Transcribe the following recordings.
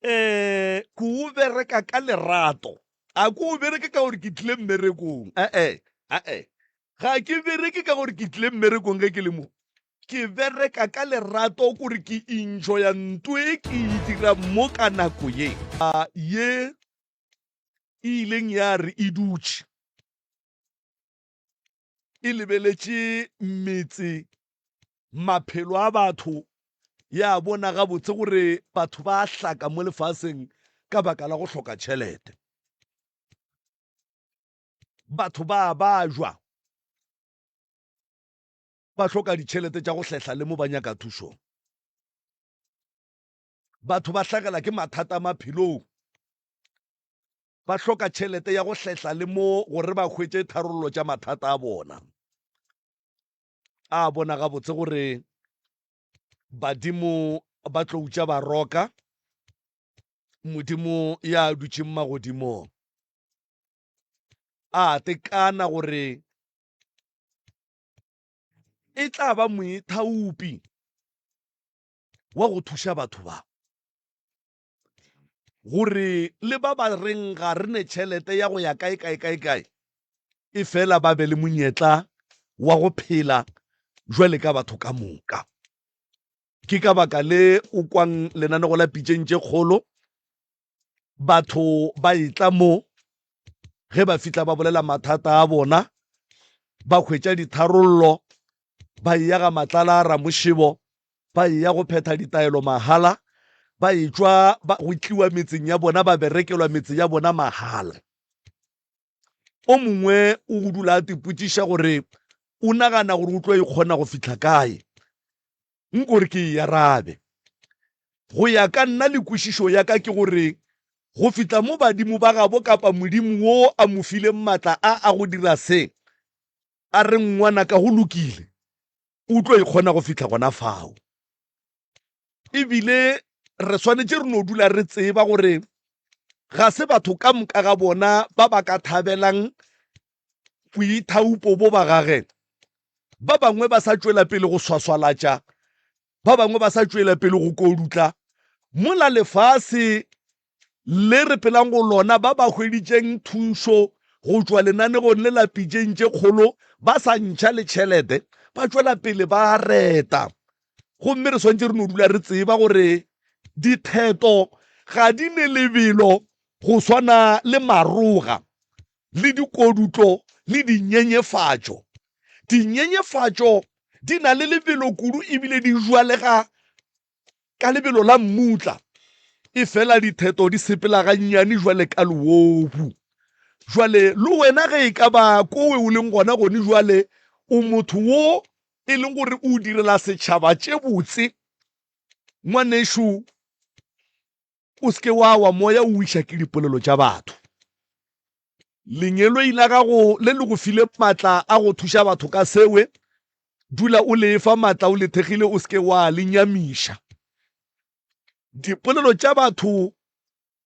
Um ke o bereka ka lerato, a ke o bereke ka gore ke tlile mmerekong, e-e, e-e, ga ke bereke ka gore ke tlile mmerekong ge ke le mo. Ke bereka ka lerato kore ke enjoya nto e ke e dirang mo ka nako ye. Ye e ileng ya re e dutše e lebeletše metse, maphelo a batho, ya bona gabotse gore batho ba a hlaka mo lefaseng ka baka la go hloka tšhelete. Batho ba a bajwa, ba hloka ditšhelete tša go hlehla le mo ba nyaka thušo. Batho ba hlagela ke mathata maphelong. Ba hloka tšhelete ya go hlehla le mo gore ba hwetše tharollo tša mathata a bona. A bona gabotse gore badimo ba tlo utša baroka, Modimo ya dutšeng magodimong. A tekana gore e tla ba moithaopi wa go thuša batho ba. Gore le ba ba reng ga re ne tšhelete ya go ya kae kae kae kae, e fela ba be le monyetla wa go phela jwale ka batho ka moka. Ke ka baka le o kwang lenanego la Pitšeng tše Kgolo, batho ba etla mo, ge ba fihla ba bolela mathata a bona, ba hwetša ditharollo, ba eya ga Matlala a Ramošebo, ba eya go phetha ditaelo mahala, ba etšwa ba go tliwa metseng ya bona, ba berekelwa metse ya bona mahala. O mongwe o dula a tipotšiša gore o nagana gore o tlo e kgona go fihla kae. Nko re ke e arabe. Go ya ka nna le kwešišo ya ka ke gore go fihla mo badimo ba gabo kapa Modimo wo a mo fileng matla a a go dira se, a re ngwanaka go lokile, o tlo e kgona go fihla gona fao. E bile re swanetše re no dula re tseba gore ga se batho ka moka ga bona ba ba ka thabelang boithaopo bo ba gage. Ba bangwe ba sa tšwela pele go swaswalatša, ba bangwe ba sa tšwela pele go kodutla. Mola lefase le re phelang go lona, ba ba hweditšeng thušo go tšwa lenanegong le la pitšeng tše kgolo ba sa ntšha le tšhelete, ba tšwela pele ba reta. Gomme re swanetše re no dula re tseba gore ditheto ga di ne lebelo go swana le maroga le dikodutlo le dinyenyefatšo. Dinyenyefatšo di na le lebelo kudu ebile di jwalega ka lebelo la mmutla, efela ditheto di sepela gannyane jwale ka leobu. Jwale le wena ge e ka ba kowe o leng gona gone jwale, o motho wo e leng gore o direla setšhaba tše botse, ngwanešu, O se ke wa wa moya o wiša ke dipolelo tša batho. Lengeloi la gago le le go file matla a go thuša batho ka sewe, dula o le efa matla o le thekgile o se ke wa le nyamiša. Dipolelo tša batho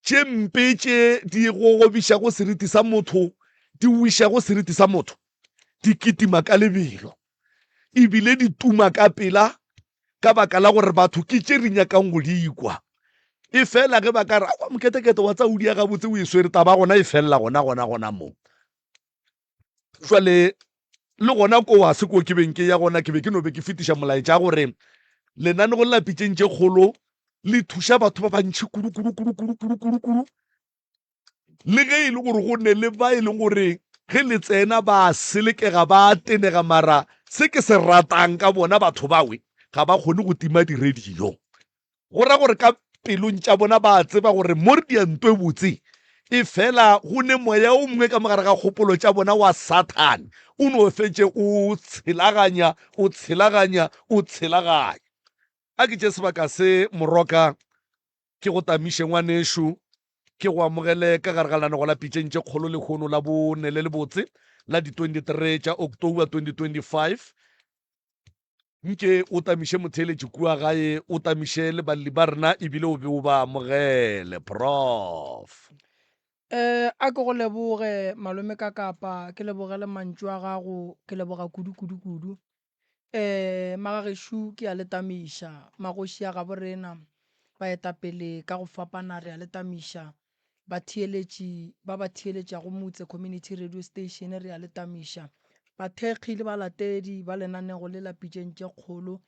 tše mpe tše di gogobišago seriti sa motho, di wišago seriti sa motho, di kitima ka lebelo e bile di tuma ka pela ka baka la gore batho ke tše re nyakang go di kwa. E fela ge ba ka re, aowa moketekete wa tsa o dia gabotse o e swere, taba gona e felela gona gona gona mo. Jwale le gona koo ga se koo ke beng ke ya gona, ke be ke no be ke fetiša molaetša gore lenanego le la Pitšeng tše Kgolo le thuša batho ba bantši kudu kudu kudu kudu kudu kudu kudu. Le ge e le gore go ne le ba e leng gore ge le tsena ba a selekega, ba a tenega, mara se ke se ratang ka bona batho bawe, ga ba kgone go tima di-radio. Go ra gore ka pelong tša bona ba a tseba gore mo re dia nto e botse, e fela go ne moya o mongwe ka mogare ga kgopolo tša bona wa Sathane, o no fetše o tshelaganya, o tshelaganya, o tshelaganya. A ke tše sebaka se, Moroka, Ke go tamiše ngwanešu, ke go amogele ka gare ga lenanego la Pitšeng tše Kgolo lehono la bone le lebotse la di 23 tša October 2025. Nke o tamiše motheeletši kua gae, o tamiše le balli ba rena ebile o be o ba amogele. Prof. Eh, a ke go leboge malome ka kapa, ke lebogele mantšu a gago, ke leboga kudu kudu kudu. Ee, magagešo ke a le tamiša, magoši a gabo rena. Baetapele ka go fapana re a le tamiša. Batheeletši ba ba theeletšago Motse Community Radio Station re a le tamiša. Bathekgi le balatedi ba lenanego le la Pitšeng tše Kgolo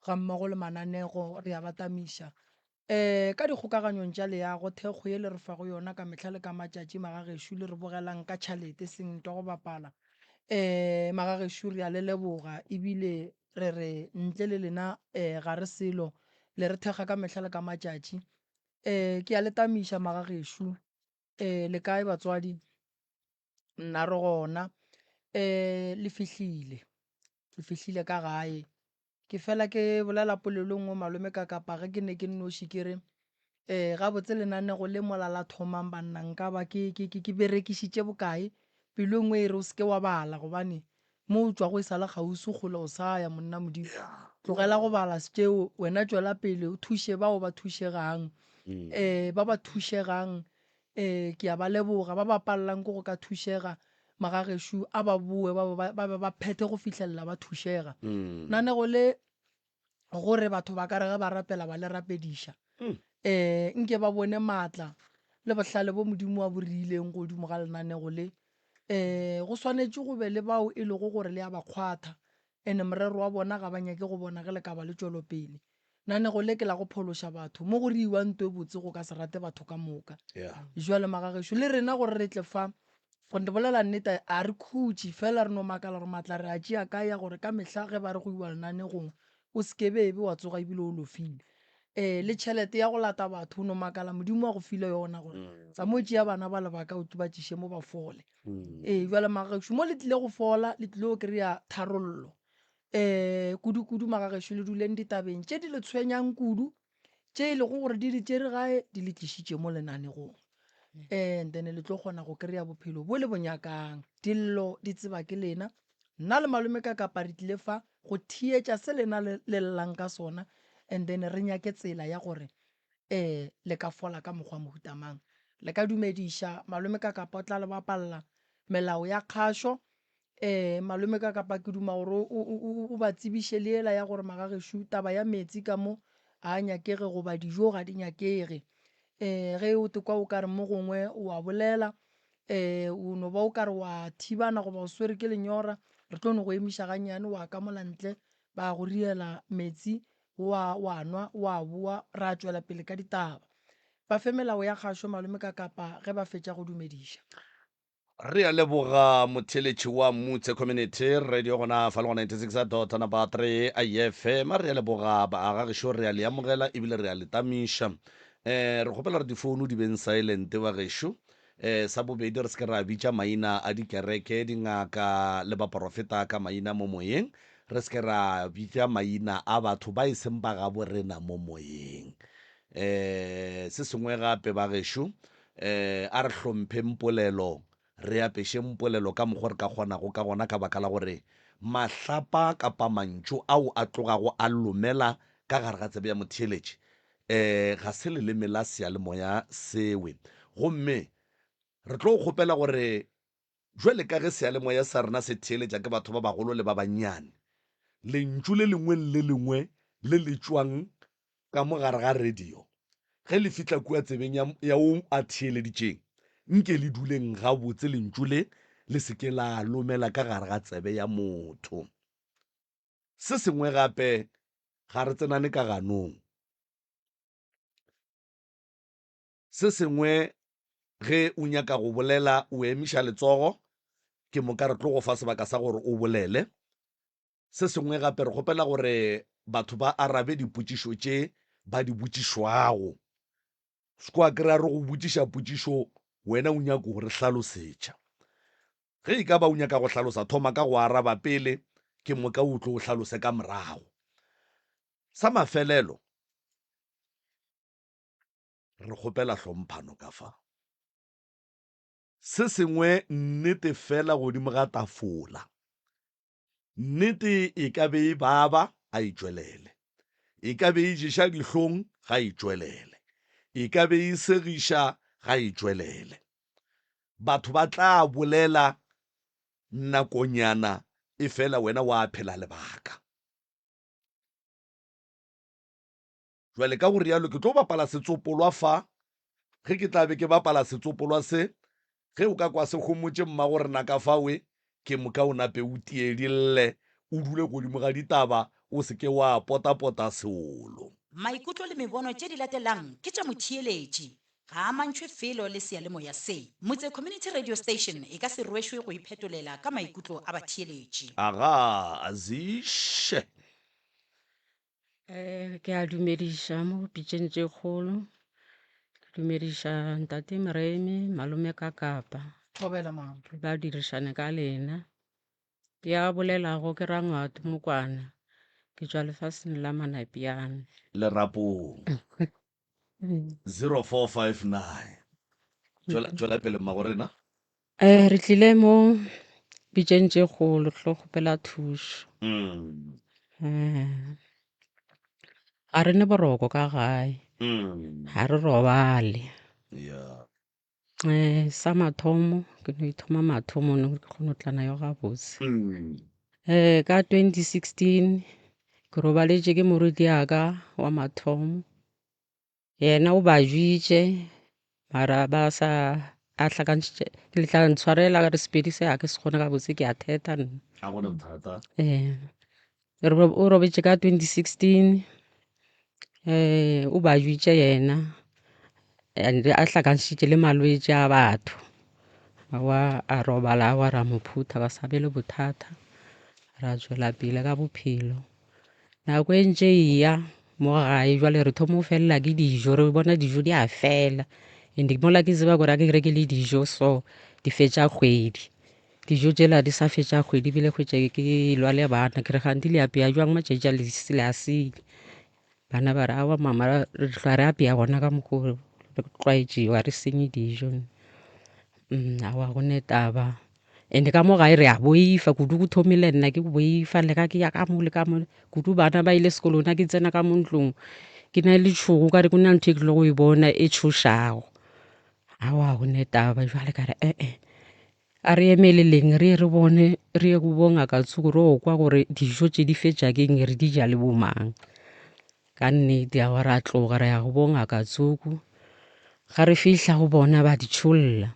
gammogo le mananego re a ba tamiša. Um ka dikgokaganyong tša leago, thekgo ye le re fago yona ka mehla le ka matšatši magagešo le re bogelang ka tšhalete seng ntwa go bapala. Um magagešo re a le leboga ebile re re ntle le lena um ga re selo, le re thekga ka mehla le ka matšatši. Um ke a le tamiša magagešo, um le kae batswadi? Nna re gona. Um le fihlile, le fihlile ka gae. Ke fela ke bolela polelo e nngwe malome ka kapa ge ke ne ke nnoši ke re um gabotse lenanego le mola la thomang banna nka ba ke, ke, ke, ke berekišitše bokae? Pelo e nngwe e re o se ke wa bala gobane mo o tšwago e sa le kgauswi kgole o sa ya monna Modimo. Tlogela go bala tšeo wena tšwela pele o thuše bao ba thušegang. Um ba ba thušegang um ke a ba leboga, ba ba palelang ke go ka thušega magagešo a ba boe ba ba ba ba phethe go fihlelela ba thušega. Nanego le gore batho ba ka re ge ba rapela ba le rapediša um nke ba bone maatla le bohlale bo Modimo a bo reileng godimo ga lenanego le. Um go swanetše go be le bao e lego gore le a ba kgwatha and morero wa bona ga ba nyake go bona ge le ka ba le tšwelopele. Nanego le ke la go phološa batho. Mo go reiwa nto e botse go ka se rate batho ka moka. Jwale magagešo le rena gore re tle fa go bolela nnete a re khutše fela re no makala gore maatla re a tšea kae ya gore ka mehla ge ba re go iwa lenanegong o se ke be be wa tsoga ebile o lofile. Um le tšhelete ya go lata batho o no makala Modimo a go file yona gore tsama o tšea bana ba lebaka o ba tšiše mo ba fole. Ee jwale magagešo mo le tlile go fola le tlile go kry-a tharollo. Um kudu-kudu magagešo le duleng ditabeng tše di le tshwenyang kudu tše e lego gore di le tšere gae di le tlišitše mo lenanegong. And then le tlo kgona go kry-a bophelo bo le bo nyakang. Dillo di tseba ke lena. Nna le malome ka kapa re tlile fa go theetša se lena le le llang ka sona and then re nyake tsela ya gore um le ka fola ka mokgwa mohuta mang. Le ka dumediša malome ka kapa o tla le bapalla melao ya kgašo. Um malome ka kapa ke duma gore o ba tsebiše le yela ya gore magagešo taba ya meetse ka mo ga a nyakege goba dijo ga di nyakege. Um ge o te kwa o ka re mo gongwe o a bolela um o no ba o ka re wa thibana goba o swere ke lenyora, re tlo no go emiša gannyane wa ka mola ntle ba go riela metsi wa wa nwa wa boa ra tšwela pele ka ditaba. Ba fe melao ya kgašo malome ka kapa ge ba fetša go dumediša. Re a leboga motheeletši wa Mutse Community Radio gona fa le go 96 dot number 3 FM. Re a leboga bagagešo, re a le amogela ebile re a le tamiša. Eh, re kgopela gore difounu di beng silent bagešo. Eh, sa bobedi re se ke ra bitša maina a dikereke, dingaka le baporofeta ka maina mo moyeng. Re se ke ra bitša maina a batho ba e seng ba gabo rena mo moyeng. Eh, se sengwe gape bagešo, Eh, a re hlompheng polelo, re apešeng polelo ka mokgo re ka kgonago ka gona, ka baka la gore mahlapa kapa mantšu ao a tlogago a lomela ka gare ga tsebe ya motheeletši, eh, ga se leleme la seyalemoya sewe. Gomme re tlo kgopela gore Bjale ka ge seyalemoya sa rena se theeletša ke batho ba bagolo le ba bannyane, lentšu le lengwe le le lengwe le le tšwang ka mo gare ga radio, ge le fihla kua tsebeng ya, ya wo a theeleditšeng, nke le duleng gabotse lentšu le le se ke la lomela ka gare ga tsebe ya motho. Se sengwe gape, ga re tsenane ka ganong. Se sengwe, ge o nyaka go bolela o emiša letsogo, ke moka re tlo go fa sebaka sa gore o bolele. Se sengwe gape, re kgopela gore batho ba arabe dipotšišo tše ba di botšišwago. Se kwa kry-a re go botšiša potšišo wena o nyako go re hlalosetša. Ge e ka ba o nyaka go hlalosa, thoma ka go araba pele, ke moka o tlo o hlalose ka morago. Sa mafelelo, Re kgopela hlomphano ka fa. Se sengwe, nnete feela godimo ga tafola. Nnete e ka be e baba, a e tšwelele. E ka be e ješa dihlong, ga e tšwelele. E ka be e segiša, ga e tšwelele. Batho ba tla bolela nakonyana, efela wena wa phela lebaka. Jwale ka go rialo ke tlo bapala setsopolwa fa. Ge ke tla be ke bapala setsopolwa se, ge o ka kwa se homotše mmagorena ka fawe, ke moka o nape o tiedille, o dule godimo ga ditaba, o se ke wa potapota seolo. Maikutlo le mebono tše di latelang ke tša motheeletši, ga a amantšhwe felo le seyalemoya se. Motse Community Radio Station e ka se rwešwe go iphetolela ka maikutlo a batheeletši. Agaa, Aziše. Eh, ke a dumediša mo pitšeng tše kgolo. Ke dumediša ntate Moremi, malome ka Kapa. Thobela mama. Re ba dirišane ka lena. Ya bolelago ke Rangwato Mokwana. Ke tšwa lefaseng la Manapiane. Lerapong. 0459. Tšwela, tšwela pele mmago rena. Eh, re tlile mo pitšeng tše kgolo re tlo kgopela thušo. Mm. Eh, ga re ne boroko ka gae, Mm. ga re robale. Yeah. Eh, sa mathomo ke no ithoma mathomo no ke kgone go tla nayo gabotse. Mm. Eh, ka 2016 ke robaletše ke morwediaka wa mathomo. Yena o ba jwitše mara ba sa a hlakantšhitše le tla ntshwarela re Sepedi se ga ke se kgone gabotse ke a thetha nna. Ga go na bothata. Ee, o robetše ka 2016 eh o ba jwitše yena and a hlakantšhitše le malwetši a batho. Aowa a robala aowa ra mo phutha ba sa be le bothata ra tšwela pele ka bophelo. Nako e ntše e ya mo gae jwale re thoma go felela ke dijo re bona dijo di a fela and mola ke tseba gore a ke rekile dijo so di fetša kgwedi dijo tšela di sa fetša kgwedi ebile kgwetša ke lwa le bana ke re kganthe le apea jwang matšatši a le a sile bana ba re aowa mama re hlwa re apea gona ka mokgo re tlwaetšego ga re senye dijo aowa ga go ne taba. And ka mo gae re a boifa kudu go thomile nna ke boifa le ga ke ya ka mo le ka mo kudu bana ba ile sekolong nna ke tsena ka mo ntlong ke na le tšhogo ka re go na ntho e ke tlo go e bona e tšhošago. Aowa ga go ne taba jwale ka re ee a re emeleleng re ye re bone re ye go bo ngaka tsoko re yo kwa gore dijo tše di fetša ke eng re di ja le bo mang. Ka nnete aowa ra tloga ra ya go bo ngaka tsoko ga re fihla go bona ba di tšholla.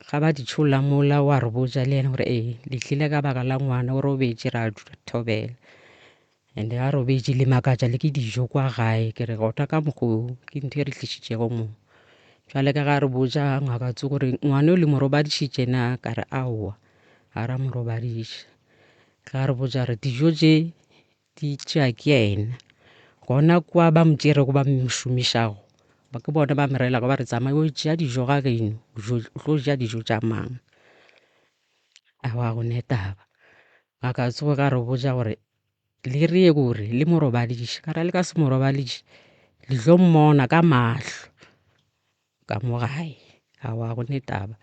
Ga ba di tšholla mola wa re botša le yena gore ee le tlile ka baka la ngwana o robetše ra thobela and ga robetše le makatša le ke dijo kwa gae ke re gona ka mokgo ke ntho e re tlišitšego mo jwale ka ga re botša ngaka tso gore ngwana o le mo robadišitše na ka re aowa ga ra mo robadiša ga re botša re dijo tše di tšea ke yena gona kwa ba mo tšerego ba mo šomišago ba ke bona ba mo reelago ba re tsamaya o tšea dijo ga geno o tlo ja dijo tša mang aowa ga go ne taba ngaka tsoge ka re botša gore le re ye kore le mo robadiše ka ra le ka se mo robadiše le tlo mmona ka mahlo. Ka mo gae aowa ga go ne taba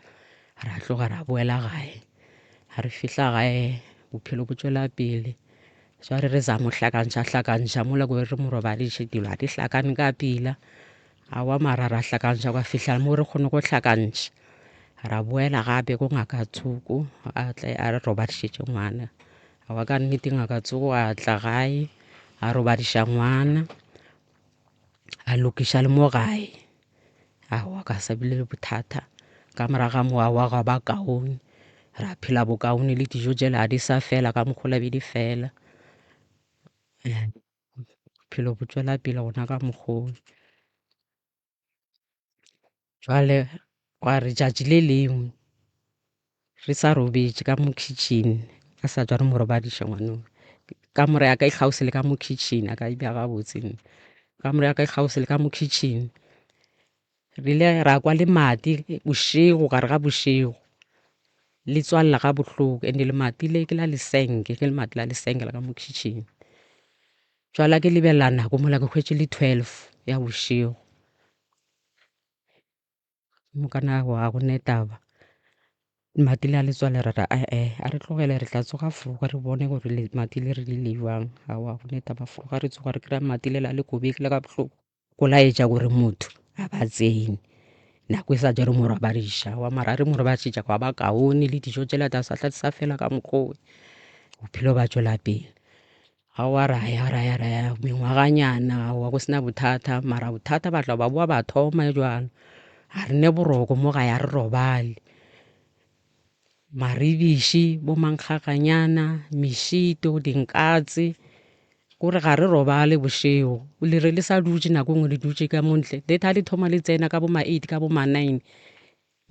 ra tloga ra boela gae ga re fihla gae bophelo bo tšwela pele jwale re zama go hlakantšha hlakantšha mola ko re mo robadiše dilo ga di hlakane ka pela aowa mara ra hlakantšha gwa fihla mo re kgone go hlakantšha ra boela gape ko ngaka tsoko a tle a re robadišetše ngwana aowa ka nnete ngaka tsoko a tla gae a robadiša ngwana. A lokiša le mo gae aowa ka sa bile le bothata ka morago ga moo aowa gwa ba kaone ra phela bokaone le dijo tšela ga di sa fela ka mokgwa la be di fela bophelo bo tšwela pele gona ka mokgwa oo. Jwale gwa re tšatši le lengwe re sa robetše ka mo kitchen a sa tšwa re mo robadiša ngwana o. Kamore ya ka e kgauswi le ka mo kitchen a ka e beya gabotse nna. Kamore ya ka e kgauswi le ka mo kitchen. Re ile ra kwa lemati bošego gare ga bošego le tswalela ga bohloko and lemati le ke la lesenke ke lemati la lesenke la ka mo kitchen. Jwale ke lebelela nako mola ke hwetše le 12 ya bošego. Mokana ga go ne taba mati le a letswalo re re ee a re tlogele re tla tsoga foroga re bone gore lemati le re le le jwang aowa go ne taba foroga re tsoga re kry-a mati le la le kobegile ka bohloko go laetša gore motho ga ba tsene nako e sa ja re mo robadiša wa mara re mo robadišetša gwa ba kaone le dijo tšela di sa tla di sa fela ka mokgwa oo bophelo ba tšwela pele. Aowa ra ya ra ya ra ya mengwaganyana aowa go sena bothata mara bothata ba tla ba boa ba thoma jwalo ga re ne boroko mo gae ga re robale. Maribiši bo mankgaganyana mešito dinkatse kore ga re robale bošego le re le sa dutše nako e nngwe le dutše ka mo ntle data le thoma le tsena ka bo ma eight ka bo ma nine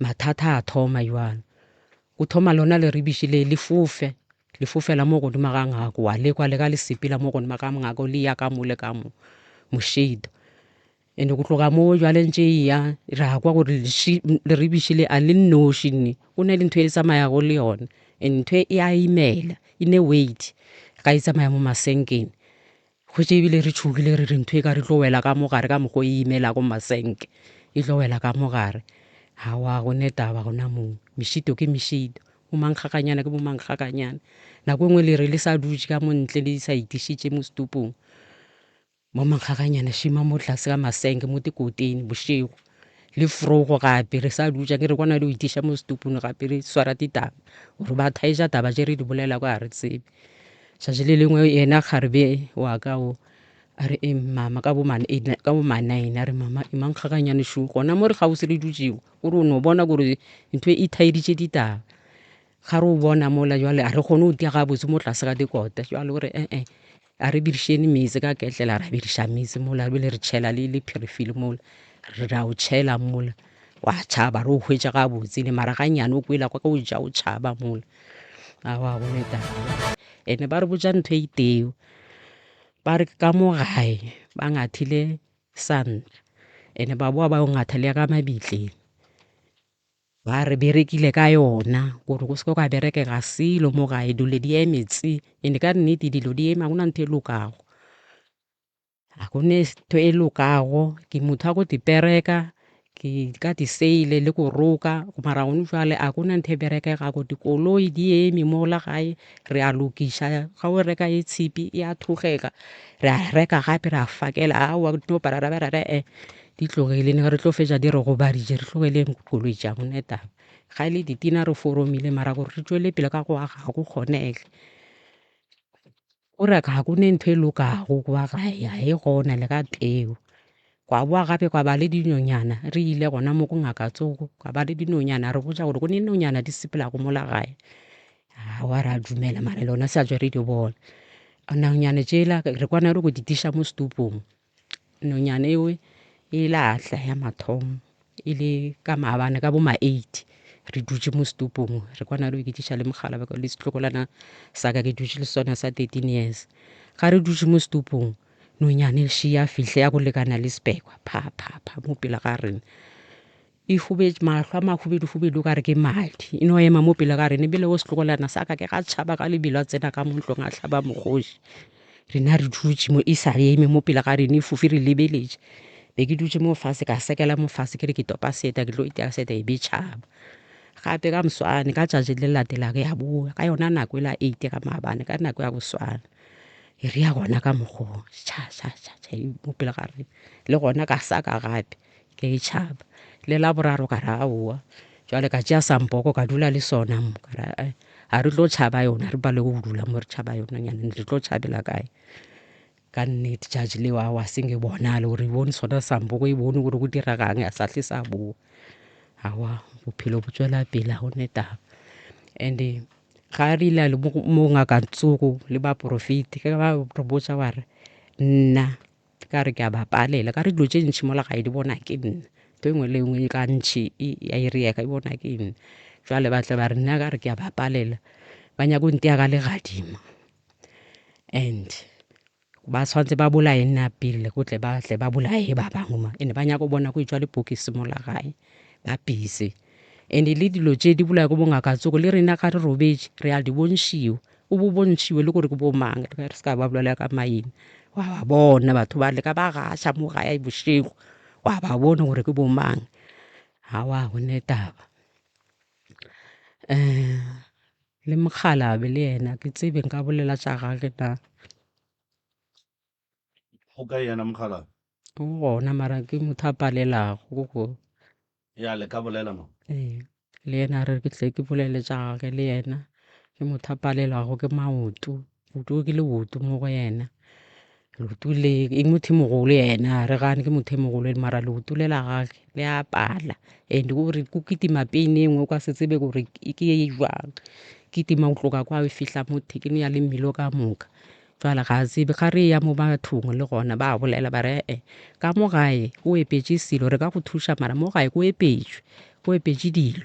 mathata a thoma jwalo. Go thoma lona leribiši le le fofe, le fofela mo godimo ga ngako, wa lekwa le ka le sepela mo godimo ga ngako le ya ka mo le ka mo mošito. And go tloga mo jwale ntše e ya ra kwa gore leribiši le a le nnoši nne, go na le ntho e tsamayago le yona and ntho e a imela e ne weight ga e tsamaya mo masenkeng. Hwetše ebile re tšhogile re re ntho e ka re tlo wela ka mo gare ka mokgwa o e imelago masenke e tlo wela ka mo gare. Aowa go ne taba gona moo, mešito ke mešito, bo mankgakanyana ke bo mankgakanyana. Nako e nngwe le re le sa dutše ka mo ntle le sa itišitše mo setupong, bo mankgakanyana šima mo tlase ga masenke mo dikoteng bošego le frogo gape re sa dutše akere re kwana le go itiša mo setupung gape re swara ditaba gore ba thaetša taba tše re di bolelago ga re tsebe. Tšatši le lengwe yena kgarebe wa ka o a re e mama ka bo ma ka bo ma nine a re mama e mankgakanyane šo gona mo re kgauswi re dutšego o re o no bona gore ntho e thaeditše ditaba ga re o bona mola jwale a re kgone go tia gabotse mo tlase ga dikota jwale o re ee a re birišene meetse ka ketlela ra biriša meetse mola ebile re tšhela le le pherefile mola re ra o tšhela mola wa tšhaba re o hwetša gabotse le mara gannyane o kwela kwa ka o ja o tšhaba mola aowa go ne taba ene ba re botša ntho e iteo ba re ka mo gae ba ngathile santa ene ba boa ba yo ngatha le ya ka mabitleng Ba re berekile ka yona gore go se ke gwa berekega selo mo gae dilo di eme tse, and ka nnete dilo di eme ga gona ntho e lokago. Ga go ne ntho e lokago ke motho wa go ipereka ke ka diseile le go roka mara gone jwale ga gona ntho e berekegago dikoloi di eme mola gae re a lokiša ga o reka e tshipi e a thugega re a reka gape re a fakela aowa di tlogele ne re tlo fetša di re gobaditše re tlogeleng dikoloi tša gone taba ga e le ditina re foromile mara gore re tšwele pele ka go aga ga go kgonege gore ga go ne ntho e lokago kwa gae ga e gona le ka teo kwa boa gape kwa ba le dinonyana re ile gona mo go ngaka tsoko kwa ba le dinonyana re botša gore go ne nonyana di sepelago mola gae aowa ra dumela mara lona sa tšwe re di bona nonyana tšela re kwana re go di tiša mo setupong Nonyane eo e ile a tla ya mathomo e le ka maabane ka bo ma eight re dutše mo setupong re kwana le go iketiša le mogala wa ka le setlogolwana sa ka ke dutše le sona sa 13 years. Ga re dutše mo setupong nonyane še ya fihla ya go lekana le sepekwa pha pha pha mo pele ga rena. E hubetše mahlo a mahubeduhubedu o ka re ke madi e no ema mo pele ga rena ebile o setlogolwana sa ka ke ga tšhaba ka lebelo a tsena ka mo ntlong a hlaba mokgoši rena re dutše mo e sa eme mo pele ga rena e fofe re lebeletše be ke dutše mo fase ka sekela mo fase ke re ke topa seta ke tlo itia seta e be tšhaba gape ka moswane ka tšatši le latelago ya boa ka yona nako e la eight ka maabane ka nako ya boswana e re ya gona ka mokgwa tšha tšha tšha tšha mo pele ga rena le gona ka saka gape Ke e tšhaba. Le la boraro ka re aowa. Jwale ka tšea sampoko ka dula le sona mo ka re eh, ga re tlo tšhaba yona re palelwe go dula mo re tšhaba yona nyane re tlo tšhabela kae. Ka nnete tšatši leo aowa se nke bonale gore e bone sona sampoko e bone gore go diregang ya sa hle sa boa. Aowa bophelo bo tšwela pele ga go ne taba. And-e ga re ile le mo ngaka Tsogo le baporofeti ge ba re botša ba re nna Ka re ke a ba palela, ka re dilo tše ntši mola gae di bona ke nna. Ntho e nngwe le e nngwe e ka ntšhi ya irega e bona ke nna. Jwale ba tle ba re nna ka re ke a ba palela, ba nyaka go ntea ka legadima. And ba tshwanetse ba bolaye nna pele go tle ba tle ba bolaye ba bangwe mo. And ba nyaka go bona go etšwa lepokisi mola gae, ba busy. And le dilo tše di bolaya ke bongaka tsoko le rena ga re robetše re a di bontšhiwa. O bo bontšhiwe le gore ke bo mang re se ka ba bolela ka maina wa ba bona batho ba leka ba gaša mo gae bošego wa ba bona gore ke bo mang aowa ga go ne taba. Le mokgalabje le yena ke tsebe nka bolela tša gage na. Go kae yena mokgalabje? O gona mara ke motho a palelago go. Ya le ka bolela mo. Ee, le yena a re ke tle ke bolele tša gage le yena ke motho a palelwago ke maoto. Kutu ke leoto mo go yena. Leoto le e motho e mogolo yena re gane ke motho e mogolo mara leoto le la gage le a pala and o re ko kitima pain e nngwe o ka se tsebe gore ke e jwang. Kitima go tloga kwa e fihla mo thekeng ya le mmele ka moka. Jwale ga a tsebe ga re ya mo bathong le gona ba bolela ba re ee ka mo gae o epetše selo re ka go thuša mara mo gae ko epetšwe ko epetše dilo.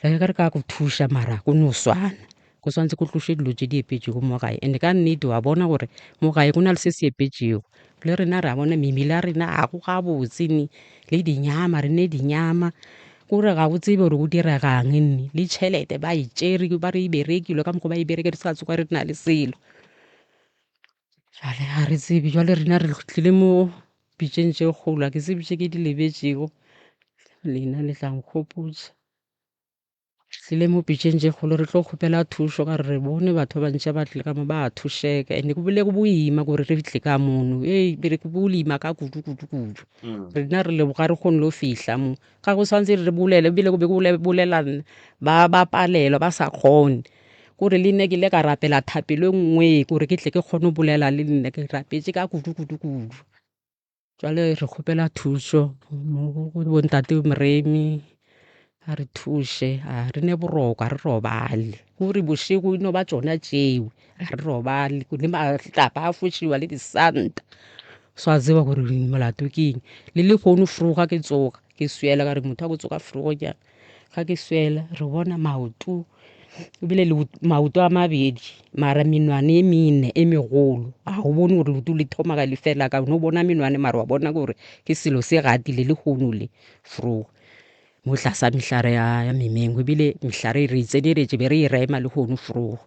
Re ge re ka go thuša mara go no swana go swanetše go tloše dilo tše di epetšego mo gae and ka nnete wa bona gore mo gae go na le se se epetšego le rena re a bona mebele ya rena ga go gabotse ne le dinyama re ne dinyama kore ga o tsebe gore go diregang nne le tšhelete ba e tšere ba re e berekile ka mokgwa ba e bereke re sa tsoga re na le selo. Jwale ga re tsebe jwale rena re tlile mo pitšeng tše kgolo ga ke tsebe tše ke di lebetšego lena le tla nkgopotša. Re tlile mo pitšeng tše kgolo re tlo kgopela thušo ka re re bone batho ba bantši ba tlile ka mo ba thušeka and go bile go boima gore re tle ka mono ee bere go boima ka kudu kudu kudu. Rena re leboga re kgone le go fihla mo ga go swanetše re bolele ebile go be go bolela nna ba ba palelwa ba sa kgone. Kore le nna ke ile ka rapela thapelo e nngwe kore ke tle ke kgone go bolela le nna ke rapetše ka kudu kudu kudu. Jwale re kgopela thušo mo go bontate Moremi a re thuše a re ne boroko a re robale kore bošego e no ba tšona tšeo a re robale le matlapa a fošiwa le disanta so a tseba gore molato ke eng le lehono froga ke tsoga ke swiela ka re motho a go tsoga frogo jang ga ke swela re bona maoto ebile le maoto a mabedi mara menwana e mene e megolo ga o bone gore leoto le thoma ka le fela ka no bona menwana mara wa bona gore ke selo se gatile le kgono le fro mo tlasa mehlare ya ya memengo ebile mehlare e re e tseneletše be re e rema le kgono fro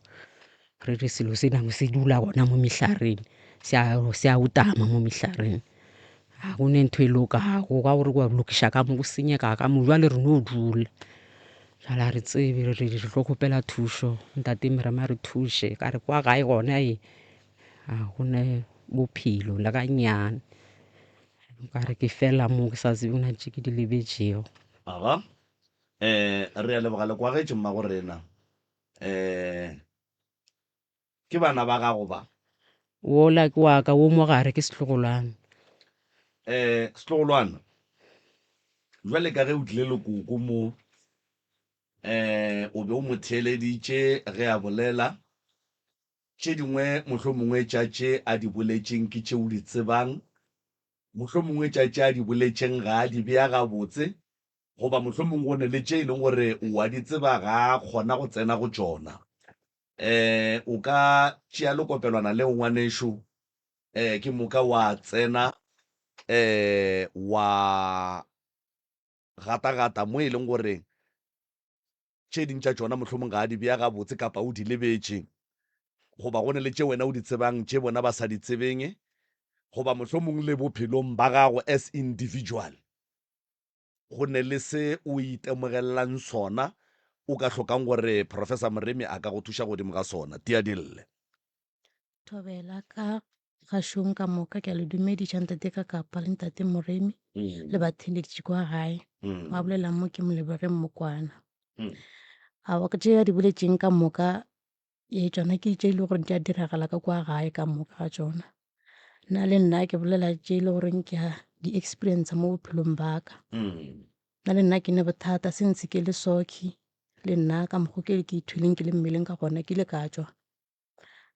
re re selo se nangwe se dula gona mo mehlareng se a se a utama mo mehlareng ga go ne ntho e lokago ka gore wa lokiša ka mo go senyega ka mo jwale re no dula jwale ga re tsebe re re tlo kgopela thušo ntate Morema a re thuše ka re kwa gae gona e ga go ne bophelo le ga nnyane nka re ke fela mo ke sa tsebe na tše ke di lebetšego. Aga um re a leboga le kwagetše mmago rena um ke bana ba gago ba? Wola ke wa ka, wo mo gare ke setlogolwana. Um setlogolwana, jwale ka ge o tlile le koko mo, um o be o mo theeleditše ge a bolela, tše dingwe mohlomongwe tša tše a di boletšeng ke tše o di tsebang, mohlomongwe tša tše a di boletšeng ga a di bea gabotse, goba mohlomongwe go ne le tše e leng gore o a di tseba ga a kgona go tsena go tšona. Um o ka tšea lekopelwana leo ngwanešo, um ke moka wa tsena um wa gatagata mo e leng gore tše ding tša tšona mohlomong ga a di bea gabotse kapa o di lebetše, goba go ne le tše wena o di tsebang tše bona ba sa di tsebeng, goba mohlomong le bophelong ba gago as individual. Go ne le se o itemogelelang sona o ka hlokang gore Professor Moremi a ka go thuša godimo ga sona. Tia di lle. Thobela ka gašong ka moka ke a le dumediša ntate ka kapa le ntate Moremi le batheeletši kwa gae. Wa bolela mo ke Molebogeng Mokwana. Aowa tše a di boletšeng ka moka Ee, tšona ke tše e le gore di a diragala ka kwa gae ka moka ga tšona. Nna le nna ke bolela tše e le goreng ke a di experience mo bophelong ba ka. Nna le nna ke ne bothata since ke le soki le nna ka mokgo ke ke ithweleng ke le mmeleng ka gona ke ile ka tšwa.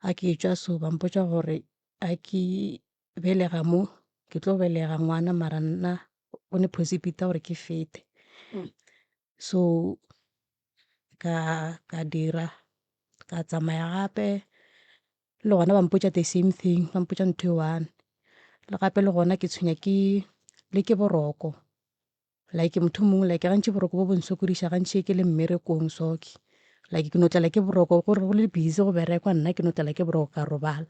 Ga ke tšwa so ba mpotša gore a ke belega mo ke tlo belega ngwana mara nna go ne possibility ya gore ke fete. So ka ka dira ka tsamaya gape le gona ba mpotša the same thing ba mpotša ntho e one le gape le gona ke tshwenya ke le ke boroko like motho o mongwe like gantši boroko bo bo nsokodiša gantši ke le mmerekong so ke like ke no tlelwa ke boroko gore go le busy go berekwa nna ke no tlelwa ke boroko ka robala.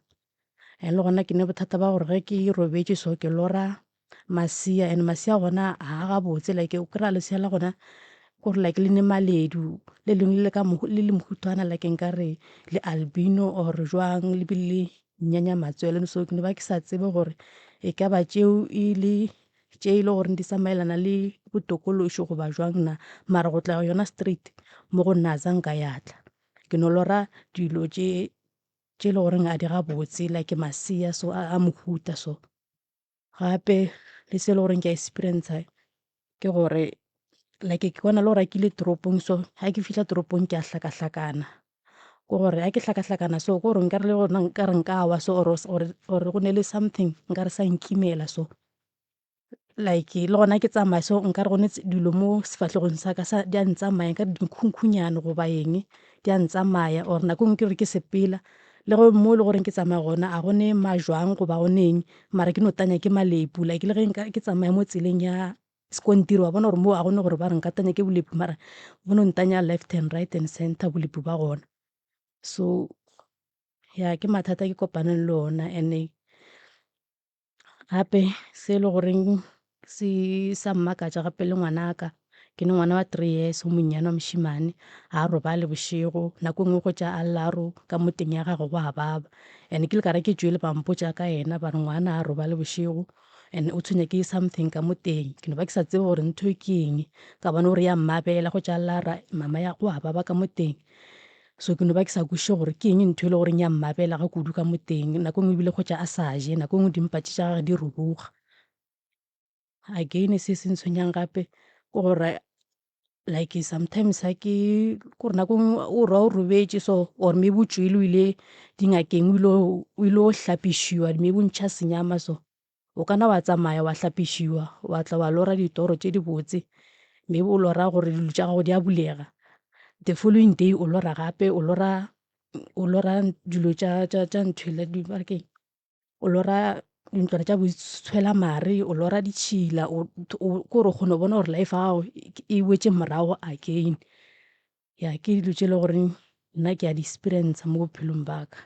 And le gona ke ne bothata ba gore ge ke robetše so ke lora masea and masea gona ga a gabotse like o kry-a lesea la gona kore like le ne maledu le lengwe le le ka le le mohuthwana like nkare le albino or jwang le bile le nyanya matswele so ke no ba ke sa tsebe gore e ka ba tšeo e le tše e le gore di tsamaelana le botokološo goba jwang na mara go tla yona straight mo go nna a zanka ya tla ke no lora dilo tše. tše e le goreng a di gabotse like masea so a mohuta so. Gape le se e le goreng ke a experience ke gore like ke kwana le gore ke ile toropong so ga ke fihla toropong ke a hlakahlakana. Ke gore ga ke hlakahlakana so ke gore nkare le gona nkare nka wa so or go ne le something nkare sa nkimela so. Like le gona ke tsamaya so nkare go ne dilo mo sefahlegong sa ka sa di a ntsamaya nkare dikhunkhunnyane goba eng di a ntsamaya or nako e nngwe ke re ke sepela le ge mo e le goreng ke tsamaya gona a go ne majwang goba go ne eng mara ke no tanya ke malepu like le ge nka ke tsamaya mo tseleng ya sekontiri wa bona gore mo a go ne gore ba re nka tanya ke bolepu mara bo no ntanya left and right and center bolepu ba gona. So ya ke mathata a ke kopaneng le ona and-e gape se e le goreng se sa mmakatša gape le ngwanaka, ke ne ngwana wa 3 years o monnyane wa mošemane, ga a robale bošego, nako e nngwe o hwetša a lla a re ka mo teng ya gagwe go a baba. And ke le ka re ke tšwele ba mpotša ka yena ba re ngwana ga a robale bošego and o tshwenya ke something ka mo teng. Ke no ba ke sa tsebe gore ntho e ke eng, ka bona gore ya mmabela hwetša a lla a re mama ya go a baba ka mo teng. So ke no ba ke sa kwešiše gore ke eng ntho e le goreng ya mmabela ga kudu ka mo teng. Nako e nngwe ebile hwetša a sa je, nako e nngwe dimpa tše tša gagwe di ruruga. Again se se ntshwenyang gape ke gore like sometimes ga ke kore nako e nngwe o re o robetše so or maybe o tšwele o ile dingakeng o ile o hlapišiwa maybe o ntšha senyama so. O ka na wa tsamaya wa hlapišiwa wa tla wa lora ditoro tše dibotse, maybe o lora gore dilo tša gago di a bulega. The following day o lora gape o lora o lora dilo tša tša nthwela ba re ke eng, o lora dintlwana tša boitshwela mare, o lora ditšhila kore o kgona go bona gore life ya gago e boetše morago again. Ya ke dilo tše e le goreng nna ke a di experience mo bophelong ba ka.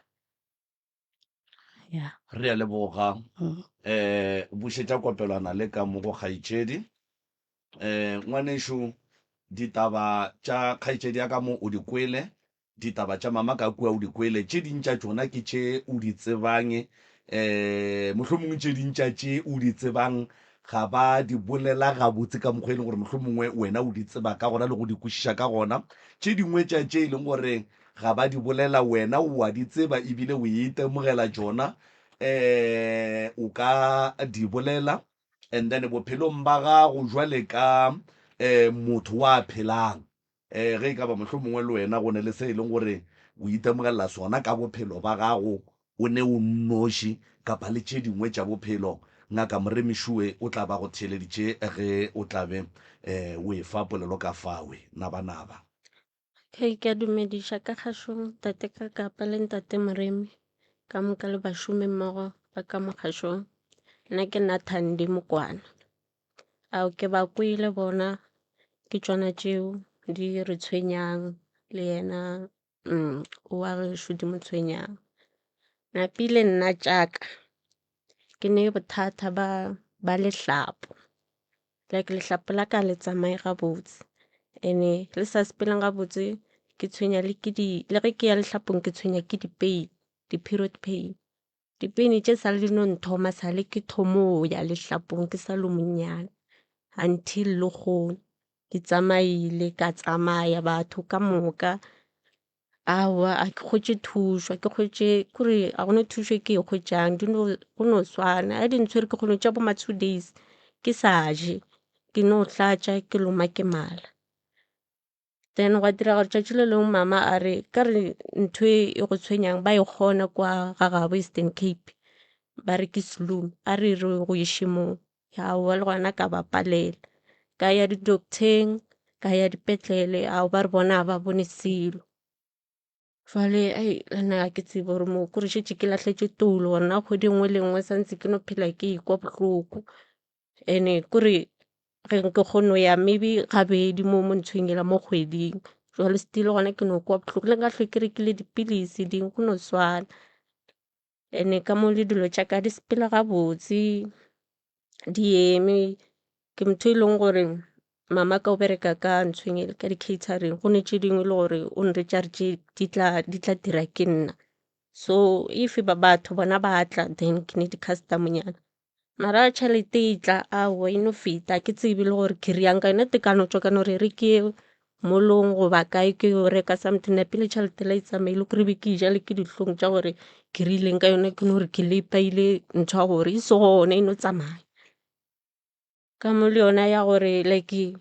Ya. Re a leboga. Um bušetša kopelwana le ka mo go kgaetšedi. Um ngwanešu, ditaba tša kgaetšedi ya ka mo o di kwele, ditaba tša mama ka kua o di kwele, tše ding tša tšona ke tše o di tsebang, um mohlomongwe tše ding tša tše o di tsebang ga ba di bolela gabotse ka mokgwa e leng gore mohlomongwe wena o di tseba ka gona le go di kwešiša ka gona. Tše dingwe tša tše e leng gore ga ba di bolela wena o a di tseba ebile o itemogela tšona um o ka di bolela and then bophelong ba gago jwale ka um motho wa phelang um ge e ka ba mohlomongwe le wena go ne le se e leng gore o itemogelela sona ka bophelo ba gago o ne o nnoši kapa le tše dingwe tša bophelo ngaka Moremišue o tla ba go theeleditše ge o tla be um o e fa polelo ka fawe nabanaba. Okay, ke a dumediša ka kgašong tate Kakapa le ntate Moremi ka moka le bašomi mmogo ba ka mo kgašong. Nna ke nna Thandi Mokwana. Ao ke ba kwele bona ke tšona tšeo di re tshwenyang le yena wa gešo di mo tshwenyang. Napile nna tšaka ke ne bothata ba ba lehlapo. Like lehlapo la ka le tsamaye gabotse and-e le sa sepeleng gabotse ke tshwenya le ke di le ge ke ya lehlapong ke tshwenya ke di-pain, di-period pain. Di-pain tše sa le di no nthoma sa le ke thomo ya lehlapong ke sa le monnyane until lekgono. Ke tsamaile ka tsamaya batho ka moka. Aowa a ke hwetše thušo, a ke hwetše kore ga gona thušo e ke e hwetšang di no go no swana. Ga di ntshwere ke kgona go tšea bo ma 2 days ke sa je, ke no hlatša ke loma ke mala. Then gwa direga gore tšatši le lengwe mama a re ka re ntho e e go tshwenyang ba e kgona kwa ga gabo Eastern Cape ba re ke selomi a re re go iše moo. Aowa le gona ka ba palela, ka ya di-doctor-eng ka ya dipetlele ao ba re bona ga ba bone selo. Jwale ai le nna ga ke tsebe gore mo kore šetše ke lahletše toulo gore na kgwedi e nngwe le nngwe santse ke no phela ke ikwa bohloko. And-e kore ge ke kgone go ya maybe gabedi mo mo nthong yela mo kgweding, jwale still gona ke no kwa bohloko le nka hlwe ke rekile dipilisi ding go no swana. And-e ka mo le dilo tša ka di sepela gabotse di eme. Ke motho e leng gore mama ka o bereka ka nthong e ka di-catering go ne tše dingwe e le gore o nretša re tše di tla di tla dira ke nna. So if ba batho bona ba tla then ke ne di-customer nyana. Mara ha tšhelete e tla aowa e no feta, ha ke tsebe le gore ke reyang ka yona tekano tšwa ka no re re ke ye. Molong goba kae ke yo reka something napile tšhelete la e tsamaile kore be ke ja le ke dihlong tša gore ke rileng ka yona ke no re ke lepaile ntho ya gore e se gona e no tsamaya. Ka mo le yona ya gore like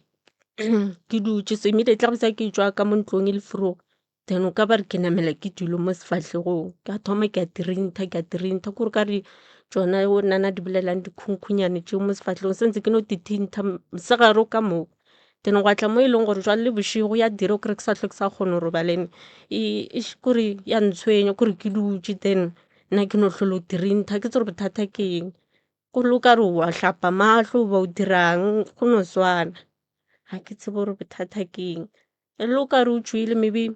ke dutše so immediately ga ke tšwa ka mo ntlong e le vroeg then o ka ba re ke namela ke dilo mo sefahlegong ka thoma ke a tirintha ke a tirintha kore o ka re tšona o nana di bolelang dikhunkhwane tšeo mo sefahlegong sentse ke no ti thintha mosegare ka moka. Then gwa tla mo e leng gore jwale le bošego ya dira o kry ke sa hlwe ke sa kgone go robala ene kore ya ntshwenya kore ke dutše then nna ke no hlola o tirintha ke tsebe gore bothata ke eng. Kore o ka re wa hlapa mahlo goba o dirang go no swana, ga ke tsebe gore bothata ke eng. Le o ka re o tšwile maybe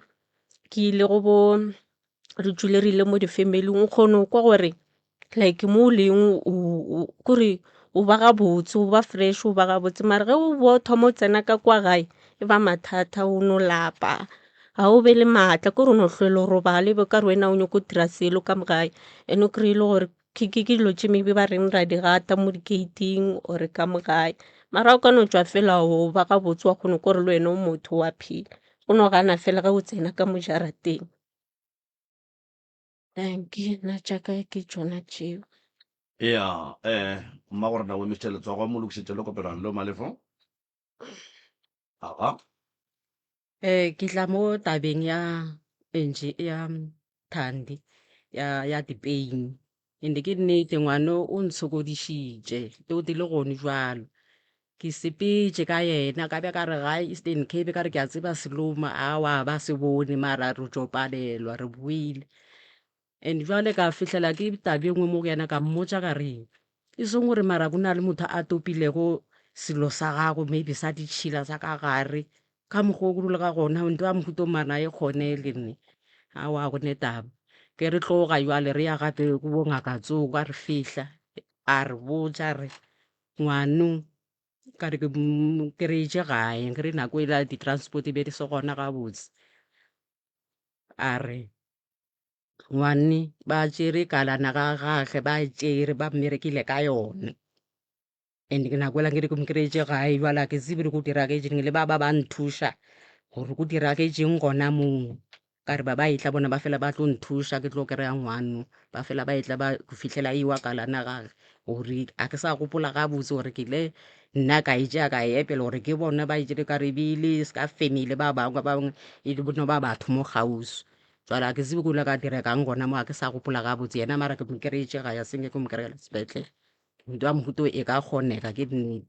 ke ile go bo re tšwile re ile mo di-family-ing o kgone go kwa gore like mo o leng kore o ba gabotse o ba fresh o ba gabotse mara ge o bowa o thoma o tsena ka kwa gae e ba mathata o no lapa ga o be le maatla kore o no hlwela o robala e be o ka re wena o nyako dira selo ka mo gae and o kry-e le gore ke dilo tše maybe ba reng ra di gata mo di-gate-ing or ka mo gae mara o ka no tšwa fela o ba gabotse wa kgona kore le wena o motho wa phela o no gana fela ge o tsena ka mo jarateng. Dankie, nna tša ka ke tšona tšeo. Ea, eh, mmagorena o emišitše letsogo, mo lokišetše le kopelwana leo Malefo. Aga. Eh, ke tla mo tabeng ya Angie ya Thandi ya ya dipeini ende ke nnete ngwano o ntshokodišitše tote le gone jwalo ke sepetše ka yena ka be ka re gae Eastern Cape ka re ke a tseba seloma awa ba se bone mara re tšo palelwa re boile and jwale ka fihlela ke tabe e nngwe mo go yena ka mmotša ka re e seng gore mara go na le motho a topilego selo sa gago maybe sa ditšhila sa ka gare ka mokgwa o dule ka gona ntho ya mohuta o mara e kgonele nne aowa go ne taba ke re tloga jwale re ya gape ko bo ngaka tsoko a re fihla a re botša re ngwano ka re ke mo kry-etše gae ke re nako e la di-transport e be di se gona gabotse a re ngwane ba tšere kalana ga gage ba e tšere ba mmerekile ka yone and ke nako ela ke re ke mo kry-etše gae jwale ga ke tsebe gore go diragetšeng le ba ba ba nthuša gore go diragetšeng gona moo. Ka re ba ba etla bona ba fela ba tlo nthuša ke tlo kry-a ngwano ba fela ba etla ba go fihlela e wa kalana gage gore a ke sa gopola gabotse gore ke ile nna ka e tšea ka e epela gore ke bona ba e tšere ka re ebile se ka family ba bangwe ba bangwe e le no ba batho mo kgauswi. Jwale ga ke tsebe ko ile ka dira kang gona mo ga ke sa gopola gabotse yena mara ke mo kry-etše gae a seng ke mo kry-ela sepetlele. Ntho ya mohuta o e ka kgonega ke nnete.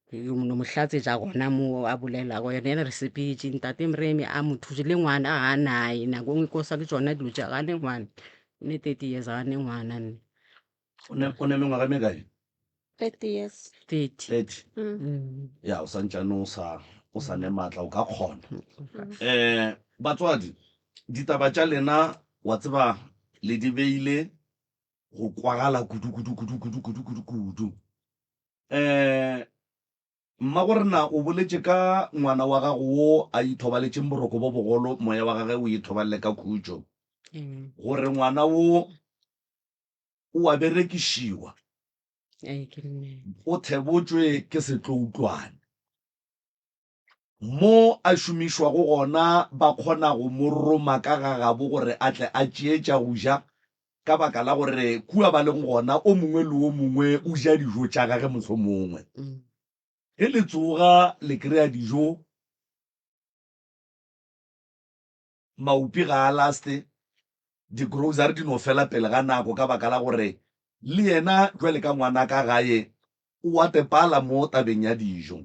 Ke no mo hlatsetša gona mo a bolelago yena ene re sepetše ntate Moremi a mo thuše le ngwana ga a naye nako e nngwe ko sa ke tšona dilo tša ga ne ngwana o ne 30 years ga ne ngwana nne O ne o ne mengwaga e mekae? 30 years. 30 30. Mm. Ya o santšane o sa o sa ne matla o ka kgona. Eh batswadi ditaba tša lena wa tseba le di beile go kwagala kudu kudu kudu kudu kudu kudu kudu. Um Mmagorena o boletše ka ngwana wa gago wo a ithobaletšeng boroko bo bogolo, moya wa gage o ithobalele ka khutšo, gore ngwana wo o a berekišiwa, o thebotšwe ke setloutlwane. Mo a šomišwago gona ba kgona go mo roma ka ga gabo gore a tle a tšee tša go ja, ka baka la gore kua ba leng gona o mongwe le o mongwe o ja dijo tša gage mohlomongwe. Ge le tsoga le kry-a dijo, maupi ga a laste, di-grocery di no fela pele ga nako ka baka la gore le yena bjale ka ngwana ka gae o a tepala mo tabeng ya dijo.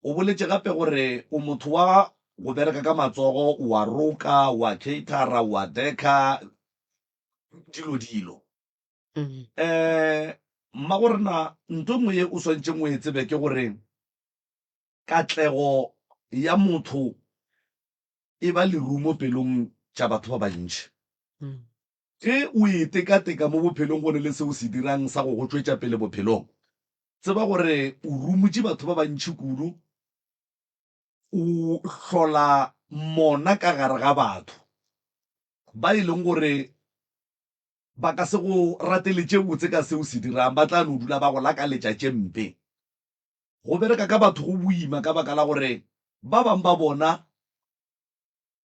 O boletše gape gore o motho wa go bereka ka matsogo, o a roka, o a caterer, o a decker, dilo dilo. Um Mmagorena, nto e nngwe ye o swanetšeng o e tsebe ke gore katlego ya motho e ba lerumo pelong tša batho ba bantši. Ge o itekateka mo bophelong go ne le se o se dirang sa go go tšwetša pele bophelong, tseba gore o rumotše batho ba bantši kudu, o hlola mona ka gare ga batho ba e leng gore ba ka se go ratele tše botse ka se o se dirang, ba tla no dula ba go lakaletša tše mpe. Go bereka ka batho go boima ka baka la gore ba bang ba bona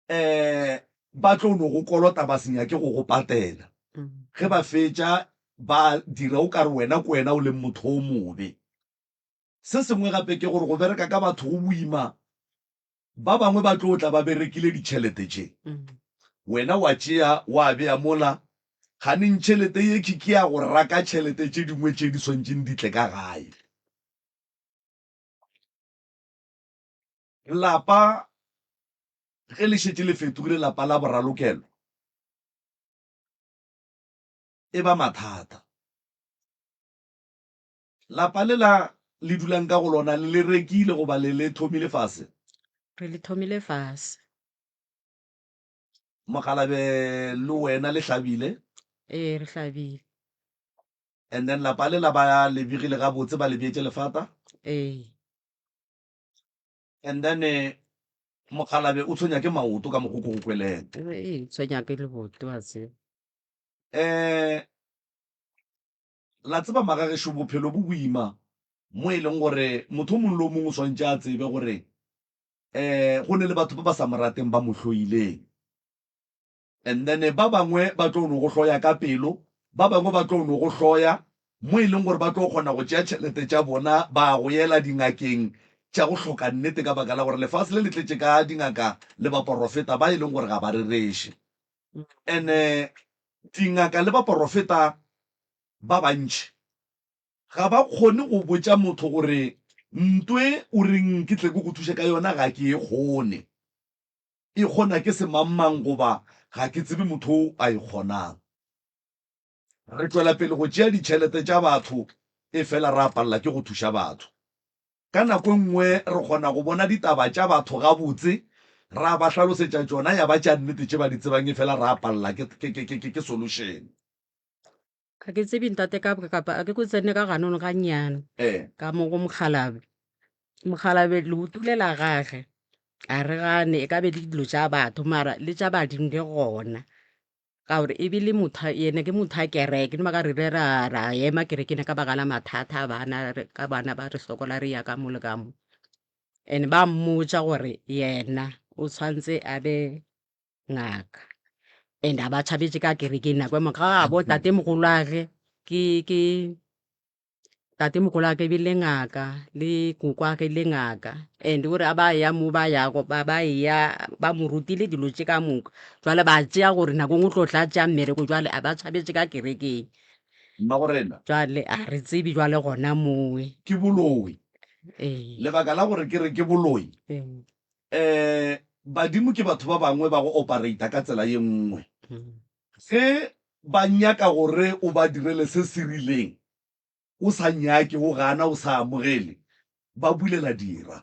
um ba tlo no go kolota ba se nyake go go patela. Ge ba fetša ba dira o ka re wena ke wena o leng motho o mobe. Se sengwe gape ke gore go bereka ka batho go boima, ba bangwe ba tlo tla ba berekile ditšhelete tše, wena wa tšea wa bea mola, ganeng tšhelete ye ke ke ya go raka tšhelete tše dingwe tše di swantšeng di tle ka gae. Lapa ge le šetše le fetogile lapa la boralokelo, e ba mathata. Lapa le la le dulang ka go lona le le rekile goba le le thomile fase? Re le thomile fase. Mokgalabje le wena le hlabile? Ee, re hlabile. And then lapa le la ba le begile gabotse ba le beetše lefata? Ee. And then mokgalabje o tshwenya ke maoto ka mokgo ke go kweleng. Ee, tshwenya ke leboto wa tseba. Um La tseba magagešo bophelo bo boima mo e leng gore motho o mongwe le o mongwe o swantše a tsebe gore um go ne le batho ba ba sa mo rateng ba mo hloileng. And then ba bangwe ba tlo no go hloya ka pelo, ba bangwe ba tlo no go hloya mo e leng gore ba tlo kgona go tšea tšhelete tša bona ba go yela dingakeng tša go hloka nnete ka baka la gore lefase le le tletše ka dingaka le baporofeta ba e leng gore ga ba rereše. Ene dingaka le baporofeta ba bantši ga ba kgone go botša motho gore ntwe o reng ke tle ke go thuše ka yona ga ke e kgone, e kgona ke semangmang goba ga ke tsebe motho o a e kgonang. Re tšwela pele go tšea ditšhelete tša batho efela ra palela ke go thuša batho. Ka nako e nngwe re kgona go bona ditaba tša batho gabotse, ra ba hlalosetša tšona ya ba tša nnete tše ba di tsebang efela ra palela ke, ke, ke, ke, ke solution. Ga ke tsebe ntate ka kapa a ke ko tsene ka ganong ga nnyane Eh. ka mo go mokgalabe. Mokgalabe leoto le la gage a re gane e ka be le dilo tša batho mara le tša badimo di gona. Ka gore e bile motho yena ke motho a kereke no ba ka re ile ra ra ema kerekeng ka baka la mathata a bana ka bana ba re sokola re ya ka mo le ka mo. And ba mmotša gore yena o tshwantse a be ngaka and a ba tšhabetše ka kerekeng nako e nngwe ga gabo tatemogolwagwe ke ke. Tatemogolo wa ka e bile ngaka le koko wa ka e le ngaka and o re a ba ya mo ba yago ba ba eya ba mo rutile dilo tše ka moka jwale ba tšea gore nako e nngwe o tlo tla tšea mmereko jwale a ba tšhabetše ka kerekeng. Mmagorena. Jwale a re tsebe jwale gona mowe. Ke boloi. Ee. Lebaka la gore ke re ke boloi, Ee. um badimo ke batho ba bangwe ba go operate-a ka tsela ye nngwe. Ge ba nyaka gore o ba direle se se rileng, o sa nyake, o gana, o sa amogele, ba bulela dira.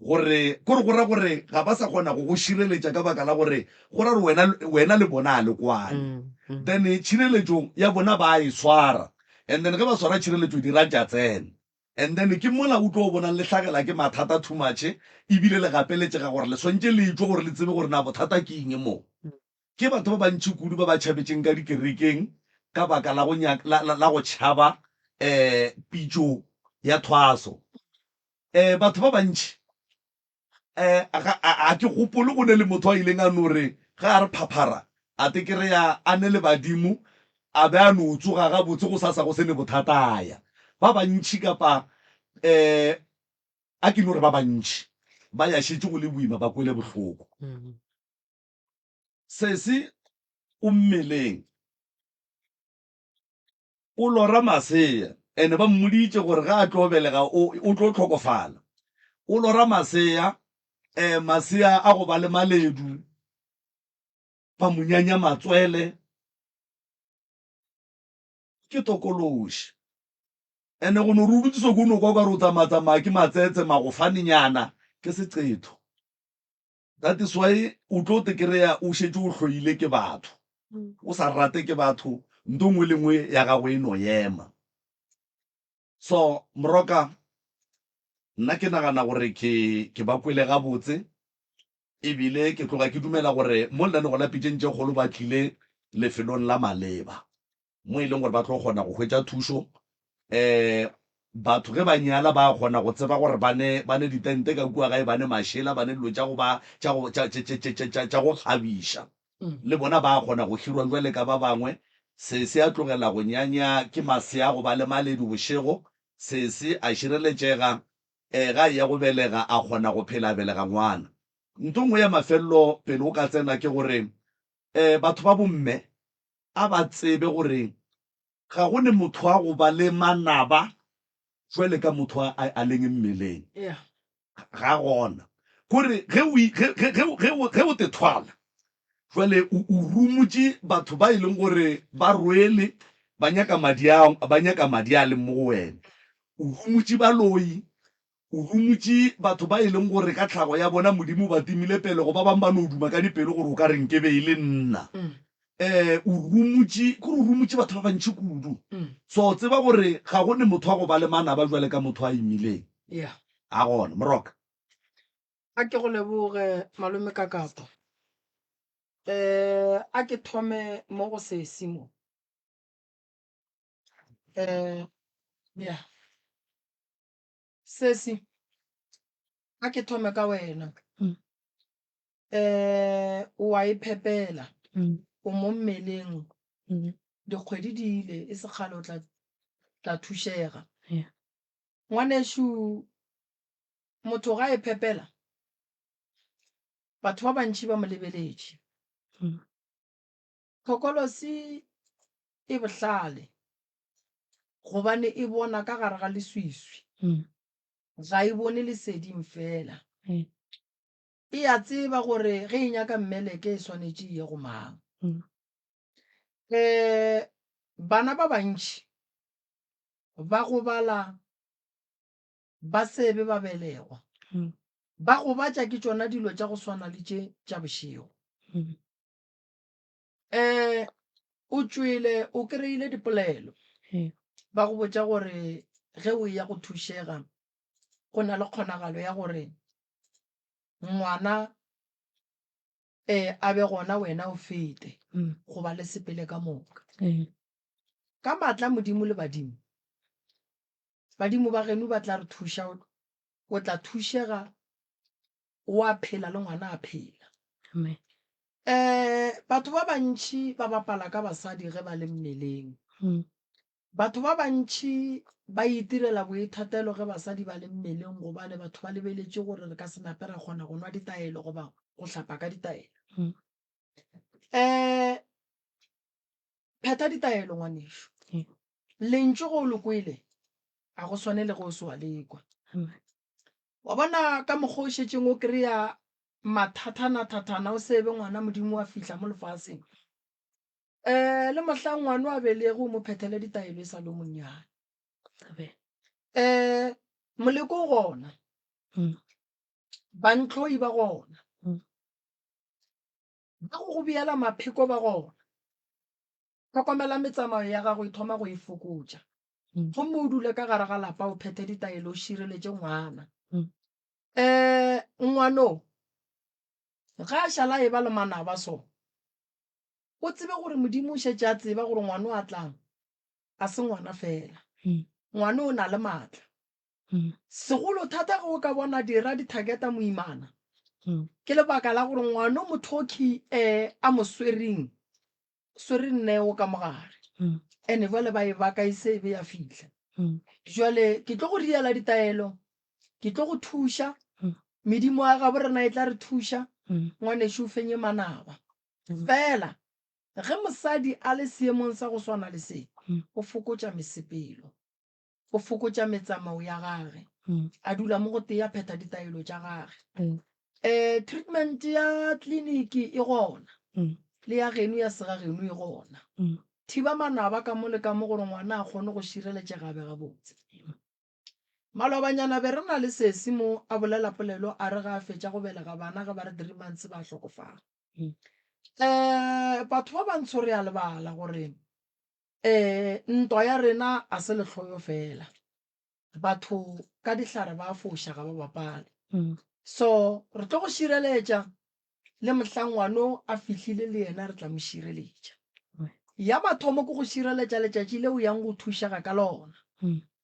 Gore, kore go ra gore ga ba sa kgona go go šireletša ka baka la gore go ra gore wena, wena le bona a le kwane. Then tšhireletšo ya bona ba e swara, and then ge ba swara tšhireletšo dira tša tsena. And then ke mola o tlo bonang le hlagela ke mathata too much, ebile le gapeletšega gore le swantše le tšwe gore le tsebe gore na bothata ke eng mo. Ke batho ba bantši kudu ba ba tšhabetšeng ka dikerekeng ka baka la go nyaka, la, la, la go tšhaba um pitšo ya thwaso. Um batho ba bantši um ga, a, a ke gopole go ne le motho a ileng a no re ge a re phaphara a te kereya a ne le badimo a be a no tsoga gabotse go sasa go se ne bothata a ya. Ba bantši kapa um a ke no re ba bantši ba ya šetše go le boima ba kwele bohloko. Sesi o mmeleng o lora masea ene ba mmoditše gore ge a tlo belega o o tlo hlokofala. O lora masea um masea a go ba le maledu ba mo nyanya matswele ke tokološi. Ene go no re o dutse so ko no kwa o ka re o tsamaya tsamaya ke matsetse magofanenyana ke seqetho. That is why o tlo te kry-a o šetše o hloile ke batho, o sa rate ke batho, nto nngwe le nngwe ya gago e no ema. So Moroka, nna ke nagana gore ke ke ba kwele gabotse ebile ke tloga ke dumela gore mo lenanego la Pitšeng tše Kgolo ba tlile lefelong la maleba mo e leng gore ba tlo kgona go hwetša thušo. Um. Batho ge ba nyala ba kgona go tseba gore ba ne, ba ne ditente ka kua gae, ba ne mašela, ba ne dilo tša go ba, tša go, tša, tša, tša, tša, tša, tša go kgabiša. Le bona ba kgona go hirwa bjale ka ba bangwe. Sesi a tlogela go nyanya ke masea go ba le maledu bošego. Sesi a šireletšega. E, ge a eya go belega, a kgona go phela a belega ngwana. Nto nngwe ya mafelelo pele o ka tsena ke gore, e, batho ba bomme a ba tsebe gore Ga go ne motho wa go ba le manaba jwale ka motho a, a, a leng mmeleng. Yeah. Ga gona. Kore ge o, ge, ge, ge, ge, ge o te thwala, jwale o, o rumotše batho ba e leng gore ba rwele, ba nyaka madi a, ba nyaka madi a leng mo go wena. O rumotše baloi, O rumotše batho ba e leng gore ka tlhago ya bona Modimo o ba timile pelego, ba bangwe ba no duma ka dipelo gore o ka re nke be e le nna. Um o rumotše, kore o rumotše batho ba bantši kudu. So tseba gore ga go ne motho wa go ba le manaba bjale ka motho a imileng. Yeah. A gona. Moroka. A ke go leboge Malome Kakapa. Um a ke thome mo go sesi mo. Um yeah. Sesi, a ke thome ka wena. Mm. Eh, o a iphepela. Mm. O mo mmeleng. Mm. Dikgwedi di ile, e se kgale o tla tla thušega. Yeah. Ngwanešu, motho ga e phepela, batho ba bantši ba mo lebeletše. Mm. Thokolosi e bohlale. Gobane e bona ka gare ga leswiswi, ga e bone leseding feela. E a tseba gore ge e nyaka mmeleke e swanetše e ye go mang. Um Bana ba bantši ba gobala ba se be ba belegwa. Ba gobatša ke tšona dilo tša go swana le tše tša bošego. Um o tšwele o kry-ile dipolelo ba go botša gore ge o eya go thušega go na le kgonagalo ya gore ngwana um a be gona wena o fete goba le sepele ka moka. Ka maatla a Modimo le badimo, badimo ba geno ba tla re thuša, o tla thušega wa phela le ngwana a phela. Amen. Eh, batho ba bantši ba bapala ka basadi ge ba le mmeleng. Mm. Batho ba bantši ba itirela boithatelo ge basadi ba le mmeleng gobane batho ba lebeletše gore re ka se nape ra kgona go nwa ditaelo goba go hlapa ka ditaelo. Mm. Eh, phetha ditaelo ngwanešu. Mm. Lentšu ge o le kwele, a go swane le ge o se wa le kwa. Amen. Wa bona ka mokgwa o šetšeng o kry-a mathathanathathana o sebe ngwana Modimo wa fihla mo lefaseng. Um le mohlang ngwana a belege o mo phethele ditaelo e sa le o monnyane. Um moleko o gona, mm. bantlhoi ba gona, mm. ba go go beela mapheko ba gona. Hlokomela metsamao ya gago e thoma go e fokotša. Gomme o dule ka gare ga lapa o phethe ditaelo o šireletše ngwana. Um Ngwano ge a šala a eba le manaba so, o tsebe gore Modimo o šetše a tseba gore ngwano a tlang a se ngwana fela. Ngwano o na le maatla. Segolo thata ge o ka bona dira di targeta moimana, ke lebaka la gore ngwano mothoki um a mo swereng swere neo ka mogare ene jwale ba e baka e se e be ya fihla. Jwale ke tlo go riela ditaelo, ke tlo go thuša, medimo ya gabo rena e tla re thuša, ngwanešu o fenye manaba. Fela ge mosadi a le seemong sa go swana le se, o fokotša mesepelo. O fokotša metsamao ya gage, a dula mo go tee a phetha ditaelo tša gage. Um treatment ya tleliniki e gona, le ya geno ya segageno e gona. Thiba manaba ka mo le ka mo gore ngwana a kgone go šireletšega a be gabotse. Malobanyana be re na le sesi mo a bolela polelo a re ge a fetša go belega bana ge ba re three months ba hlokofala. Um batho ba bantsho re a lebala gore Ee, ntwa ya rena a se lehloyo fela. Batho ka dihlare ba foša ga ba bapale. So re tlo go šireletša le mohlang ngwano a fihlile le yena re tla mo šireletša. Ya mathomo ke go šireletša letšatši le o yang go thušega ka lona.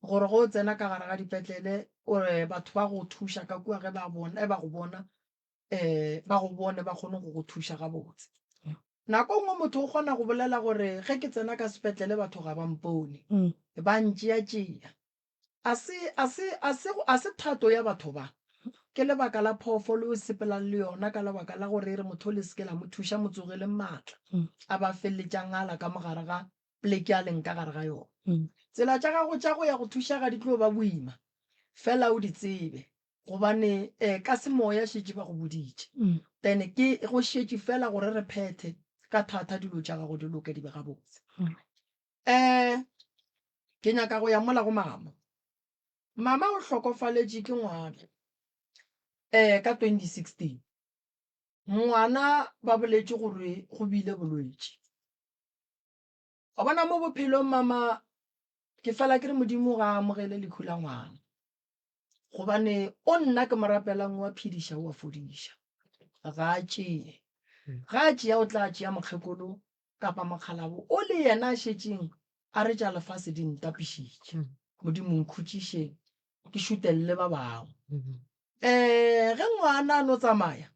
Gore ge o tsena ka gare ga dipetlele o re batho ba go thuša ka kua ge ba bona, ge ba go bona um ba go bone ba kgone go go thuša gabotse. Nako e nngwe motho o kgona go bolela gore ge ke tsena ka sepetlele batho ga ba mpone, ba ntšea-tšea. A se, a se, a se, a se thato ya batho ba. Ke lebaka la phoofolo o sepelang le yona ka lebaka la gore e re motho le se ke la mo thuša mo tsogeleng maatla a ba feleletša ngala ka mogare ga poleke a leng ka gare ga yona. Tsela tša gago tša go ya go thuša ga di tlo ba boima, fela o di tsebe gobane um ka semoya šetše ba go boditše. Then ke go šetše fela gore re phethe ka thata dilo tša gago di loke di be gabotse. Um ke nyaka go ya mola go mama. Mama o hlokofaletše ke ngwana um ka 2016. Ngwana ba boletše gore go bile bolwetši. Wa bona mo bophelong mama ke fela ke re Modimo ga a amogele lehu la ngwana. Gobane o nna ke mo rapelang o a phediša o a fodiša. Ga a tšee. Ga a tšea o tla tšea mokgekolo kapa mokgalabo o le yena a šetšeng a re tša lefase di ntapišitše. Modimo nkhutšiše ke šutelele ba bangwe. Um ge ngwana a no tsamaya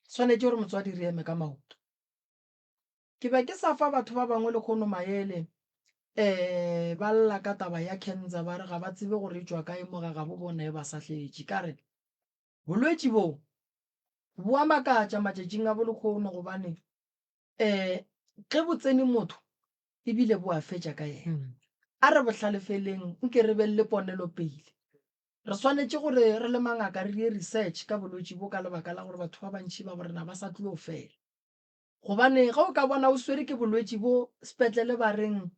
swanetše gore motswadi re eme ka maoto. Ke be ke sa fa batho ba bangwe lekgono maele um ba lla ka taba ya cancer ba re ga ba tsebe gore e tšwa kae mo ga gabo bona e ba sahletše. Ka re bolwetši bo bo a makatša matšatšing a bo lekgono gobane um ge bo tsene motho ebile bo a fetša ka yena. A re bo hlalefeleng nke re beng le ponelopele. Re swanetše gore re le mangaka re dire research ka bolwetši bo ka lebaka la gore batho ba bantši ba borena ba sa tlo fela. Gobane ge o ka bona o swere ke bolwetši bo sepetlele ba reng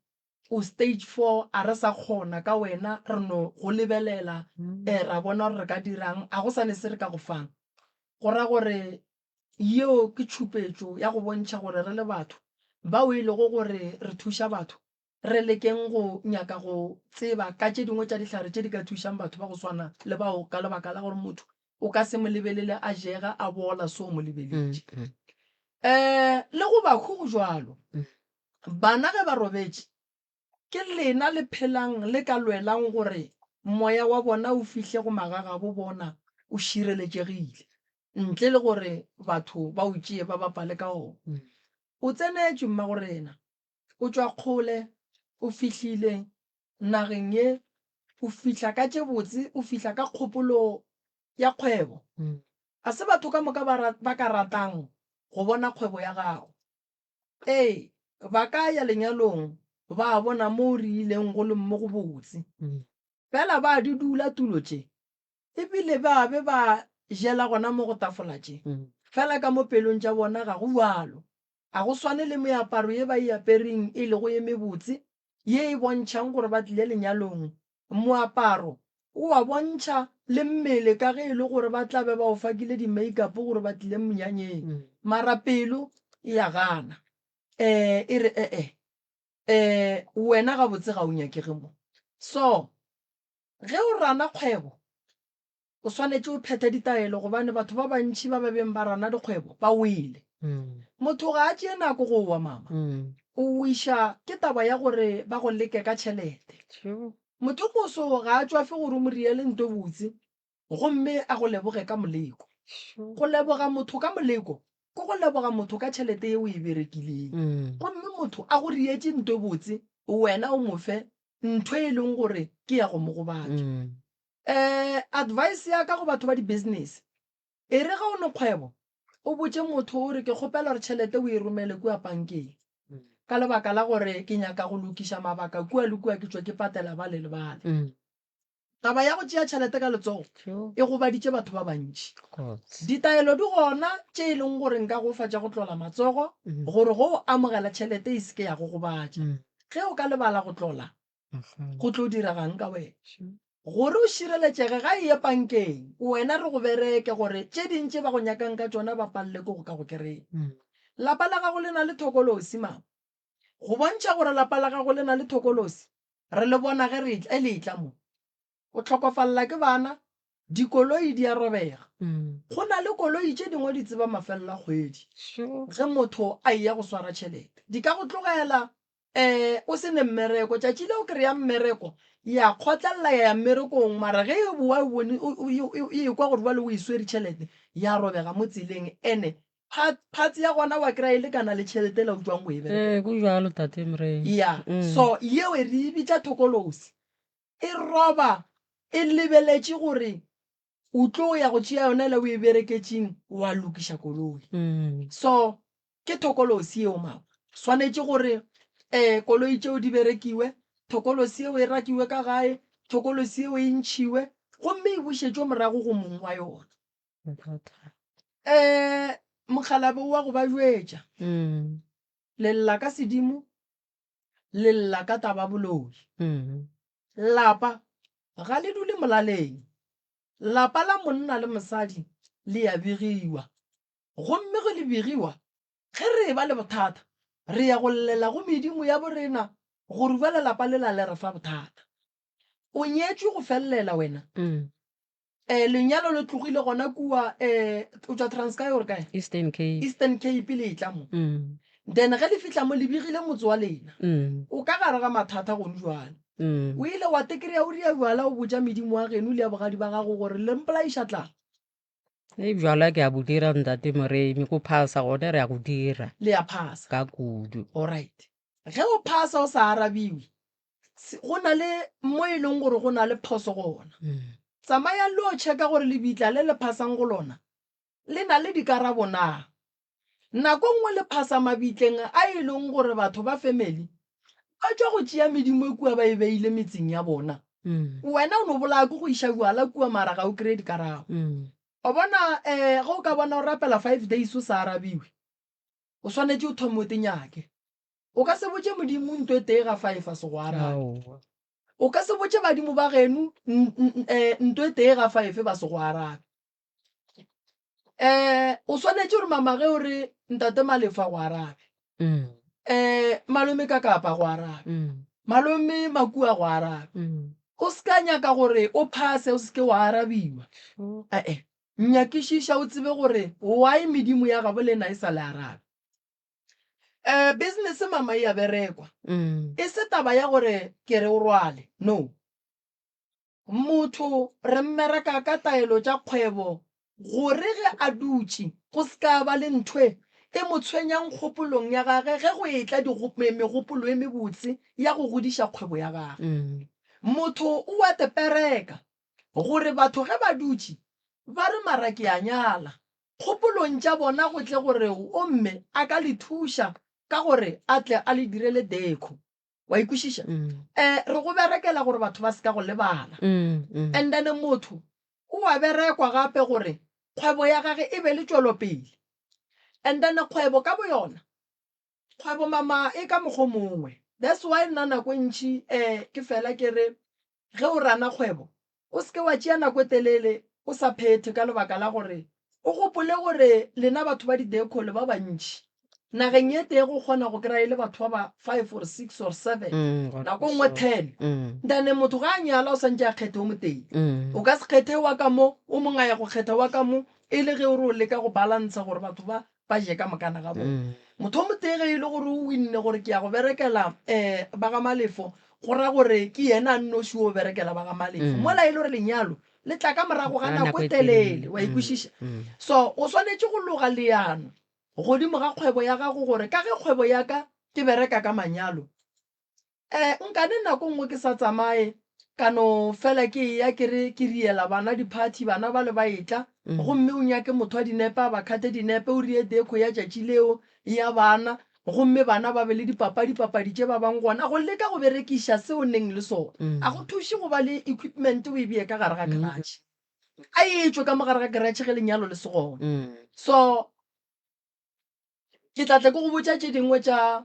o stage four a re sa kgona ka wena re no go lebelela um ra bona gore re ka dirang a go sa ne se re ka go fang. Go ra gore yeo ke tšhupetšo ya go bontšha gore re le batho bao e lego gore re thuša batho re lekeng go nyaka go tseba ka tše dingwe tša dihlare tše di ka thušang batho ba go swana le bao ka lebaka la gore motho o ka se mo lebelele a jega a bola so o mo lebeletše. Um le go bahu go jwalo. Bana ge ba robetše ke lena le phelang le ka lwelang gore moya wa bona o fihle go magagabo bona o šireletšegile ntle le gore batho ba o tšee ba bapale ka ona. O tsenetšwe mmagorena. O tšwa kgole, o fihlile nageng ye, o fihla ka tše botse, o fihla ka kgopolo ya kgwebo. Ga se batho ka moka ba, ba ka ratang go bona kgwebo ya gago. Ee, ba ka ya lenyalong ba bona mo re ileng go le mo go botse. Fela ba di dula tulo tše, e bile ba be ba jela gona mo go tafola tše. Fela ka mo pelong tša bona ga go bjalo. A go swane le meaparo ye ba e apereng e lego ye mebotse, ye e bontšhang gore ba tlile lenyalong. Moaparo o a bontšha le mmele ka ge e le gore ba tla be ba o fakile di-makeup gore ba tlile monyanyeng. Mara pelo e a gana, e re, E-e, wena gabotse ga o nyakege mo. So, ge o rana kgwebo, O swanetše o phethe ditaelo gobane batho ba bantši ba ba beng ba rana dikgwebo ba wele. Motho ga a tšee nako go wa mama. O wiša ke taba ya gore ba go leke ka tšhelete. Motho moso ga a tšwafe gore o mo riele nto botse gomme a go leboge ka moleko. Go leboga motho ka moleko ke go leboga motho ka tšhelete ye o e berekileng. Gomme motho a go rietše nto botse wena o mo fe ntho e leng gore ke ya go mo gobatša. Um advice ya ka go batho ba di-business, e re ge o ne kgwebo o botše motho o re ke kgopela gore tšhelete o e romele kua pankeng ka lebaka la gore ke nyaka go lokiša mabaka kua le kua ke tšwe ke patela bale le bale. Taba ya go tšea tšhelete ka letsogo e gobaditše batho ba bantši. Ditaelo di gona tše e leng gore nka go fa tša go tlola matsogo gore ge o amogela tšhelete e se ke ya go gobatša. Ge o ka lebala go tlola go tlo diregang ka wena? Gore o šireletšege ga e ye pankeng, wena re go bereke gore tše ding tše ba go nyakang ka tšona ba palele ke go ka go kry-a. Lapa la gago le na le thokolosi, mama. Go bontšha gore lapa la gago le na le thokolosi, re le bona ge re etla, le etla mo. O hlokofalela ke bana, dikoloi di a robega. Go na le koloi tše dingwe di tseba mafelelo a kgwedi ge motho a eya go swara tšhelete. Di ka go tlogela. Um o se ne mmereko, tšatši le o kry-a mmereko, ya kgotlelela ya ya mmerekong, mara ge e boa e bone e ekwa gore bjale o e swere tšhelete, ya robega mo tseleng. Ene parts ya gona wa kry-a e lekana le tšhelete ela o tšwang go e bereka. Ee, go bjalo Tate Morena. Ya, so yeo re e bitša thokolosi. E roba e lebeletše gore o tlo ya go tšea yona ela o e bereketšeng wa lokiša koloi. So ke thokolosi yeo mama. Swanetše gore um koloi tšeo di berekiwe, thokolosi yeo e rakiwe ka gae, thokolosi yeo e ntšhiwe gomme e bušetšwe morago go mong wa yona. Um mokgalabje o wa go ba jwetša, le lla ka sedimo, le lla ka taba boloi. Lapa ga le dule molaleng. Lapa la monna le mosadi le a begiwa. Gomme ge le begiwa, ge re eba le bothata, re ya go llela go medimo ya borena gore bjale lapa lela le re fa bothata. O nyetšwe go felelela wena. Eh, lenyalo le tlogile gona kua eh, o tšwa Transkei or kae? Eastern Cape. Eastern Cape le etla mo. Mm. Then ge le fihla mo le begile motse wa lena. Mm. O ka gare ga mathata gone jwale. Mm. O ile wa tekreya o ria bjala o botša medimo wa geno le ya bogadi ba gago gore le mpolaiša tlala. E bjala ke a bo dira ntate Moremi, go phasa gone re a go dira. Le a phasa. Ka kudu. Alright. Ge o phasa o sa arabiwe, go na le mo e leng gore go na le phoso gona. Tsamayang le yo checka gore lebitla le le phasang go lona le na le dikarabo na. Nako nngwe le phasa mabitleng a e leng gore batho ba family ba tšwa go tšea medimo e kua ba e beile metseng ya bona. Wena o no bolaya ke go iša bjala kua mara ga o kry-e dikarabo. O bona um ge o ka bona o rapela five days o sa arabiwe, o swanetše o thome o te nyake. O ka se botše Modimo nto e tee ga five a se go arabe. Aowa. O ka se botše badimo ba geno nto e tee ga five ba se go arabe. Um o swanetše gore mama ge o re ntate Malefo a go arabe. Mm. Um malome Kakapa go arabe. Mm. Malome Makua go arabe. Mm. O se ka nyaka gore o phase o se ke wa arabiwa. Sure. Ee, nyakišiša o tsebe gore why medimo ya gabo lena e sa le arabe. Um business mama e a berekwa. Mm. E se taba ya gore ke re o rwale. No. Motho re mmereka ka taelo tša kgwebo gore ge a dutše go se ka ba le ntho e mo tshwenyang kgopolong ya gage ge go etla megopolo e mebotse ya go godiša kgwebo ya gage. Motho o a tepereka gore batho ge ba dutše ba re mara ke a nyala, kgopolong tša bona go tle gore o mme a ka le thuša ka gore a tle a le direle deco. Wa e kwešiša? Mm. Eh, re go berekela gore batho ba se ka go lebala. Mm, mm. And then motho o a berekwa gape gore kgwebo ya gage e be le tšwelopele. And then kgwebo ka boyona, kgwebo mama e ka mokgwa o mongwe. That's why nna nako e ntši eh, ke fela ke re Ge o rana kgwebo, o se ke wa tšea nako e telele o sa phethe ka lebaka la gore o gopole gore lena batho ba di-decor le ba bantši. Nageng e tee go kgona go kry-a e le batho ba ba five or six or seven, nako e nngwe ten. Then motho ga a nyala o santše a kgethe o motee. O ka se kgethe wa ka mo, o mongwe a ya go kgetha wa ka mo, e le ge o re o leka go balantsha gore batho ba ba je ka mokana ga bona. Motho o motee ge e le gore o winne gore ke ya go berekela um ba ga Malefo, go ra gore ke yena a nnoši o berekela ba ga Malefo. Mola e le gore lenyalo le tla ka morago ga nako e telele, wa e kwešiša? So o swanetše go loga leano godimo ga kgwebo ya gago gore ka ge kgwebo ya ka ke bereka ka manyalo, Eh, nkane nako nngwe ke sa tsamaye, ka no fela ke eya ke re ke riela bana diphathi, bana bale ba etla, gomme o nyake motho wa dinepe a ba khate dinepe, o rie deco ya tšatši leo ya bana, gomme bana ba be le dipapadi, papadi tše ba bang gona, go leka go berekiša se o neng le sona. A go thuše go ba le equipment o e bee ka gare ga garage. A e tšwe ka mo gare ga garage ge lenyalo le se gona. So, Ke tla tla ke go botša tše dingwe tša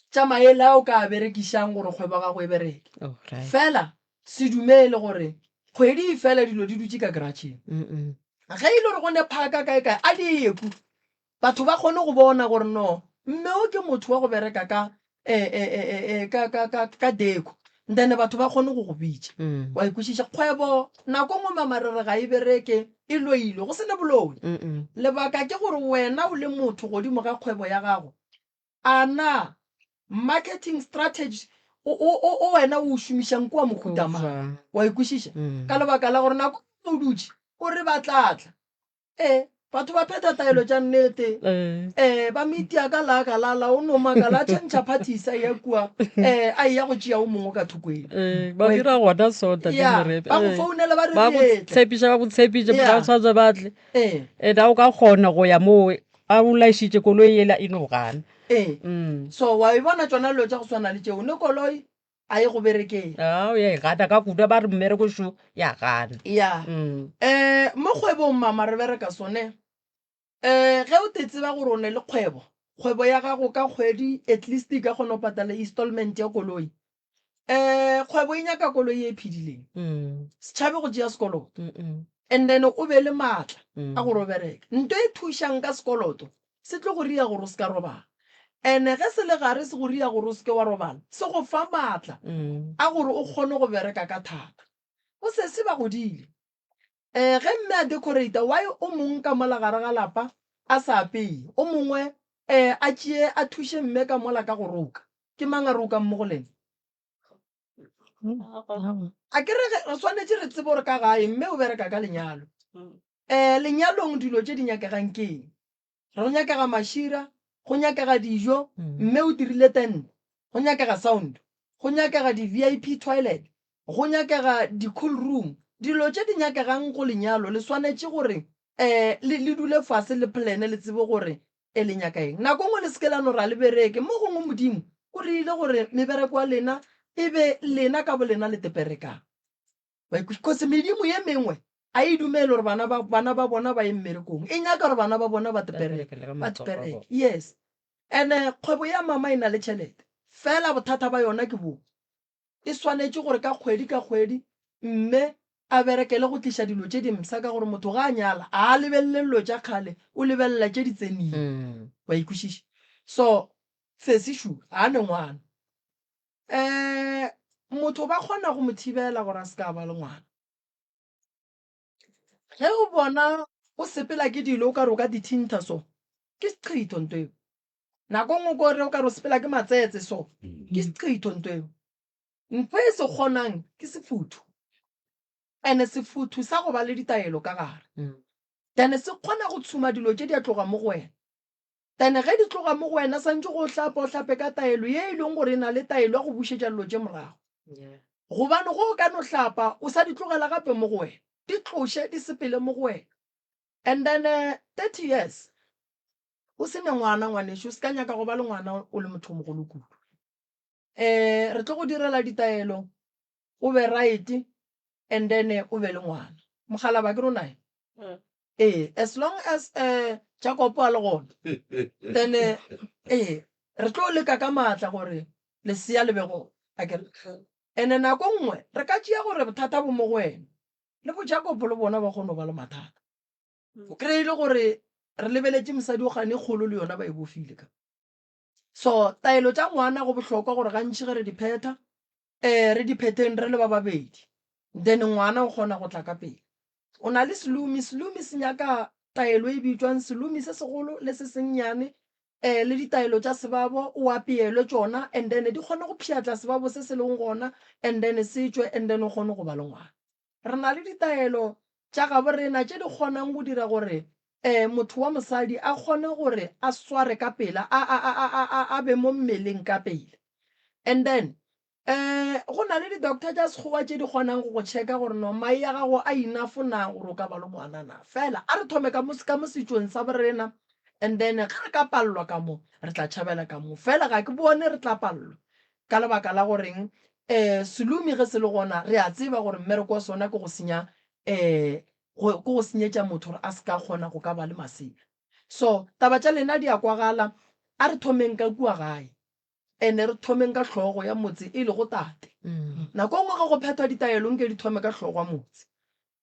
tša maele a o ka a berekišang gore kgwebo ya gago e bereke. Alright. Fela se dumele gore kgwedi e fela dilo di dutše ka garage-eng. Mm-mm. Ge e le gore go ne phaka kae kae a di ye ku batho ba kgone go bona gore no mme o ke motho wa go bereka ka eh, eh, eh, eh, eh, ka, ka, ka, ka deco then batho ba kgone go go bitša. Mm. Wa e kwešiša? Kgwebo nako nngwe mama re re ga e bereke e loilwe go se ne boloi. Mm-mm. Lebaka ke gore wena o le motho godimo ga kgwebo ya gago, a na. Marketing strategy o, o, o, o wena o o šomišang ke wa mohuta mang? Jwang? Wa e kwešiša? Mm. Ka lebaka la gore nako e nngwe o dutše o re ba tla tla. Ee, batho ba phetha taelo tša nnete. Eh. Eh, ba metia ka la ka la la o no makala a tšhentšha parties a ya kua eh, a eya go tšea o mongwe ka thokweni. Eh, ba Wa e- dira gona so ntate Ya, Morepe. ba go Eh, founela ba re ba go re etle. tshepiša ba go tshepiša Ya. ba tshwanetse ba tle Eh, and a o ka kgona go ya moo a o laišitše koloi yela e no gana ee. Mm. So wa e bona tšona dilo tša go swana le tšeo, ne koloi a ye go berekeng. A o ya e gana ka kudu ba re mmereko šo ya gana. Ya. Mm. Eh, mo kgwebong mama re bereka sone. Eh, ge o te tseba gore o ne le kgwebo, kgwebo ya gago ka kgwedi at least e ka kgona go patala installment ya koloi. Eh, kgwebo e nyaka koloi e phedileng. Mm. Se tšhabe go tšea sekoloto. Mm -mm. And then o be le maatla Mm. a gore o bereke. Nto e thušang ka sekoloto se tlo go ria gore o se ka robala. And-e ge se le gare se go ria gore o se ke wa robala, se go fa maatla Mm. a gore o kgone go bereka ka thata. Bo sesi ba godile. Um ge mme a decorate-a, why o mongwe ka mola gare ga lapa a sa apeye, o mongwe um a tšee a thuše mme ka mola ka go roka. Ke mang a rokang mo go lena? A ke re re swanetše re tsebe gore ka gae mme o bereka ka lenyalo. Um lenyalong dilo tše di nyakegang ke eng? Go nyakega mašira, go nyakega dijo, mme o dirile tente, go nyakega sound, go nyakega di-V_I_P toilet, go nyakega di-cool room. Dilo tše di nyakegang go lenyalo le swanetše gore um le le dule fase le plan-e le tsebe gore e le nyaka eng. Nako nngwe le se ke la no ra le bereke, mo gongwe Modimo o rile gore mebereko ya lena e be lena ka bolena le teperekang. Wa ikwešiša? Cause medimo ye mengwe a e dumele gore bana ba bana ba bona ba ye mmerekong, e nyaka gore bana ba bona ba tepereke, berekele ka ba matsogo a tepereke. bona. Yes. And-e kgwebo ya mama e na le tšhelete, fela bothata ba yona ke bo, e swanetše gore ka kgwedi ka kgwedi mme a berekele go tliša dilo tše dimpsha ka gore motho ga a nyala ga a lebelele dilo tša kgale, o lebelela tše di tseneng. Wa ikwešiša? So sesi šo ga a ne ngwana. Um motho ba kgona go mo thibela gore a se ka ba le ngwana. Ge o bona o sepela ke dilo o ka re o ka di thintha so, ke seqhitho nto eo. Nako nngwe ko re o ka re o sepela ke matsetse so, ke seqhitho nto eo. Ntho e se kgonang ke sefuthu, and-e sefuthu sa go ba le ditaelo ka gare. Then se kgona go tshuma dilo tše di a tloga mo go wena. Then ge di tloga mo go wena santše go hlapa o hlape ka taelo ye e leng gore e na le taelo ya go bušetša dilo tše morago. Gobane ge o ka no hlapa o sa di tlogela gape mo go wena, di tloše di sepele mo go wena. And then 30 years o se ne ngwana ngwanešu, o se ka nyaka go ba le ngwana o le motho o mogolo kudu. Um re tlo go direla ditaelo o be right and then o be le ngwana. Mokgalaba ke re o nae? Ee, as long as um Jacob a le gona then ee re tlo leka ka maatla gore lesea le be gona akere. And-e nako nngwe re ka tšea gore bothata bo mo go wena le bo Jacob le bona ba kgone go ba le mathata. O kry-e e le gore re lebeletše mosadi o gane kgolo le yona ba e bofile ka. So taelo tša ngwana go bohlokwa gore gantši ge re di phetha um re di phetheng re le ba babedi then ngwana o kgona go tla ka pele. O na le selomi, selomi se nyaka taelo e bitšwang selomi se segolo le se sennyane um le ditaelo tša sebabo o apeelwe tšona and then di kgone go pšhatla sebabo se se leng gona and then se tšwe and then o kgone go ba le ngwana. Re na le ditaelo tša gabo rena tše di kgonang go dira gore um motho wa mosadi a kgone gore a sware ka pela, a, a, a, a, a, a be mo mmeleng ka pele. And then um go na le di-doctor tša Sekgowa tše di kgonang go go checka gore no mae a gago a enough na gore o ka ba le ngwana na. Fela a re thome ka mo, ka mo setšong sa borena and then ge re ka palelwa ka mo re tla tšhabela ka mo. Fela ga ke bone re tla palelwa ka lebaka la goreng um selomi ge se le gona re a tseba gore mmereko wa sona ke go senya um go ke go senyetša motho gore a se ka kgona go ka ba le masea. So taba tša lena di a kwagala, a re thomeng ka kua gae and-e re thomeng ka hlogo ya motse e lego tate. Nako e nngwe ge go phethwa ditaelo nke di thome ka hlogo ya motse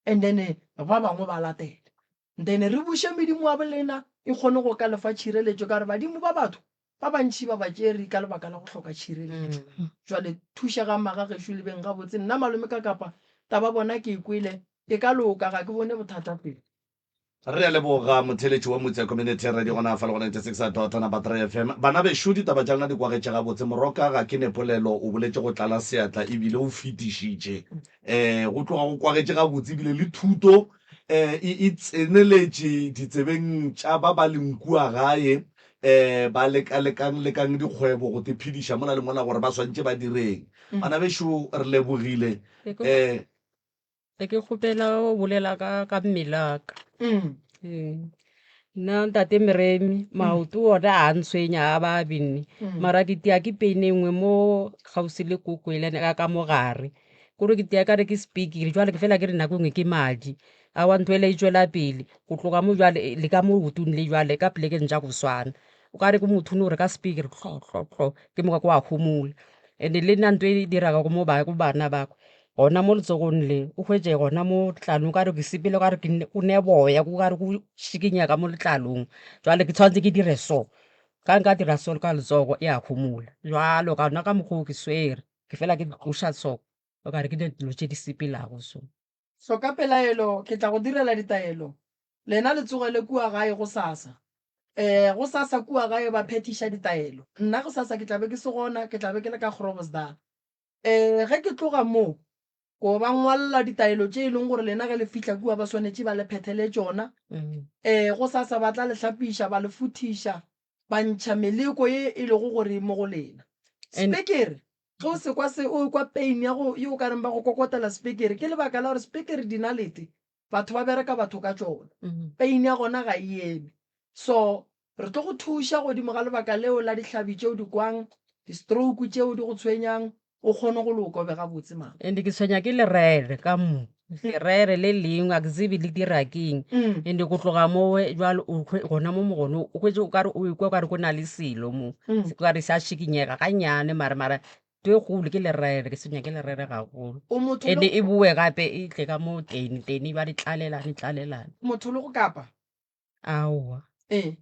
and then ba bangwe ba latele. Then re buše medimo wa bolena e kgone go ka le fa tšhireletšo ka gore badimo ba batho ba bantši ba ba tšere ka lebaka la go hloka tšhireletšo. Jwale thušegang magagešo le beng gabotse. Nna malome ka kapa taba bona ke e kwele e ka loka ga ke bone bothata pele. Re a leboga motheeletši wa Motse Community Radio gona fa le go 96 dot number 3 FM. Bana bešo ditaba tša lena di kwagetše gabotse. Moroka ga ke ne polelo o boletše go tlala seatla ebile o fetišitše. Um go tloga go kwagetše gabotse ebile le thuto um e e tseneletše ditsebeng tša ba ba leng kua gae um ba lekalekang lekang dikgwebo go tephediša mola le mola gore ba swantše ba direng. Bana bešo re lebogile um Be ke kgopela go bolela ka ka mmele wa ka. Ee. Nna ntate Moremi maoto ona a ntshwenya a ba binne mara ke tia ke pain e nngwe mo kgauswi le koko e lene ka ka mo gare kore ke tia kare ke sepikiri jwale ke fela ke re nako e nngwe ke madi aowa ntho ele e tšwela pele go tloga mo jwale le ka mo leotong le jwale ka polekeng tša go swana o ka re ke motho o no re ka sepikiri hlo hlo hlo ke moka kwa homola and-e le nna ntho e dirago mo go bana ba ka Gona mo letsogong le, o hwetše gona mo letlalong, o ka re ke sepele, o ka re ke o ne boya, o ka re go šikinya ka mo letlalong. Jwale ke tshwanetse ke dire so, ka nka dira so ka letsogo e a homola. Jwalo ka nna ka mokgwa o ke swere, ke fela ke tloša so, o ka re ke dilo tše di sepelago so. Hloka pelaelo, ke tla go direla ditaelo. Lena le tsogele kua gae gosasa. Ee, gosasa kua gae ba phethiša ditaelo. Nna gosasa ke tla be ke se gona, ke tla be ke le ka Groblersdal. Ee, ge ke tloga mo, ko ba ngwalela ditaelo tše e leng gore lena ge le fihla kua ba swanetše ba le phethele tšona. Ee, gosasa ba tla le hlapiša, ba le futhiša, ba ntšha meleko ye e lego gore e mo go lena. Sepekere, ge o se kwa se, o ekwa pain ya go, ye o ka reng ba go kokotela sepekere, ke lebaka la gore sepekere dinalete, batho ba bereka batho ka tšona. Pain ya gona ga e eme. So, Re tlo go thuša godimo ga lebaka leo la dihlabi tše o di kwang, di-stroke tšeo di go tshwenyang, o kgone go loka o be gabotse mama. And ke tshwenya ke lerere ka mo, lerere le lengwe a ke tsebe le dira keng. And go tloga mowe jwale o gona mo mogono o hwetše o kare o ikwa o kare go na le selo mo, o kare sa šikinyega ganyane mare mara nto e kgolo ke lerere, ke tshwenya ke lerere gagolo. O motho And e boe gape e tle ka mo teng teng ba di tlalelane tlalelane. Motho le go kapa? Aowa. Ee.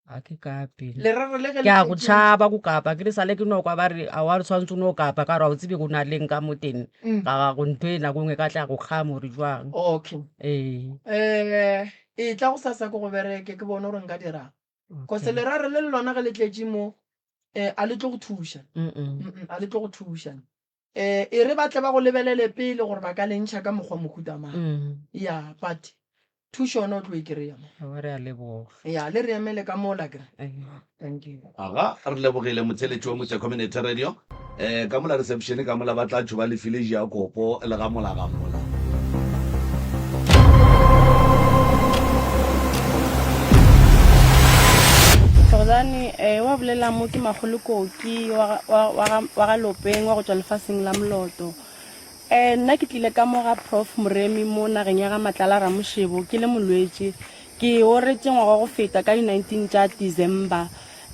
Ga ke kape. Lerere le ge Ke a go tšhaba go kapa ke re sale ke no kwa ba re aowa re tshwanetse o no kapa ka gore ga o tsebe go na leng ka mo teng ga gago ntho e nako e nngwe e ka tla go kgama gore jwang. Okay. Ee. Eh, etla gosasa ke go bereke ke bone gore nka dirang. Cause lerare le le lona ge le tletše mo, eh, a le tlo go thuša. A le tlo go thuša. Eh, e re ba tle ba go lebelele pele gore ba ka le ntšha ka mokgwa mohuta mang. Mm. Ya, but thušo yona o tlo e kry-a mo. Aowa, re a leboga. Ya, le re emele ka mola kere. Ee. Thank you. Aga, re lebogile motheeletši wa Motse Community Radio. Eh, ka mola reception ka mola ba tla tšho ba lefile Jakopo le ga mola ga mola. Thokozani, eh, wa bolela mo ke Makgolo Koki wa, wa, wa, ga, wa ga Lopeng wa go tšwa lefaseng la Moloto. Eh, nna ke tlile ka mo ga Prof Moremi mo nageng ya ga Matlala Ramošebo ke le molwetši. Ke oretše ngwaga wa go feta ka di 19 tša December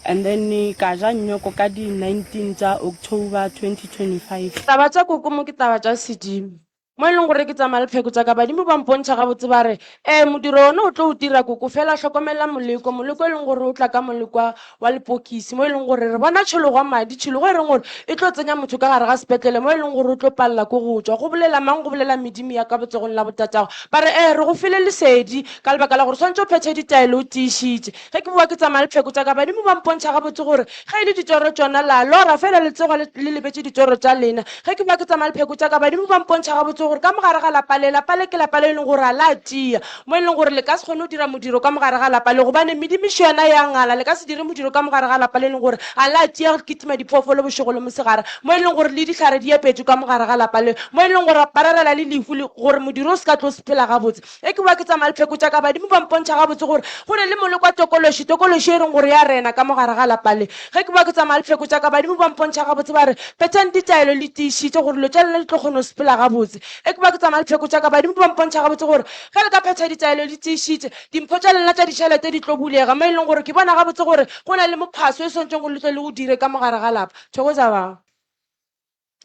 and then ka ja nnyoko ka di 19 tša October 2025. Taba tša koko mo ke taba tša sedimo. Mo e leng gore ke tsamaya le pheko tša ka, badimo ba mpontšha gabotse ba re, Ee, modiro wona o tlo o dira koko, fela hlokomela moleko, moleko e leng gore o tla ka moleko wa, wa lepokisi, mo e leng gore re bona tšhologo ya madi, tšhologo e reng gore e tlo tsenya motho ka gare ga sepetlele, mo e leng gore o tlo palela ko go tšwa. Go bolela mang? Go bolela medimo ya ka botsogong la botatago. Ba re, Ee, re go file lesedi, ka lebaka la gore o swanetše o phethe ditaelo o tiišitše. Ge ke boa ke tsamaya le pheko tša ka, badimo ba mpontšha gabotse gore ge e le ditoro tšona la lora fela le tsoga le, le lebetše ditoro tša lena. Ge ke boa ke tsamaya le pheko tša ka, badimo ba mpontšha gabotse gore ka mo gare ga lapa le, lapa le ke lapa le e leng gore ga la tia, mo e leng gore le ka se kgone go dira modiro ka mo gare ga lapa le, gobane medimišo yona e a ngala, le ka se dire modiro ka mo gare ga lapa le e leng gore ga la tia go kitima diphoofolo bošego le mosegare, mo e leng gore le dihlare di epetšwe ka mo gare ga lapa le, mo e leng gore ba rerela le lehu le gore modiro o se ka tlo sepela gabotse. Ge ke boa ke tsamaya le pheko tša ka, badimo ba mpontšha gabotse gore go ne le moleko wa tokološi, tokološi e reng gore ya rena ka mo gare ga lapa le. Ge ke boa ke tsamaya le pheko tša ka, badimo ba mpontšha gabotse ba re, Phethang ditaelo le tiišitše gore dilo tša lena di tlo kgona go sepela gabotse. Ge ke boa ke tsamaya le pheko tša ka, badimo ba mpontšha gabotse gore ge le ka phetha ditaelo le tiišitše, dimpho tša lena tša ditšhelete di tlo bulega, mo e leng gore ke bona gabotse gore go na le mophaso e swanetšeng gore le tle le o dire ka mo gare ga lapa. Thokoza baba.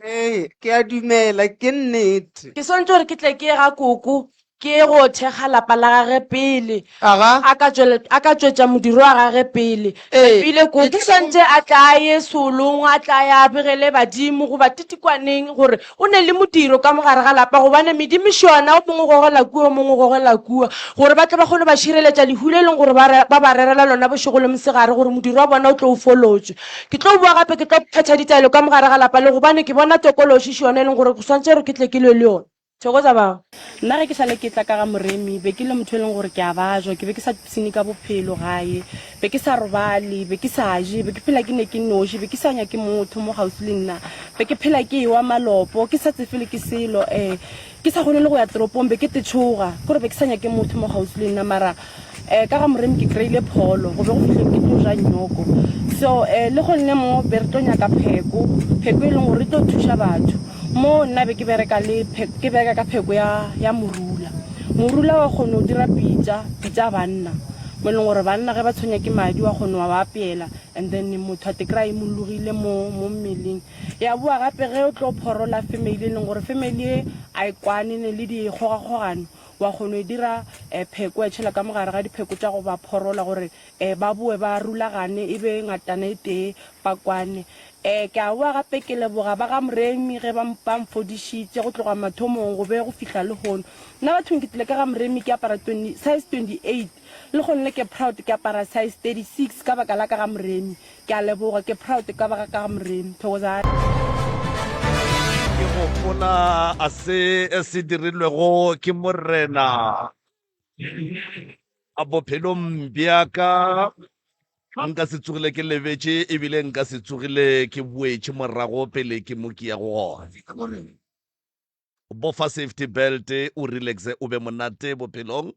Ee, ke a dumela, ke nnete. Ke swanetše gore ke tle ke ye ga koko. Ke go thekga lapa la gage pele Aga. a ka tšwele, a ka tšwetša modiro wa gage pele. Ee. Pele koko swantše a tla a ye seolong, a tla ya a begele badimo goba titikwaneng gore o ne le modiro ka mo gare ga lapa gobane medimo šona o mongwe o gogela kua o mongwe o gogela kua gore ba tle ba kgone ba šireletša lehu le leng gore ba re, ba ba rerela lona bošego le mosegare gore modiro wa bona o tlo o folotšwe. Ke tlo boa gape ke tlo phetha ditaelo ka mo gare ga lapa le gobane ke bona tokološi šona e leng gore ke swantše gore ke tle ke lwe le yona. Thokoza baba. Nna ge ke sa le ke tla ka ga Moremi, be ke le motho e leng gore ke a bajwa, ke be ke sa ipshine ka bophelo gae, be ke sa robale, be ke sa je, be ke phela ke ne ke noši, be ke sa nyake motho mo kgauswi le nna, be ke phela ke ewa malopo, ke sa tsefele ke selo, um ke sa kgone le go ya toropong, be ke te tšhoga, ke gore be ke sa nyake motho mo kgauswi le nna. Mara um ka ga Moremi ke kry-ile pholo, go be go fihleng ke tlo ja nyoko. So um le gonne mo be re tlo nyaka pheko, pheko e leng gore e tlo thuša batho. Mo nna be ke bereka le ke bereka ka pheko ya ya morula. Morula wa kgona go dira pitša, pitša ya banna. Mo e leng gore banna ge ba tshwenya ke madi wa kgona wa ba apeela and then motho a te kry-a imologile mo mo mmeleng. Ya bowa gape ge o tlo phorola family e leng gore family e a e kwane ne le dikgogakgogano wa kgona go e dira pheko wa e tšhela ka mo gare ga dipheko tša go ba phorola gore ba bowe ba rulagane e be ngatana e tee ba kwane. Ke a boa gape ke leboga ba ga Moremi ge ba ba mfodišitše go tloga mathomong go be go fihla lehono. Nna bathong ke tlile ka ga Moremi ke apara 20, size 28, lehono le ke proud ke apara size 36 ka baka la ka ga Moremi. Ke a leboga, ke proud ka ba ga ka ga Moremi. Thokozani. Ke gopola se se dirilwego ke Morena bophelong bja ka. Nka se tsogile ke lebetše ebile nka se tsogile ke boetše morago pele ke mo ke yago gona. Bofa safety belt o relaxe o be monate bophelong.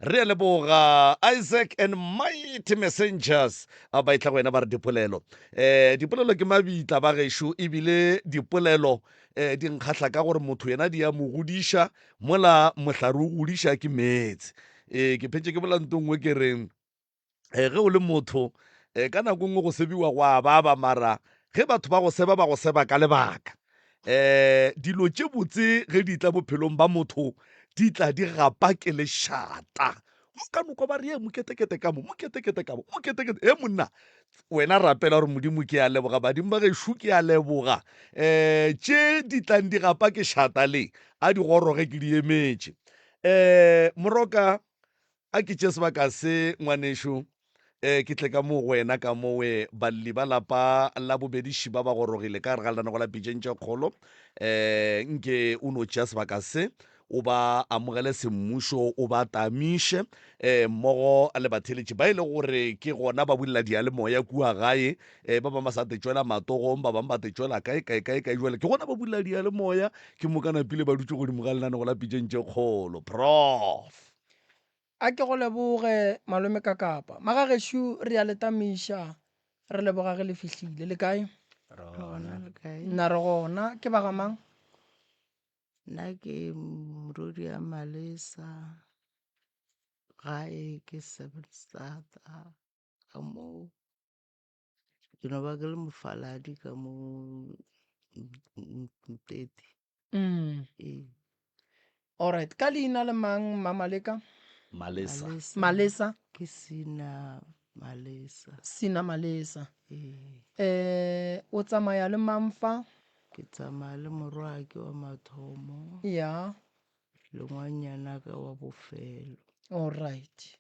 Re a leboga Isaac and Mighty Messengers a ba etla go wena ba re dipolelo. Eh dipolelo ke mabitla ba gešo ebile dipolelo eh di nkgahla ka gore motho yena di a mo godiša mola mohlare o godiša ke meetse. Eh ke phetše ke bola nto nngwe ke re eh, ge o le motho eh, ka nako nngwe go sebiwa go a baba mara ge batho ba go seba ba go seba ka lebaka eh dilo tše botse ge di tla bophelong ba motho di tla di gapa ke lešata o ka nokwa ba re ye moketekete ka mo moketekete ka mo moketekete e monna wena rapela gore modimo ke a leboga badimo ba gešo ke a leboga um tše di tlang di gapa ke šata le a di goroge ke di emetše um moroka A ke tšee sebaka se, ngwanešu, e, ke tle ka mo go wena ka mowe balli ba lapa la bobedi šiba ba gorogile ka gare ga lenanego la Pitšeng tše Kgolo. E, nke o no tšea sebaka se, o ba amogele semmušo, o ba tamiše, e, mmogo le batheeletši ba e le gore ke gona ba bulela diyalemoya kua gae, e, ba bangwe ba sa te tšwela matogong, ba bangwe ba te tšwela kae, kae, kae, kae. Jwale ke gona ba bulela diyalemoya, ke moka napile ba dutše godimo ga lenanego la Pitšeng tše Kgolo. Prof. A ke go leboge malome Kakapa. Magagešo re a le tamiša, re leboga ge le fihlile. Le kae? Re gona, le kae? Nna re gona. Ke ba ga mang? Nna ke morodi ya Malesa, gae ke Sevenstata ka moo. Ke no ba ke le mofaladi ka mo Mteti. Mm. Ee. Alright, ka leina le mang Mma Maleka? Malesa. Malesa. Malesa. Ke Sina Malesa. Sina Malesa. Ee. Eh, o tsamaya le mang fa? Ke tsamaya le morwake wa mathomo. Ya. Le ngwanyanaka wa bofelo. Alright.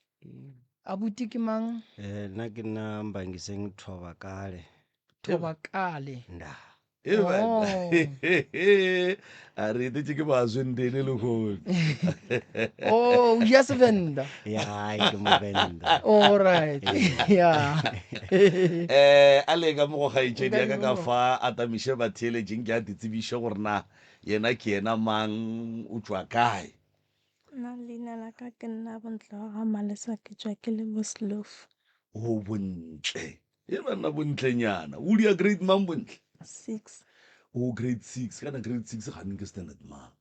Abuti ke mang? Eh, nna ke nna Mbangiseng Thobakale. Thobakale. Nda. E banna. Oh. A re etetše ke baswendele lehono. Oh, o ja Sevenda. Ya, ke Movenda. All right. Yeah. Eh, a le ka mo go kgaetšedi ya ka ka fa a tamiše batheeletšeng ke a titsebiše gore na yena ke yena mang o tšwa kae. Nna leina la ka ke nna Bontle wa ga Malesa ke tšwa ke le Mosloof. O Bontle. E banna Bontlenyana. O dia grade mang Bontle? Six. O grade six. Kana grade six gane ke standard mang?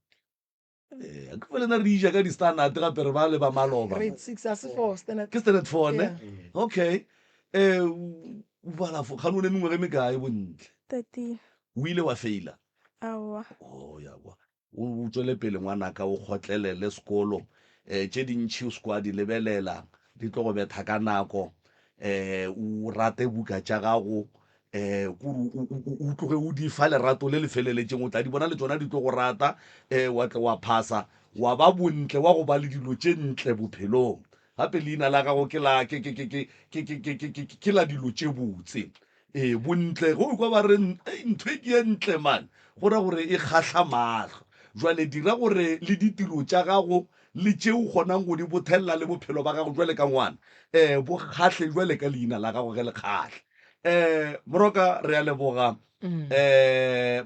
Eh, a ke fele na re ija ka di standard gape re ba le ba maloba. Grade six a se four standard. Ke standard four ne? Yeah. Okay. Eh, o bala fo gane o ne mengwaga e mekae Bontle? 13. O ile wa faila? Aowa. Oh, ya kwa. O tšwele pele ngwanaka, o kgotlelele sekolo. Um tše dintši o se ke wa di lebelela, di tlo go betha ka nako. Um o rate buka tša gago, um kore o tloge o di fa lerato le le feleletšeng, o tla di bona le tšona di tlo go rata. Um wa tle wa phasa, wa ba bontle, wa go ba le dilo tše ntle bophelong. Gape leina la gago ke la, ke, ke, ke, ke, ke, ke, ke, ke, ke, ke la dilo tše botse. Ee, bontle, ge o kwa ba re, Ei, ntho e ke ye ntle man, go ra gore e kgahla mahlo. Jwale dira gore le ditiro tša gago le tše o kgonang go di bothelela le bophelo ba gago jwale ka ngwana, um bo kgahle jwale ka leina la gago ge le kgahla. Um Moroka, re a leboga. Um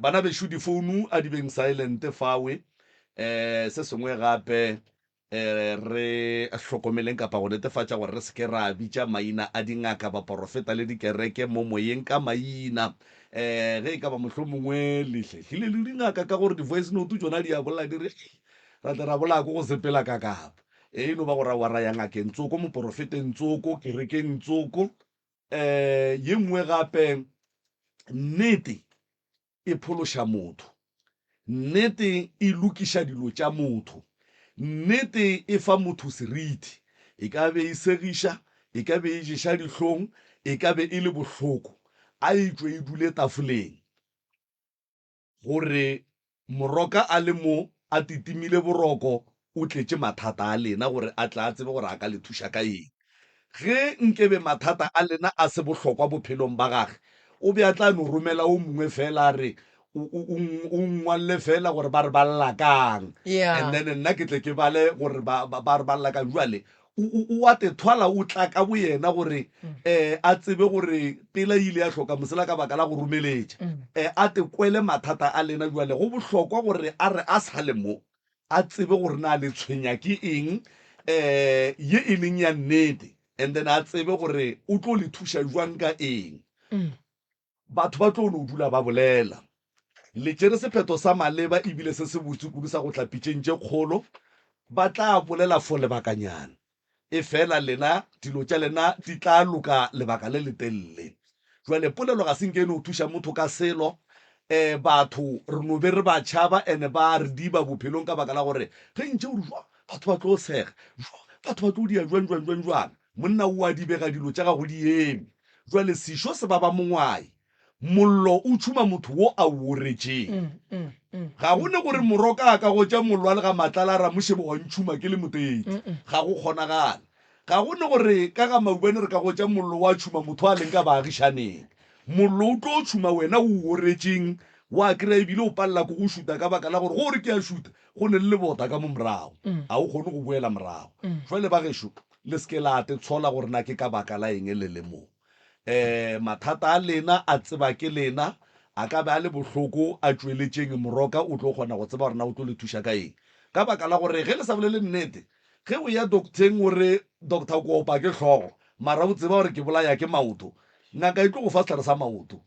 bana bešo difounu a di beng silent fawe. Um se sengwe gape, Re hlokomeleng kapa go netefatša gore re se ke ra bitša maina a dingaka, baporofeta le dikereke mo moyeng ka maina. Ge e ka ba mohlomongwe le hlehlile le dingaka ka gore di-voice note tšona di a bolela di re, Hei, ra tle ra bolaya ko go sepela ka kapa. E no ba gore aowa ra ya ngakeng tsoko, moporofeteng tsoko, kerekeng tsoko. Ye nngwe gape, nnete e phološa motho. Nnete e lokiša dilo tša motho. Nnete e fa motho seriti. E ka be e segiša, e ka be e ješa dihlong, e ka be e le bohloko. A e tšwe e dule tafoleng. Gore Moroka a le mo a titimile boroko o tletše mathata a lena gore a tle a tsebe gore a ka le thuša ka eng. Ge nkebe mathata a lena a se bohlokwa bophelong ba gage, o be a tla no romela o mongwe feela a re, O, o, o, o nngwalle feela gore ba re ba lla kang. Yeah. And then nna ke tle ke bale gore ba, ba, ba re ba lla kang. Jwale, o, o, o a te thwala o tla ka boyena gore um a tsebe gore pela e ile ya hloka mosela ka baka la go romeletša. Um a te kwele mathata a lena. Jwale go bohlokwa gore a re a sa le mo, a tsebe gore na le tshwenya ke eng um ye e leng ya nnete and then a tsebe gore o tlo le thuša jwang ka eng. Batho ba tlo no dula ba bolela. Le tšere sephetho sa maleba ebile se sebotse kudu sa go tla pitšeng tše kgolo. Ba tla bolela for lebakanyana. Efela lena dilo tša lena di tla loka lebaka le letelele. Jwale polelo ga se nke e no thuša motho ka selo. Um batho re no be re ba tšhaba and ba re diba bophelong ka baka la gore ge ntše o re jwa batho ba tlo sega, jwa batho ba tlo dia jwang jwang jwang jwang. Monna o a dibega dilo tša gago di eme. Jwale sešo se baba mongwai. Mollo o tšhuma motho wo a o oretšeng. Ga go ne gore moroka a ka gotša mollo a le ga Matlala a Ramošebo wa ntšhuma ke le motetsi. Ga go kgonagale. Ga go ne gore ka ga Maubane re ka gotša mollo wa tšhuma motho a leng ka baagišaneng. Mollo o tlo tšhuma wena o o oretšeng, wa kry-a ebile o palela ke go šuta ka baka la gore ge o re ke a šuta go ne le lebota ka mo morago, ga o kgone go boela morago. Jwale bagešo le se ke la te tshola gore na ke ka baka la eng le le mo. Um mathata a lena a tseba ke lena, a ka be a le bohloko, a tšweletšeng Moroka o tlo kgona go tseba gore na o tlo le thuša ka eng. Ka baka la gore ge le sa bolele nnete, ge o ya docteng o re doctor ko opa ke hlogo, mara o tseba gore ke bolaya ke maoto, ngaka e tlo go fa sehlare sa maoto,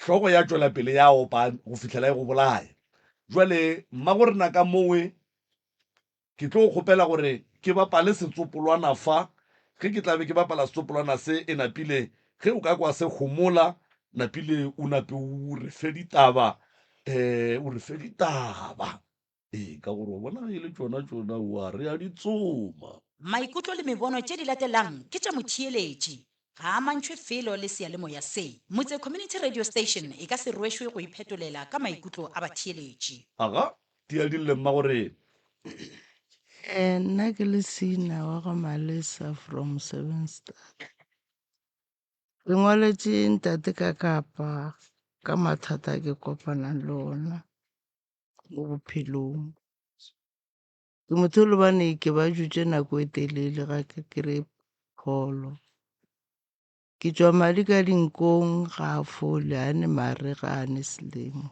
hlogo ya tšwela pele ya opa go fihlela e go bolaya. Jwale mmagorena ka mowe Ke tlo kgopela gore ke bapale setsopolwana fa. Ge ke tla be ke bapala setsopolwana se, e napile ge o ka kwa se homola, napile o nape o re fe ditaba, um o re fe ditaba. Ee, ka gore wa bona ge e le tšona tšona, oa re a di tsoma. Maikutlo le mebono tše di latelang ke tša motheeletši. Ga a amantšhwe felo le seyalemoya se. Motse Community Radio Station e ka se rwešwe go iphetolela ka maikutlo a batheeletši. Aga, Di a di lle mmagorena. Eh, nna ke le Sina wa ga Malesa from Sevenstad. Ke ngwaletše ntate ka kapa ka mathata a ke kopanang le ona mo bophelong. Ke motho e le bane ke ba jutše nako e telele ga ke kry-e pholo. Ke tšwa madi ka dinkong ga a fole a ne marega a ne selemo.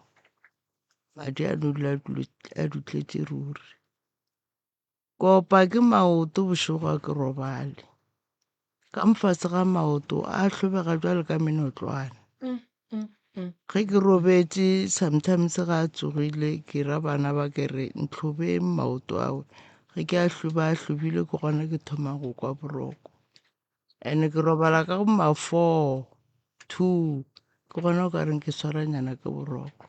Madi a no dula a dutletše ruri. Ke opa ke maoto bošego ga ke robale. Ka mofase ga maoto a hlobega bjalo ka menotlwana. Ge ke robetše sometimes ga a tsogile ke ra bana ba ke re ntlhobeng maoto ao. Ge ke a hloba a hlobile ke gona ke thomang go kwa boroko. And-e ke robala ka bo ma four, two, ke gona o ka reng ke swaranyana ke boroko.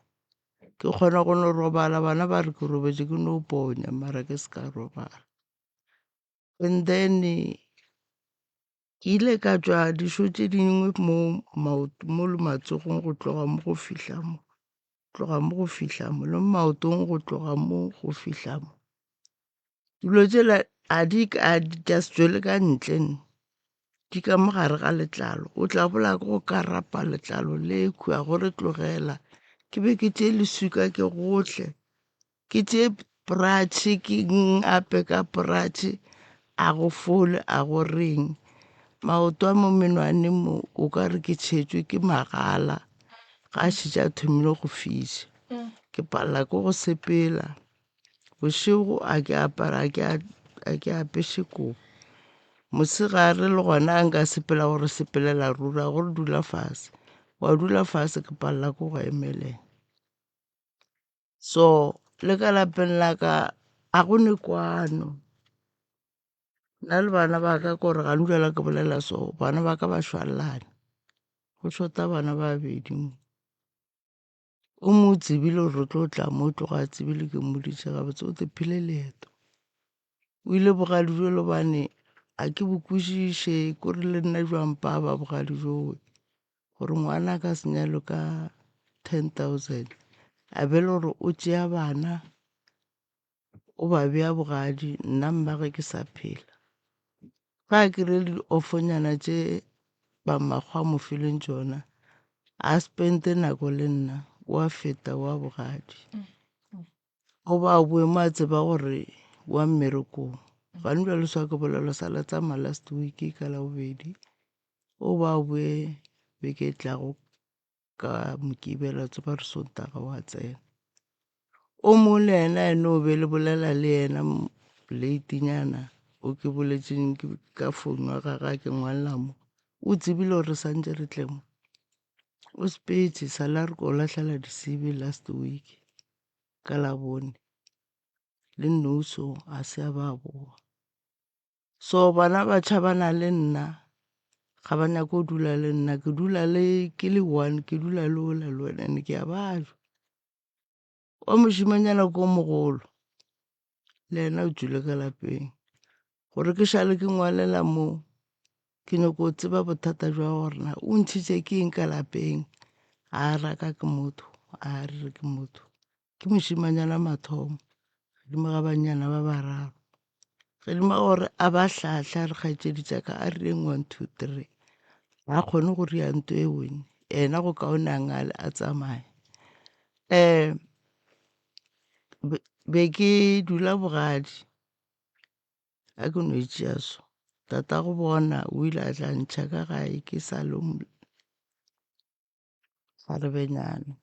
Ke kgona go no robala bana ba re ke robetše ke no ponya mara ke se ka robala. And then ke ile ka tšwa dišo tše dingwe mo mo le matsogong go tloga mo go fihla mo, tloga mo go fihla mo, le mo maotong go tloga mo go fihla mo. Dilo tšela a di a di tša se tšwele ka ntle di ka mo gare ga letlalo. O tla bolaya ke go karapa letlalo le khua gore tlogela. Ke be ke tšee leswika ke gohle. Ke tšee poratšhe ke ape ka poratšhe a go fole a go reng. Maoto a mo menwaneng mo o ka re ke tšhetšwe ke magala ga a šetše a thomile go fiša. Ke palela ke go sepela bošego a ke apara a ke apeše kobo. Mosegare le gona a nka sepela gore sepelela ruri a gore dula fase wa dula fase ke palela ke go emelela. So le ka lapeng la ka a go ne kwano. Nna le bana ba ka kore ga dula ke bolela so bana ba ka ba šwalelana. Go šota bana ba babedi mo. O mo tsebile gore re tlo tla mo tloga a tsebile ke mmoditše gabotse o te phele leeto. O ile bogadi bjalo bane a ke bo kwešiše kore le nna jwang pa ba bogadi jowe. Gore ngwana a ka se nyalwe ka 10,000 a be le gore o tšea bana o ba bea bogadi nna mmagwe ke sa phela. Ga a kry-ile di-offer-nyana tše ba mmakgwa a mo fileng tšona a spend-e nako le nna wa feta wa bogadi. O ba boe mo a tseba gore wa mmerekong. Gane bjale sa ke bolela sa la tsamaya last week ka Labobedi. O ba boe beke e tlago ka Mokibelo tseba re Sontaga wa tsena. O mongwe le yena ene o be le bolela le yena late-nyana o ke boletšeng ka founu ya gagwe a ke ngwalela mo. O tsebile gore re santše re tle mo. O sepetse sa la re ko lahlela di-C_V last week ka Labone le nou so a se a ba boa. So bana ba tšhabana le nna ga ba nyake go dula le nna ke dula le ke le one ke dula le ola le wena and ke a bajwa. Wa mošemanyana ko mogolo le yena o tšwile ka lapeng gore ke šale ke ngwalela mo ke nyako tseba bothata jwa gore na o ntšhitše ke eng ka lapeng a raka ke motho a re ke motho. Ke mošemanyana mathomo godimo ga bannyana ba bararo. Godimo ga gore a ba hlahla re kgaetšedi tša ka a rileng 1 2 3 ga kgone go ria nto e wene yena go kaone a ngale a tsamaye. Be ke dula bogadi a ke no e tšea so. Tatago bona o ile a tla ntšha ka gae ke sa le kgarebenyana.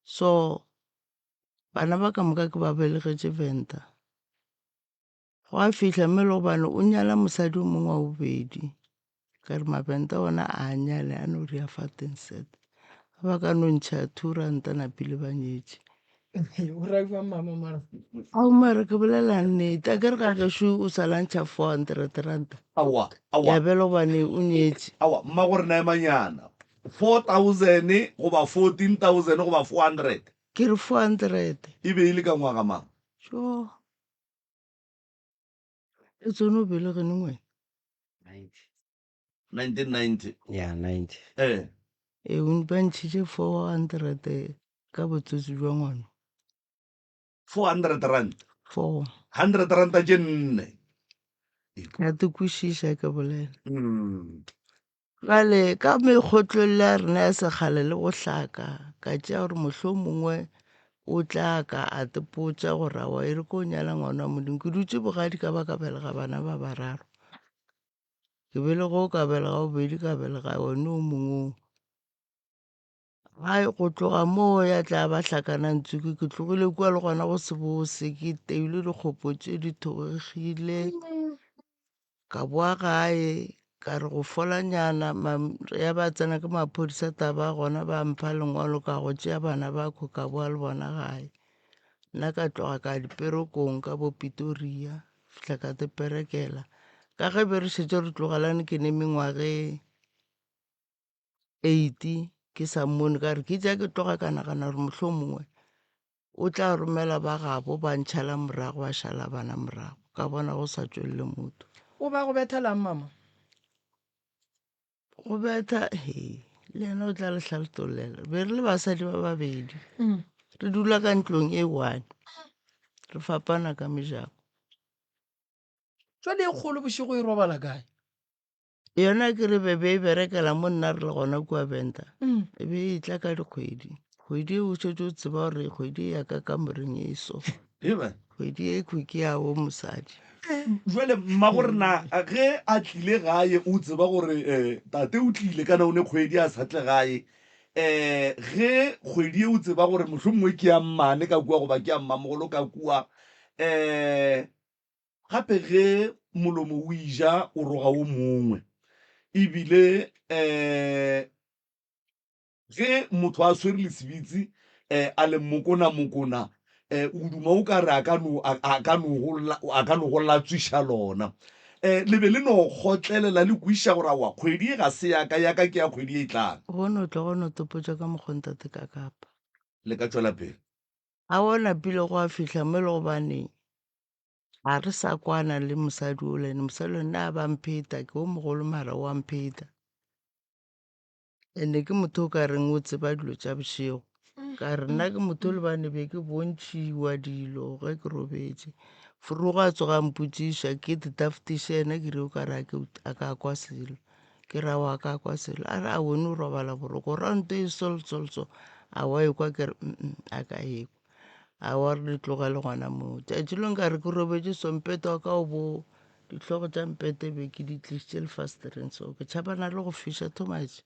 So bana ba ka moka ke ba belegetše Venda. Gwa fihla mo e le gobane o nyala mosadi o mongwe wa bobedi. Ka re Mavenda ona a nyale a no ria fa teng set. Ba ka no ntšha 2 ranta napile ba nyetše. O ra jwang mama mara? Ao mara ke bolela nnete a ke re ga gešo o sa la ntšha 400 ranta. Aowa, aowa. Ya bjalo gobane o nyetše. Aowa, mmago rena emanyana. 4000 goba 14000 goba 400. Ke re 400. E be e le ka ngwaga mang? Tjo. E tsone o belege neng wena? 90. 1990. Ya, 90. Ee. Ee, o ba ntšhitše 400 ka botsotsi bja ngwana. 400 rand. Four. 100 ranta tše nne. Ke a te kwešiša ke bolela. Bjale ka mekgotlelo ya rena ya sekgale le go hlaka, ka tšea gore mohlomongwe o tla ka a tepotša gore aowa e re ko nyala ngwana wa Modimo. Ke dutše bogadi ka ba ka belega bana ba bararo. Ke belege o ka belega o bobedi ka belega one o mongwe o. Gae go tloga moo ya tla ba hlakana ntsuku ke tlogile kua le gona go se bose ke teilwe dikgopo tše di thobegile ka boa gae ka re go folanyana ya ba tsena ke maphodisa taba gona ba mpha lengwalo ka go tšea bana ba ko ka boa le bona gae nna ka tloga ka diperekong ka bo Pretoria fihla ka teperekela ka ge be re šetše re tlogelane ke ne mengwage eight ke sa mmone ka re ke tša ke tloga ka nagana gore mohlomongwe. O tla romela ba gabo ba ntšhala morago ba šala bana morago ka bona go sa tšwelele motho. O ba go bethelang mama? Go betha he le yena o tla le hlaltollela. Be re le basadi ba babedi. Re dula ka ntlong e one. Re fapana ka mejako. Jwale e kgolo bošego e robala kae? Yona ke re be be e berekela mo nna re le gona kua Venda. E be e tla ka dikgwedi. Kgwedi e o šetše o tseba gore kgwedi e ya ka kamoreng e so. Kgwedi e khwi ke ya wo mosadi. Jwale mmago rena ge a tlile gae o tseba gore um tate o tlile kana o ne kgwedi a sa tle gae. Um ge kgwedi e o tseba gore mohlomongwe ke ya mmane ka kua goba ke ya mmamogolo ka kua um Gape ge molomo o ija o roga wo mongwe. E bile um ge motho a swere lesibitsi um a le mokona-mokona um o duma o ka re a ka no, a, a ka no go, a ka no go latswiša lona. Um le be le no kgotlelela le kwiša gore aowa kgwedi ye ga se ya ka, ya ka ke ya kgwedi ye e tlang. Go no tla go no topotša ka mokgo ntate Kakapa. Le ka tšwela pele. A o napile gwa fihla mo e le gobane Ga re sa kwana le mosadi o le mosadi o nna a ba mpheta ke o mogolo mara o a mpheta. And-e ke motho o ka reng o tseba dilo tša bošego. Ka re nna ke motho o lebane be ke bontšhiwa dilo ge ke robetše. Forogo a tsoga a mpotšiša ke tetaftiše yena ke re o ka re a ka kwa selo. Ke re aowa a ka kwa selo. A re a wena o robala boroko ronto e so le so le so a wa ekwa ke re a ka ekwa. Aowa re di tlogele gona moo. Tšatši lengwe ka re ke robetše so mpete wa ka o bo dihlogo tša mpete be ke di tlišitše lefastereng so ke tšhabana le go fiša too much.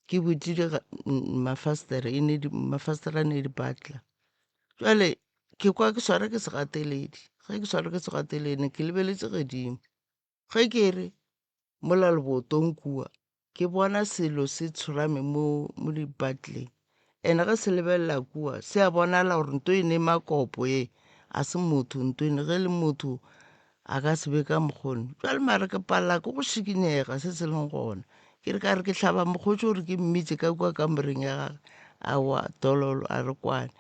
Ke butše mafastere e ne mafastere a ne di batla. Jwale ke kwa ke swara ke segateledi, ge ke swara ke segateledi ne ke lebeletše godimo. Ge ke re mola lebotong kua ke bona selo se tshorame mo mo dibatleng and ge se lebelela kua se a bonala gore nto e ne makopo e a se motho nto ene ge le motho a ka se be ka mokgone jwale mare ke palela ke go šikinyega se se leng gona ke re ka re ke hlaba mokgotsi gore ke mmitse ka kua kamoreng ya gage aowa dololo a re kwane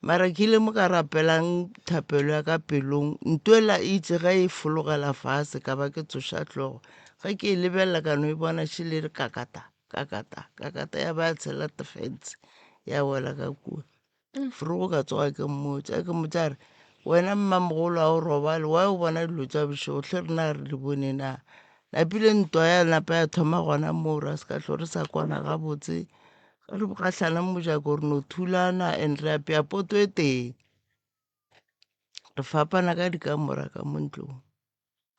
Mara ke ile mo ka rapelang thapelo ya ka pelong, ntwela e itše ge e fologela fase ka ba ke tsoša hlogo. Ge ke e lebelela ka no e bona šele e re kakata, kakata, kakata ya ba ya tshela fence ya wela ka kua. Forogo ka tsoga ke mmotša, ke mmotša a re wena mmamogolo ga o robale why o bona dilo tša bošego hle rena ga re di bone na. Napile ntwa ya napa ya thoma gona moo ra se ka hlwa re sa kwana gabotse. Ge re gahlana mojako re no thulana and re apea poto e tee. Re fapana ka dikamora ka mo ntlong.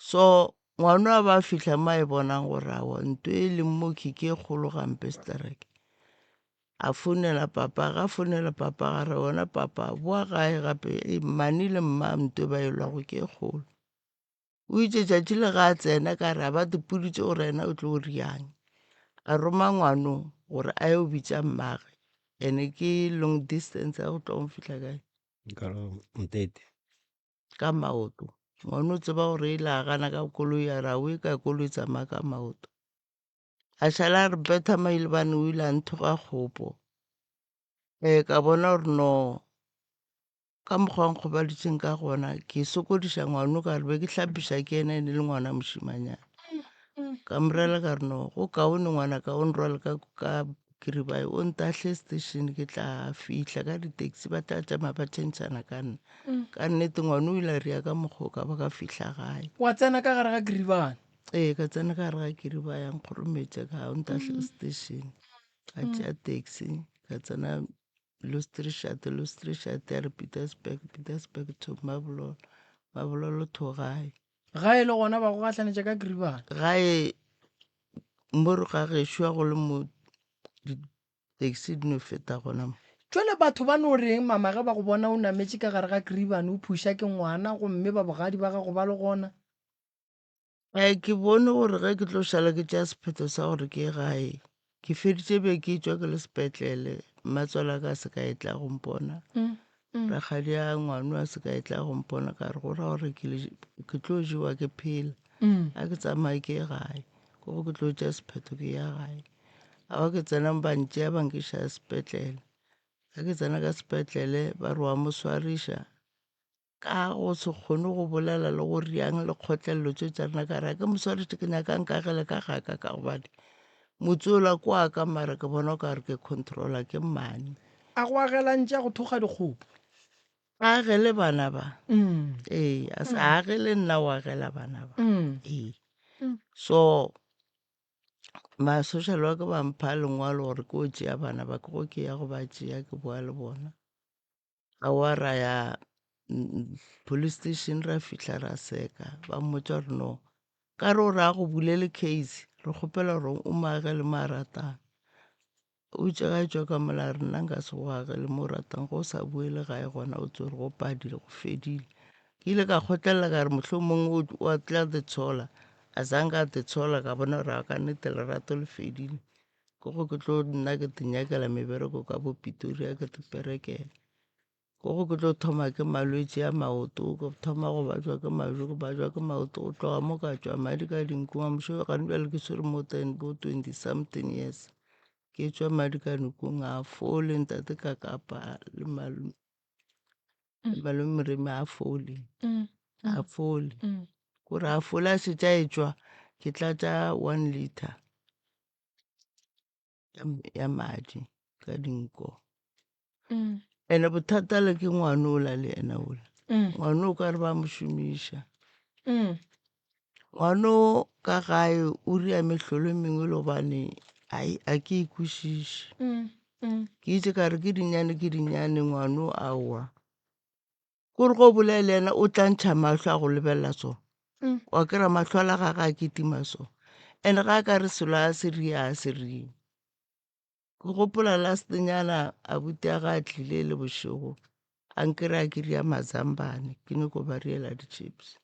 So ngwano a ba fihla mo a e bonang gore aowa nto e leng mo ke ke e kgolo gampe stereke. A founela papa, ga founela papa ga re wena papa boa gae gape mmane le mma nto e ba e lwago ke e kgolo. O itše tšatši le ga a tsena ka re a ba tepoditše gore yena o tlo riang. A roma ngwano gore a yo bitša mmage. Ene ke long distance ya go tloga go fihla kae? Mtete. Ka maoto. Ngwano o tseba gore e ile a gana ka koloi a re a o e ka koloi tsamaya ka maoto. A šala a re betha mailebane o ile a nthoga kgopo. Ee ka bona gore no Ka mokgwa wa nkgobaditšeng ka gona, ke sokodiša ngwano ka re be ke hlapiša ke yena e ne le ngwana mošimanyana. Ka morela ka re no, go kaone ngwana ka o nrwale ka ka kiribae o ntahle station ke tla fihla ka di-taxi ba tla tšama ba tšhentšhana ka nna. Ka nnete ngwana o ile a ria ka mokgwa o ka ba ka fihla gae. Wa tsena ka gare ga kiribane? Ee, ka tsena ka gare ga kiriba ya nkgorometša ka o ntahle station. Ka tšea taxi ka tsena Lustrishate, Lustrishate ya re Pietersburg, Pietersburg to Mabololo, Mabololo to gae. Gae le gona ba go gahlanetša ka Gribane? Gae mo re ga gešo ya go le mo di-taxi di no feta gona mo. Jwale batho ba no reng mama ge ba go bona o nametše ka gare ga Gribane o phuša ke ngwana gomme ba bogadi ba gago ba le gona? Ee, ke bone gore ge ke tlo šala ke tšea sephetho sa gore ke ye gae, ke feditše be ke tšwa ke le sepetlele, mmatswale a ka se ka e tla go mpona, rakgadi a ngwano a se ka e tla go mpona, ka re go ra gore ke tlo jewa ke phela, a ke tsamaye ke ye gae, ko go ke tlo tšea sephetho ke ya gae. A ba ke tsena ba ntšea ba nkiša sepetlele. Ge ke tsena ka sepetlele ba re wa mo swariša ka go se kgone go bolela le go riang le kgotlelelo tše tša rena ka re a ke mo swariše ke nyaka nkagele ka gaka ka gobane motse ola ko wa ka mara ke bona o ka re ke controller ke mmane. A go agela ntše a go thokga dikgopo. A agele bana ba. Ee, a sa agele nna o agela bana ba. Ee. So ma-social worker ba mpha lengwalo gore ke o tšea bana ba ke go ke ya go ba tšea ke boa le bona. Aowa ra ya police station ra fihla ra seka ba mmotša gore no ka re o re a go bulele case re kgopela gore o mo agele mo a ratang. O itše ga e tšwa ka mola a re nna nka se go agele mo o ratang ge o sa boele gae gona o tsebe gore go padile go fedile. Ke ile ka kgotlelela ka re mohlomongwe o a tla te tshola, a zange a te tshola ka bona gore ka nnete lerato le fedile. Ke go ke tlo nna ke te nyakela mebereko ka bo Pretoria ke te perekela. Ke go ke tlo thoma ke malwetši a maoto, ke thoma go bajwa ke majo, ke bajwa ke maoto, go tloga mo ka tšwa madi ka dinku mamošo gane bjale ke swere more than bo 20 something years. Ke tšwa madi ka dinkung ga a fole ntate ka kapa le malome, malome Moremi ga a fole, ga a fole. Kore a fole a šetše a etšwa ke tlatša one litre. ya madi ka dinko. Ene bothata le ke ngwana ola le yena ola. Ngwana o ka re ba mo šomiša. Ngwana o ka gae o ria mehlolo e mengwe le gobane ai a ke e kwešiše. Ke itše ka re ke dinyane ke dinyane ngwana o aowa. Kore ge o bolela le yena o tla ntšha mahlo a go lebelela so. Wa kry-a mahlo a la gage a kitima so. And ga a ka re selo a se rie a se rie. Ke gopola last nyana abuti a ga a tlile le bošego a nkry-a ke ria mazambane ke nyako ba riela di-chips.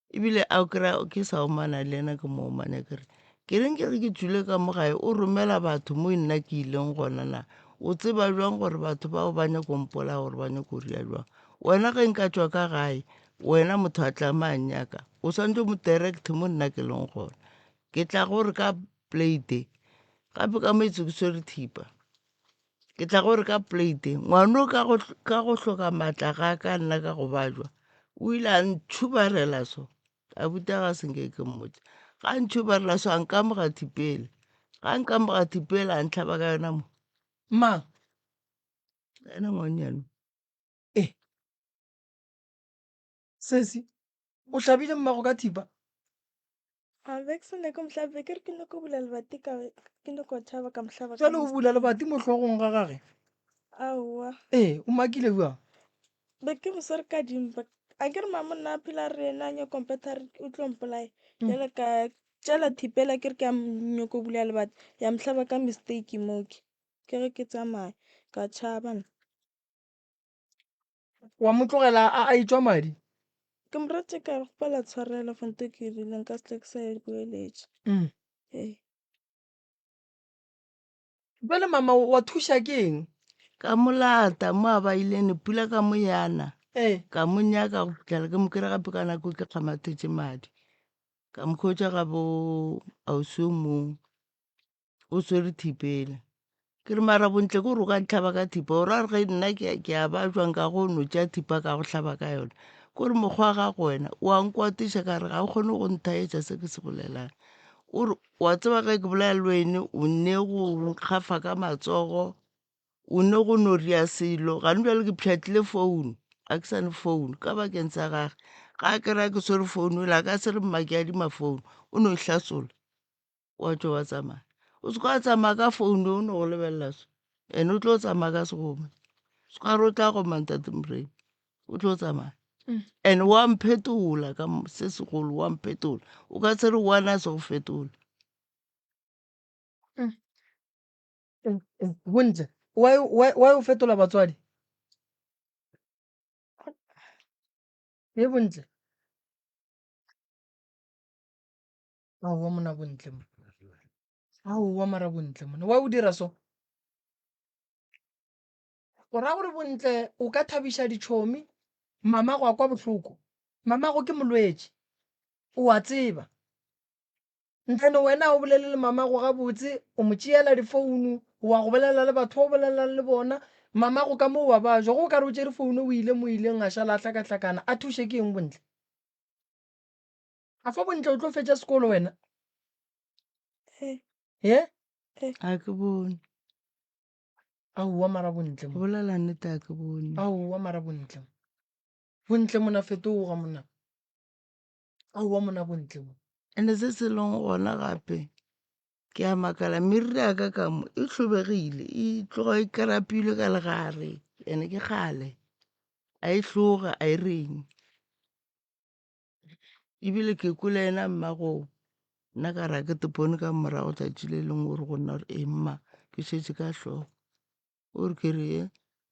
Ebile a kry-a ke sa omana le yena ke mo omanya ke re ke reng ke re ke tšwile ka mo gae o romela batho mo nna ke ileng gona na o tseba jwang gore batho bao ba nyako mpolaya gore ba nyako ria jwang wena ge nka tšwa ka gae wena motho a tla ma nyaka o swanetše mo direct mo nna ke leng gona ke tla gore ka plate gape ka mo etse ke swere thipa Ke tla gore ka plate ngwano ka go ka go hloka maatla ga ka nna ka go bajwa o ile a ntšhubarela so abuti a ga se nke ke mmotse ga a ntšhubarela so a nkamoga thipele ga a nkamoga thipele a ntlhaba ka yona mo Mang? ena ngwannyane Eh. Sesi, o hlabile mmago ka thipa? A be ke sa nyake mo hlaba, be ke re ke nyako bula lebati ka ke nyako tšhaba ka mo hlaba ka Bjale o bula lebati mo hlogong ga gage? Aowa. Ee, o makile bjang? Be ke mo swere ka dimpa. A ke re mama nna a phela a re yena a nyako mpetha a re o tlo mpolaya. Bjale ka tšela thipela ke re ke a nyako bula lebati ya mo hlaba ka mistake mo ke. Ke ge ke tsamaya ka tšhaba nna. Wa mo tlogela a a etšwa madi? Ke mo rate ka kgopela tshwarelo for ntho e ke e dirileng nka se tle ke sa e boeletša. Ee. Bjale mama wa thuša ke eng? Ka mo lata mo a ba ileng pula ka mo yana. Ee. Ka mo nyaka go fihlela ke mo kry-a gape ka nako ke kgamathetše madi. Ka mo hwetša ga bo ausi yo mongwe. O swere thipela. Ke re mara bontle ke gore o ka ntlhaba ka thipa o ra gore ge nna ke a ba jwang ka go no tšea thipa ka go hlaba ka yona. Ke gore mokgwa wa gago wena o a nkwatiša ka re ga o kgone go nthaetša se ke se bolelang. O re wa tseba ge ke bolela le wene o nne go nkgafa ka matsogo, o nne go no ria selo gane bjale ke pšhatlile phone ga ke sa ne phone ka bakeng sa gage. Ga a kry-a ke swere phone yela a ka se re mma ke adima phone o no e hlasola. Wa tšwa wa tsamaya. O se ka tsamaya ka phone o no go lebelela so. Ene o tlo tsamaya ka segoma. Se ka re o tla goma ntate Moremi. O tlo tsamaya. And wa mphetola ka se segolo wa mphetola. O ka se re one a se go fetola. Bontle, why why why o fetola batswadi? Ye bontle. Aowa mona bontle mo. Aowa mara bontle mona. Why o dira so? O ra gore bontle o ka thabiša ditšhomi, mamago a kwa bohloko. Mamago ke molwetši. O a tseba. Ntlhane wena o bolele le mamago gabotse, o mo tšeela difounu, wa go bolela le batho ba o bolelang le bona. Mamago ka mo wa bajwa, go ka re o tšere founu o ile mo ileng a šala a hlakahlakana, a thuše ke eng Bontle? A fa Bontle o tlo fetša sekolo wena? Eh. Ye? Eh. A ke bone. Aowa mara Bontle mo. Bolela nnete a ke bone. Aowa mara Bontle mo. Bontle mona fetoga mona. Aowa mona Bontle mo. Ene se se leng gona gape Ke a makala meriri ya ka ka mo e hlobegile e tloga e karapilwe ka legare ene ke kgale a e hloga a e reng ebile ke kwele yena mmago nna ka re a ke tepone ka morago tšatši le lengwe o re go nna gore ee mma ke šetše ka hlogo. O re ke re ye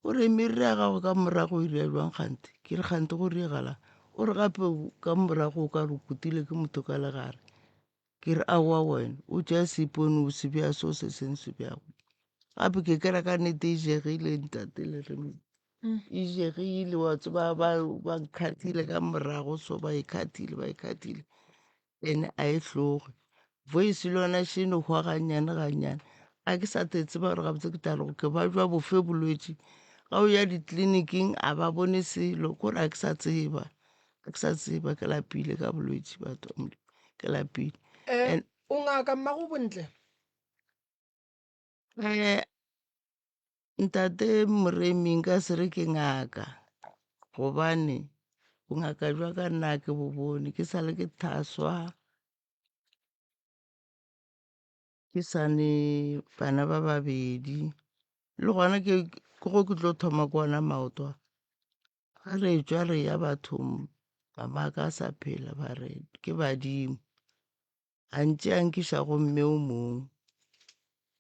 o re meriri ya gago ka morago e ria jwang kganthe ke re kganthe go riegala o re gape ka morago o ka re o kutile ke motho ka legare ke re aowa wena o tšea seipone o se bea so se seng se bjago gape ke kera ka nnete e jegile ntate le re e jegile wa tseba ba ba nkhathile ka morago so ba e khathile ba e khathile ene a e hloge voice le yona še no hwa gannyane gannyane a ke sa te tseba gore gabotse ke tla re ke ba jwa bofe bolwetši ga o ya ditleliniking a ba bone selo kore a ke sa tseba a ke sa tseba ke lapile ka bolwetši batho ba Modimo ke lapile Eh, o ngaka mmago Bontle? Eh, Ntate Moremi nka se re ke ngaka gobane bongaka jwa ka nna ke bo bone ke sa le ke thaswa ke sa ne bana ba babedi le gona ke go ke tlo thoma ke ona maoto a. Ga re etšwa re ya bathong mama ka a sa phela ba re ke badimo. A ntše a nkiša go mme o mongwe.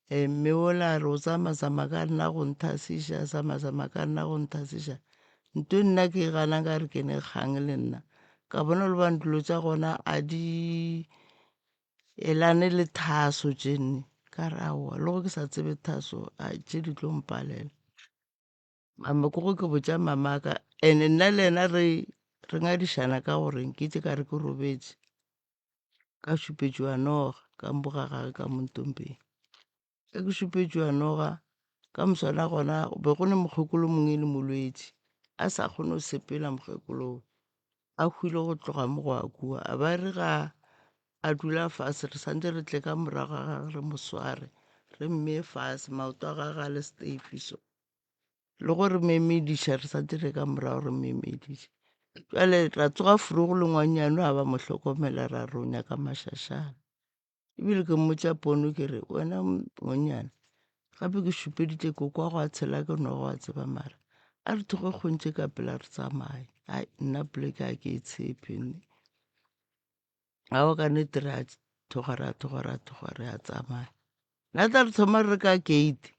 E, mme ola a re o tsamazama ka nna go nthasiša, zamazama ka nna go nthasiša. Nto e nna ke e ganang ka re ke ne kgang le nna. Ka bona le bang dilo tša gona a di elane le thaso tše nne. Ka re aowa, le go ke sa tsebe thaso, a tše di tlo mpalela. Mama ko go ke botša mamaka ene nna le yena re re ngadišana ka gore nkitše ka re ke robetše ka šupetšwa noga ka mboga gage ka mo ntompeng ge ke šupetšwa noga ka moswana gona be go ne mokgekolo mongwe e le molwetši a sa kgone go sepela mokgekolo a hwile go tloga mo go a kua a ba re ga a dula fase re santse re tle ka morago ga gage re mo sware re mmeye fase maoto a gage a le steifi so le go re memediša re sa dire ka morago re memediša jale ra tsoga forogo le ngwannyane a ba mo hlokomela ra re o nyaka mašašana ebile ke mmotša pono ke re wena ngwannyane gape ke šupeditše ko kwa go a tshela ke no go a tseba mara a re thoge kgontše ka pela re tsamaye ai nna poleke a ke e tshepe nne Ao ka nnete re a tloga ra tloga ra tloga re a tsamaya nna tla re thoma re ka gate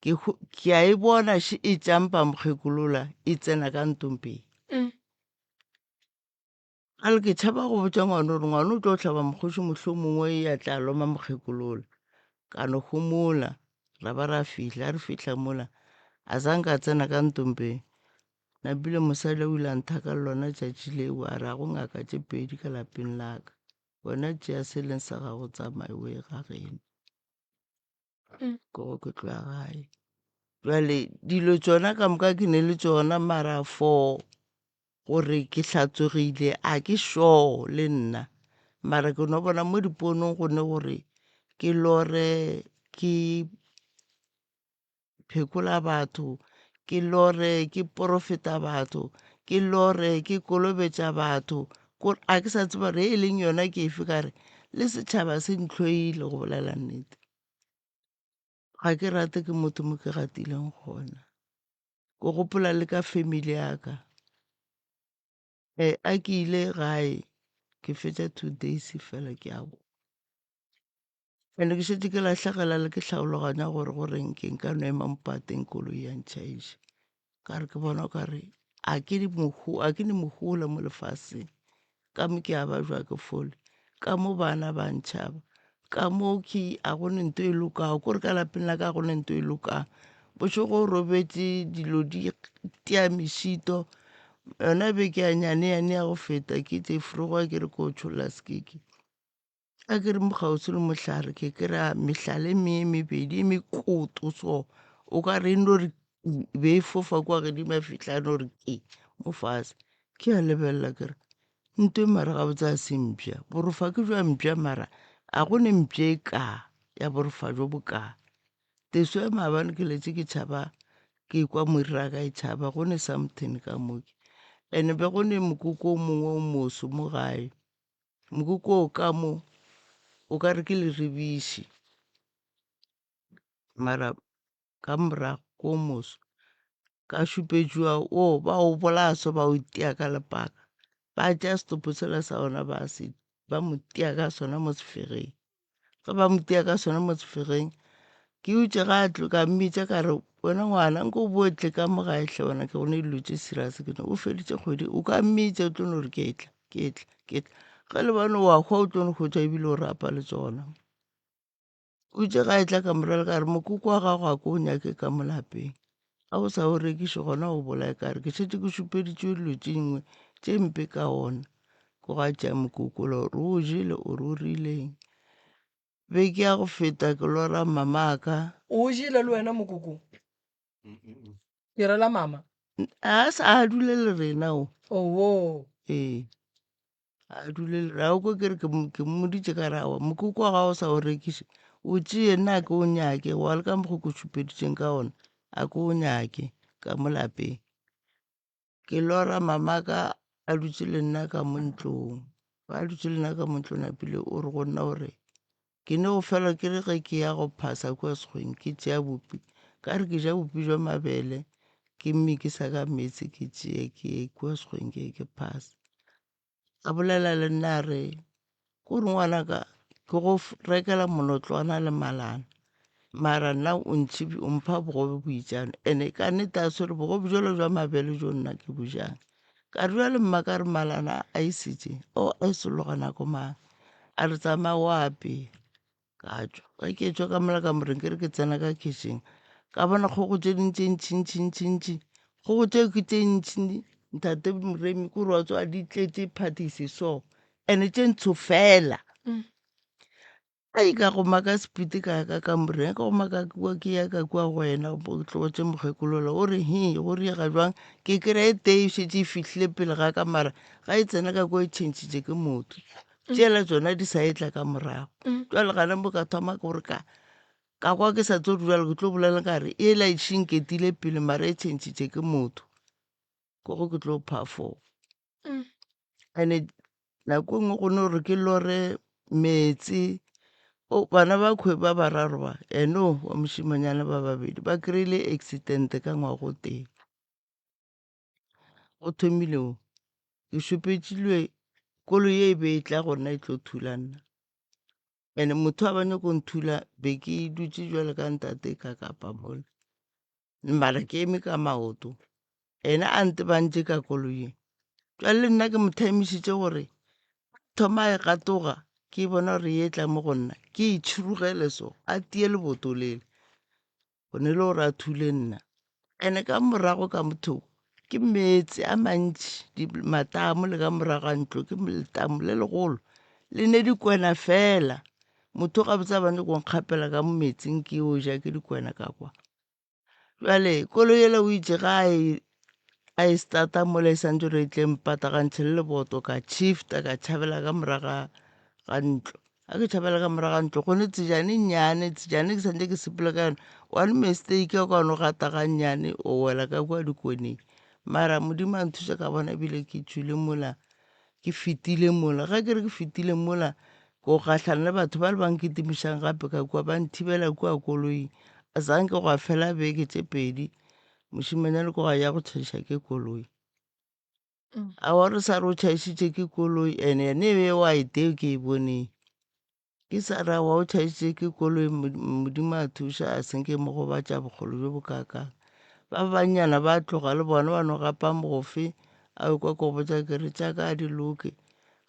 ke ke a e bona še e tšampa mokgekolola e tsena ka ntompeng mm. a le ke tšhaba go botša ngwana gore ngwana o tlo hlaba mokgoši mohlho mongwe ya tla loma mokgekolola ka no homola ra ba ra fihla re fihla mola a sa nka tsena ka ntompeng Napile mosadi o ile a nthaka le lona tšatši leo a re a go ngaka tše pedi ka lapeng la ka. Wena tšea se leng sa gago tsamaye o ye ga geno. Ke go ke tloya gae. Jwale dilo tšona ka moka ke ne le tšona mara for gore ke hlatswegile a ke sure le nna. Mara ke no bona mo diponong go ne gore ke lore ke phekola batho, ke lore ke porofeta batho, ke lore ke kolobetša batho. Kore a ke sa tseba gore e leng yona ke efe ka re le setšhaba se ntlhoile go bolela nnete. Ga ke rate ke motho mo ke gatileng gona. Ke gopola le ka family ya ka. A ke ile gae ke fetša 2 days fela ke a boa. And ke šetše ke lahlegela le ke hlaologanya gore go reng ke nka no ema mo pateng koloi ya ntšhaiša. Ka re ke bona o ka re a ke a ke ne mohola mo lefaseng. Ka mo ke a bajwa ke fole, ka mo bana ba ntšhaba, ka mo ke a go ne nto e lokago, kore ka lapeng la ka ga go ne nto e lokang. Bošego o robetše dilo di tia mešito, yona beke ya nyane yane ya go feta ke tše foroga ke re ko tšholla sekeke. A ke re mo kgauswi le mohlare ke kry-a mehlala e mengwe e mebedi e mekoto so o ka re e no re. Be e fofa kua godimo ya fihla ya no re ke mo fase. Ke a lebelela ke re nto e mara gabotse a se mpša. Borofa ke bja mpša mara a go ne mpša e kaa ya borofa bjo bokaa. Teso ya maabane ke letše ke tšhaba ke kwa moriri wa ka e tšhaba go ne something ka mo ke. And-e be go ne mokoko o mongwe o moso mo gae. Mokoko o ka mo o ka re ke leribiši mara ka morago ko moso ka šupetšwa wo ba o bolaya so ba o tia ka lepaka ba tšea setopo sela sa ona ba se ba mo tia ka sona mo sefegeng ge ba mo tia ka sona mo sefegeng ke utše ga a tlo ka mmitša ka re wena ngwana nko o boe tle ka mo gae hle wena ke gone dilo tše serious ke o feditše kgwedi o ka mmitša o tlo no re ke etla ke etla ke etla ge le bone wa hwa o tlo no hwetša ebile o rapa le tsona. O itše ga etla ka morale ka re mokoko wa gago a ko o nyake ka mo lapeng ga o sa o rekiše gona o bolae ka re ke šetše ke šupeditšwe dilo tše dingwe tše mpe ka ona ko ga tšea mokoko la gore o jele o re o rileng beke ya go feta ke lora mamaka O jele le wena mokoko? Ke rela mama. A sa a dule le rena o. Owo. Ee. A dule le rena. O ko ke re ke mmoditše ka re aowa mokoko wa gago o sa o rekiše o tšee nna a ke o nyake wa le ka mokgo ke o šupeditšeng ka ona a ke o nyake ka mo lapeng. Ke lora mamaka a dutše le nna ka mo ntlong. Ba dutše le nna ka mo ntlong napile o re go nna o re ke ne go fela ke re ge ke ya go phasa kua sekgweng ke tšea bupi ka re ke ja bupi jwa mabele ke mmikisa ka meetse ke tšee ke ye kua sekgweng ke ye ke phasa. A bolela le nna a re ko re ngwanaka ke go rekela monotlwana le malana mara nna o ntšhi o mpha bogobe boitšano ene ka nnete a swere bogobe jalo jwa mabele jo nna ke bojang ka re jale mma ka re malana a isitše o a isologa nako mang a re tsamaya o apea Ka tšwa. Ge ke etšwa ka mola kamoreng ke re ke tsena ka kitchen ka bona kgogo tše ding tše ntši ntši ntši ntši. Kgogo tše ke tše ntši ntate Moremi ke gore wa tseba di tletše phathisi so and tše ntsho fela. Ai ka goma ka speed ka ya ka kamoreng ka goma ka kua ke ya ka kua go wena o tlogotše mokgekolola o re he go riega jwang ke kry-a e tee e šetše e fihlile pele ga ka mara ga e tsena ka kua e tšhentšhitše ke motho. Tšela tsona di sa etla ka morago. Jwale gana mo ka thoma gore ka ka kwa ke sa tlo dula ke tlo bolela ka re ela e šinketile pele mara e tšhentšhitše ke motho ko go ke tlo phafoga. And-e nako e nngwe go no re ke lore meetse o bana ba khwe ba bararo ba eno wa mošimanyana ba babedi ba kry-ile accident ka ngwaga o tee. Go thomile mo ke šupetšilwe koloi ye e be e tla go nna e tlo thula nna. And-e motho a ba nyako nthula be ke dutše bjalo ka ntate ka kapa mola, mara ke eme ka maoto ena a ntebantše ka koloing. Jwale le nna ke mo thamišitše gore thoma e gatoga ke bona gore e tla mo go nna ke e tšhirogele so a tie leboto lele. Go ne le gore a thule nna. And-e ka morago ka mothoko ke meetse a mantši, matamo le ka morago ga ntlo ke letamo le legolo le ne dikwena fela. Motho gabotse a ba nyako nkgapela ka mo meetseng ke yo ja ke dikwena ka kwa. Bjale koloi yela o itše ga e a e starta mola e santse gore e tle mpatagantšhe le leboto ka shifta ka tšhabela ka morago ga ntlo. Ga ke tšhabela ka morago ga ntlo go ne tsejane e nnyane, tsejane ke santse ke sepela ka yona one mistake o ka no gata ga nnyane o wela ka kua dikoneng. Mara Modimo a nthuša ka bona ebile ke tšwile mola ke fetile mola. Ge ke re ke fetile mola ko gahlana le batho ba le ba nkitimišang gape ka kua ba nthibela kua koloing. Zanke gwa fela beke tše pedi mošemanyana ko ga ya go tšhaiša ke koloi. Aowa re sa re o tšhaišitše ke koloi and yene e be wa e tee ke e boneng. Ke sa re aowa o tšhaišitše ke koloi Modimo a thuša a senke mo gobatša bokgole bjo bo kaakang. Ba bannyana ba tloga le bona ba no gapa mogofe a o kwa ko botša ke re tša ka a di loke.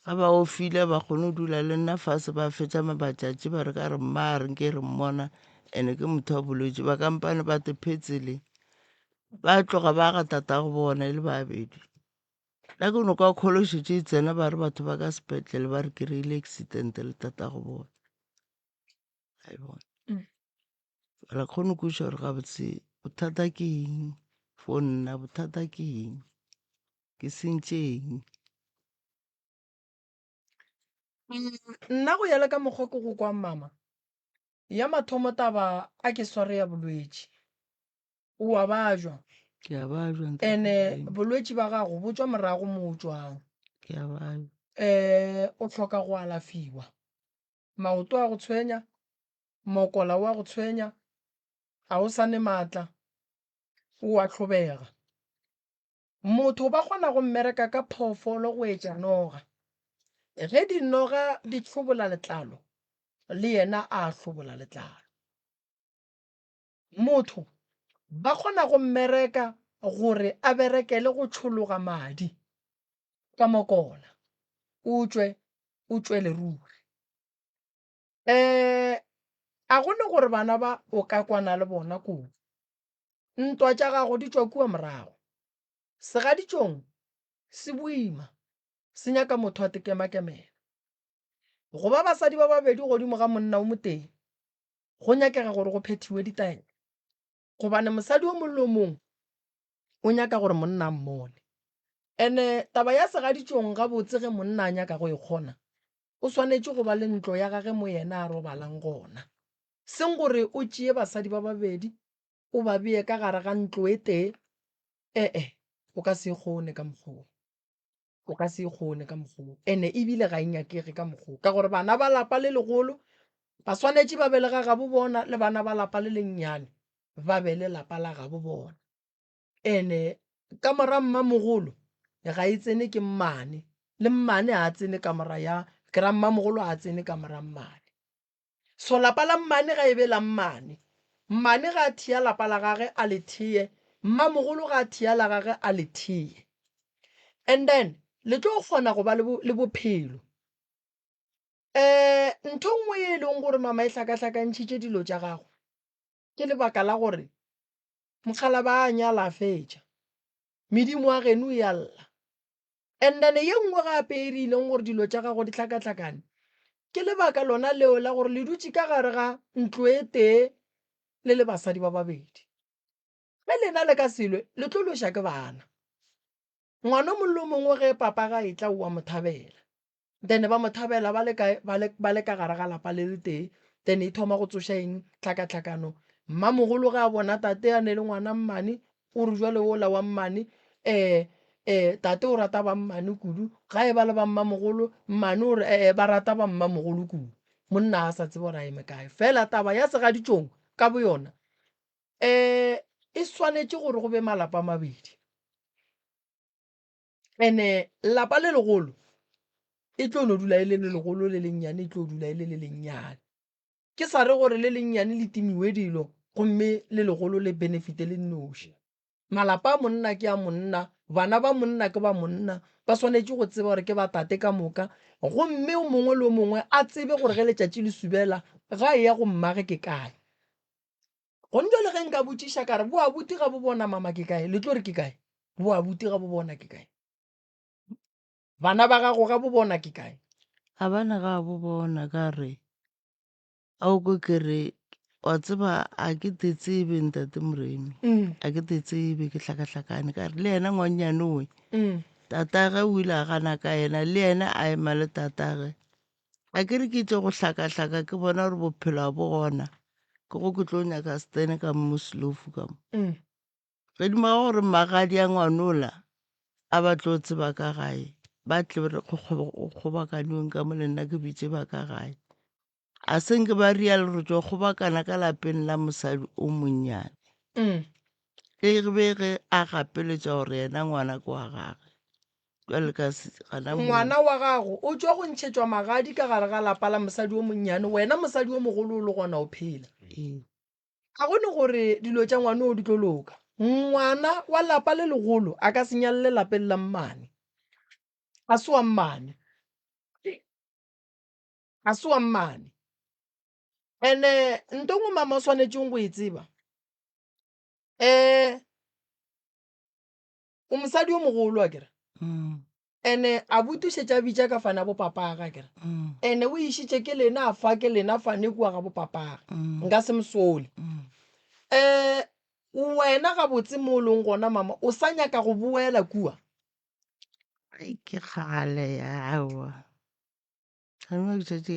Ga ba ofile ba kgone go dula le nna fase ba fetša mabatšatši ba re ka re mma a re nke re mmona and-e ke motho wa bolwetši ba kampane ba te phetsele. Ba tloga ba ga tatago bona e le babedi. Nna ke no kwa call e šetše e tsena ba re batho ba ka sepetlele ba re kry-ile accident le tatago bona. A e bona. Ga kgone go kwešiša gore gabotse. Bothata ke eng for nna? Bothata ke eng? Ke sentše eng? Nna go ya le ka mokgwa ke go kwang mama, ya mathomo taba a ke sware ya bolwetši. O a bajwa. Ke a bajwa ntate Ene Moremi. bolwetši ba gago bo tšwa morago mo o tšwang. Ke a bajwa. Um o hloka go alafiwa. Maoto a go tshwenya, mokola o a go tshwenya, ga o sa ne maatla, o a hlobega. Motho ba kgona go mmereka ka phoofolo go etša noga. Ge dinoga di hlobola letlalo, le yena a hlobola letlalo. Motho ba kgona go mmereka gore a berekele go tšhologa madi ka mokola, o tšwe o tšwele ruri. Um a go ne gore bana ba o ka kwana le bona kudu. Ntwa tša gago di tšwa kua morago. Segaditšong se boima, se nyaka motho a tekemakemela. Go ba basadi ba babedi godimo ga monna o motee go nyakega gore go phethiwe ditaelo gobane mosadi o mongwe le o mongwe o nyaka gore monna a mmone. Ene taba ya segaditšong gabotse ge monna a nyaka go e kgona, o swanetše go ba le ntlo ya gage mo yena a robalang gona. Seng gore o tšee basadi ba babedi o ba bee ka gare ga ntlo e tee, e-e, o ka se e kgone ka mokgwa wo. O ka se e kgone ka mokgwa wo. Ene ebile ga e nyakege ka mokgwa wo, ka gore bana ba lapa le legolo ba swanetše ba be le ga gabo bona, le bana ba lapa le lennyane ba be le lapa la gabo bona. Ene kamora mmamogolo ga e tsene ke mmane, le mmane ga a tsene kamora ya, ke ra mmamogolo ga a tsene kamora mmane. So lapa la mmane ga e be la mmane. Mmane ga a thea lapa la gage a le thee, mmamogolo ga a thea la gage a le thee. And then le tlo kgona go ba le, le bophelo. Um ntho nngwe ye e leng gore mama e hlakahlakantšhitše dilo tša gago ke lebaka la gore mokgalaba a nyala a fetša, medimo wa geno e a lla. And then ye nngwe gape e rileng gore dilo tša gago di hlakahlakane ke lebaka lona leo la gore le dutše ka gare ga ntlo e tee le le basadi ba babedi. Ge lena le ka selwe le tlo loša ke bana. Ngwana o mongwe le o mongwe ge papa ga etla o a mo thabela. Then ba mo thabela ba le kae? Ba le, ba le ka gare ga lapa le letee. Then e thoma go tsoša eng? Tlhakatlhakano. Mmamogolo ge a bona tate a ne le ngwana mmane, o re jwale wola wa mmane, eh, eh, tate o rata ba mmane kudu. Ga e ba le ba mmamogolo, mmane o re, eh, ba rata ba mmamogolo kudu. Monna a sa tsebe gore a eme kae. Fela taba ya segaditšong ka boyona, eh, e swanetše gore go be malapa a mabedi. Ene lapa le legolo e tlo no dula e le le legolo, le lennyane e tlo dula e le le lennyane. Ke sa re gore le lennyane le timiwe dilo gomme le legolo le benefite le nnoši. Malapa a monna ke a monna, bana ba monna ke ba monna, ba swanetše go tseba gore ke ba tate ka moka gomme o mongwe le o mongwe a tsebe gore ge letšatši le subela ga e ya go mmage ke kae. Gone jwale ge nka botšiša ka re bo abuti ga bo bona mama ke kae, le tlo re ke kae? Bo abuti ga bo bona ke kae? Bana ba gago ga bo bona ke kae? A bana ga bo bona ka re a o ko ke re wa tseba a ke te tsebe ntate Moremi a ke te tsebe ke hlakahlakane ka re le yena ngwannyane owe tatage o ile a gana ka yena le yena a ema le tatage A ke re ke tlo go hlakahlaka ke bona gore bophelo a bo gona ke go ke tlo nyaka stene ka mo slofu ka mo mm. gedimo ga gore magadi a ngwanola a ba tlo tseba ka gae ba tle re go kgobakanong ka mo le nna ke bitse ba ka gae a senke ba rialo re tlo kgobakana ka lapeng la mosadi o monnyane mm. E be ge a gapeletša gore yena ngwana ke wa gage. Bjale ka gana moo. Ngwana wa gago o tšwa go ntšhetšwa magadi ka gare ga lapa la mosadi o monnyane, wena mosadi o mogolo o le gona o phela. Ee. Ga go ne gore dilo tša ngwana o di tlo loka. Ngwana wa lapa le legolo a ka se nyalele lapeng la mmane. Ga se wa mmane. Ga se wa mmane. Ene nto nngwe mama o swanetšeng go e tseba, um o mosadi o mogolo a kere Mm. ene a butušetša a bitša ka fane a bopapaga a kere Mm. ene o išitše ke lena a fa ke lena fane kua ga bopapaga Mm. nka se mosole Mm. um Wena gabotse mo o leng gona mama o sa nyaka go boela kua? Ai ke kgale ya aowa. Ga ke tšatši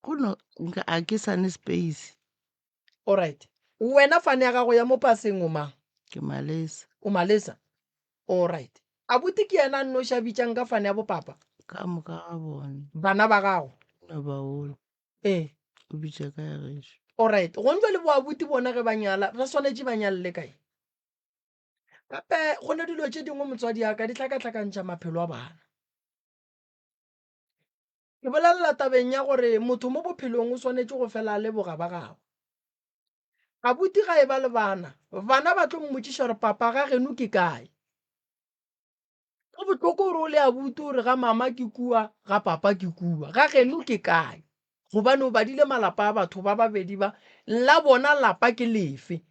go no nka a ke sane space. Alright. Wena fane ya gago ya mo paseng o mang? Ke Malesa. O Malesa? Alright. Abuti ke yena a nnoši a bitšang ka fane ya bopapa? Ka moka ga bona. Bana ba gago? No bagolo. Ee. O bitša ka ya gešo. Alright. Gong jwale bo abuti bona ge ba nyala, ba swanetše ba nyalele kae? Gape go ne dilo tše dingwe motswadi ya ka di hlakahlakantšha maphelo a bana. Ke bolelela tabeng ya gore motho mo bophelong o swanetše go fela a leboga ba gabo. Abuti ga e ba le bana, bana ba tlo mmotšiša gore papa ga geno ke kae. Go bohloko gore o le abuti o re ga mama ke kua, ga papa ke kua, ga geno ke kae? Gobane o badile malapa a batho ba babedi ba, la bona lapa ke lefe?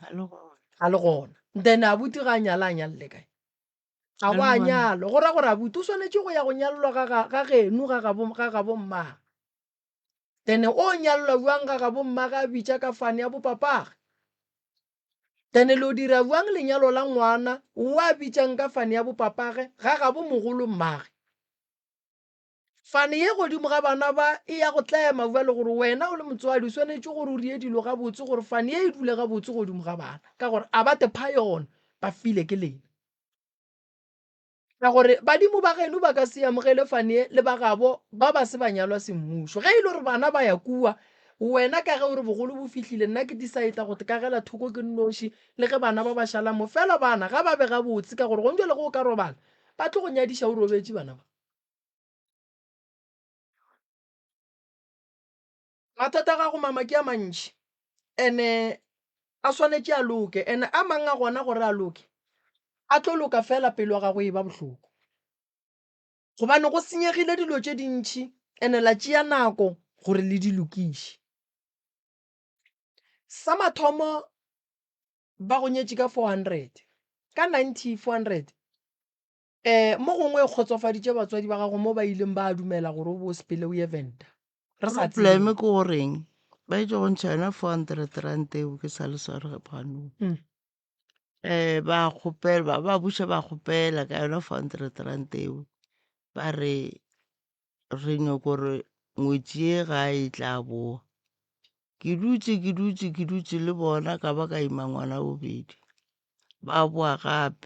Ga le gona. Ga le gona. Then abuti ga a nyala a nyalele kae? Ga go a nyalwa. Go ra gore abuti o swanetše go ya go nyalelwa ga ga ga geno ga gabo ga gabo mmagwe. Then o nyalelwa bjang ga gabo mmagwe a bitša ka fane ya bopapage? Then lo dira bjang lenyalo la ngwana o a bitšang ka fane ya bopapage ga gabo mogolo mmagwe? Fane ye godimo ga bana ba e ya go tlema bjale gore wena o le motswadi o swanetše gore o rie dilo gabotse gore fane ye e dule gabotse godimo ga bana ka gore a ba te pha yona ba file ke lena. Ka gore badimo ba geno ba ka se amogele fane ye le ba gabo ba ba se ba nyalwa semmušo. Ge e le gore bana ba ya kua wena ka ge o re bogolo bo fihlile nna ke decide go kagela thoko ke nnoši le ge bana ba ba šala mo fela bana ga ba be gabotse ka gore gong bjale ge o ka robala ba tlo go nyadiša o robetše bana ba. Mathata a gago mama ke a mantši ene a swanetše a loke ene a mang a gona gore a loke a tlo loka fela pelo ya gago e ba bohloko gobane go senyegile dilo tše dintši ene la tšea nako gore le di lokiše. Sa mathomo ba go nyetše ka 400 ka 90 400 Um mo gongwe e kgotsofaditše batswadi ba gago mo ba ileng ba dumela gore o bo o sepele o ye Venda. Re sa tsebe. Probleme ke goreng ba itše go ntšha yona 400 rand eo ke sa le sware ganong. Um ba kgopela ba ba buša ba kgopela ka yona 400 rand eo ba re re nyoko gore ngwetši ye ga e tla boa. Ke dutše ke dutše ke dutše le bona ka ba ka ima ngwana bobedi. Ba boa gape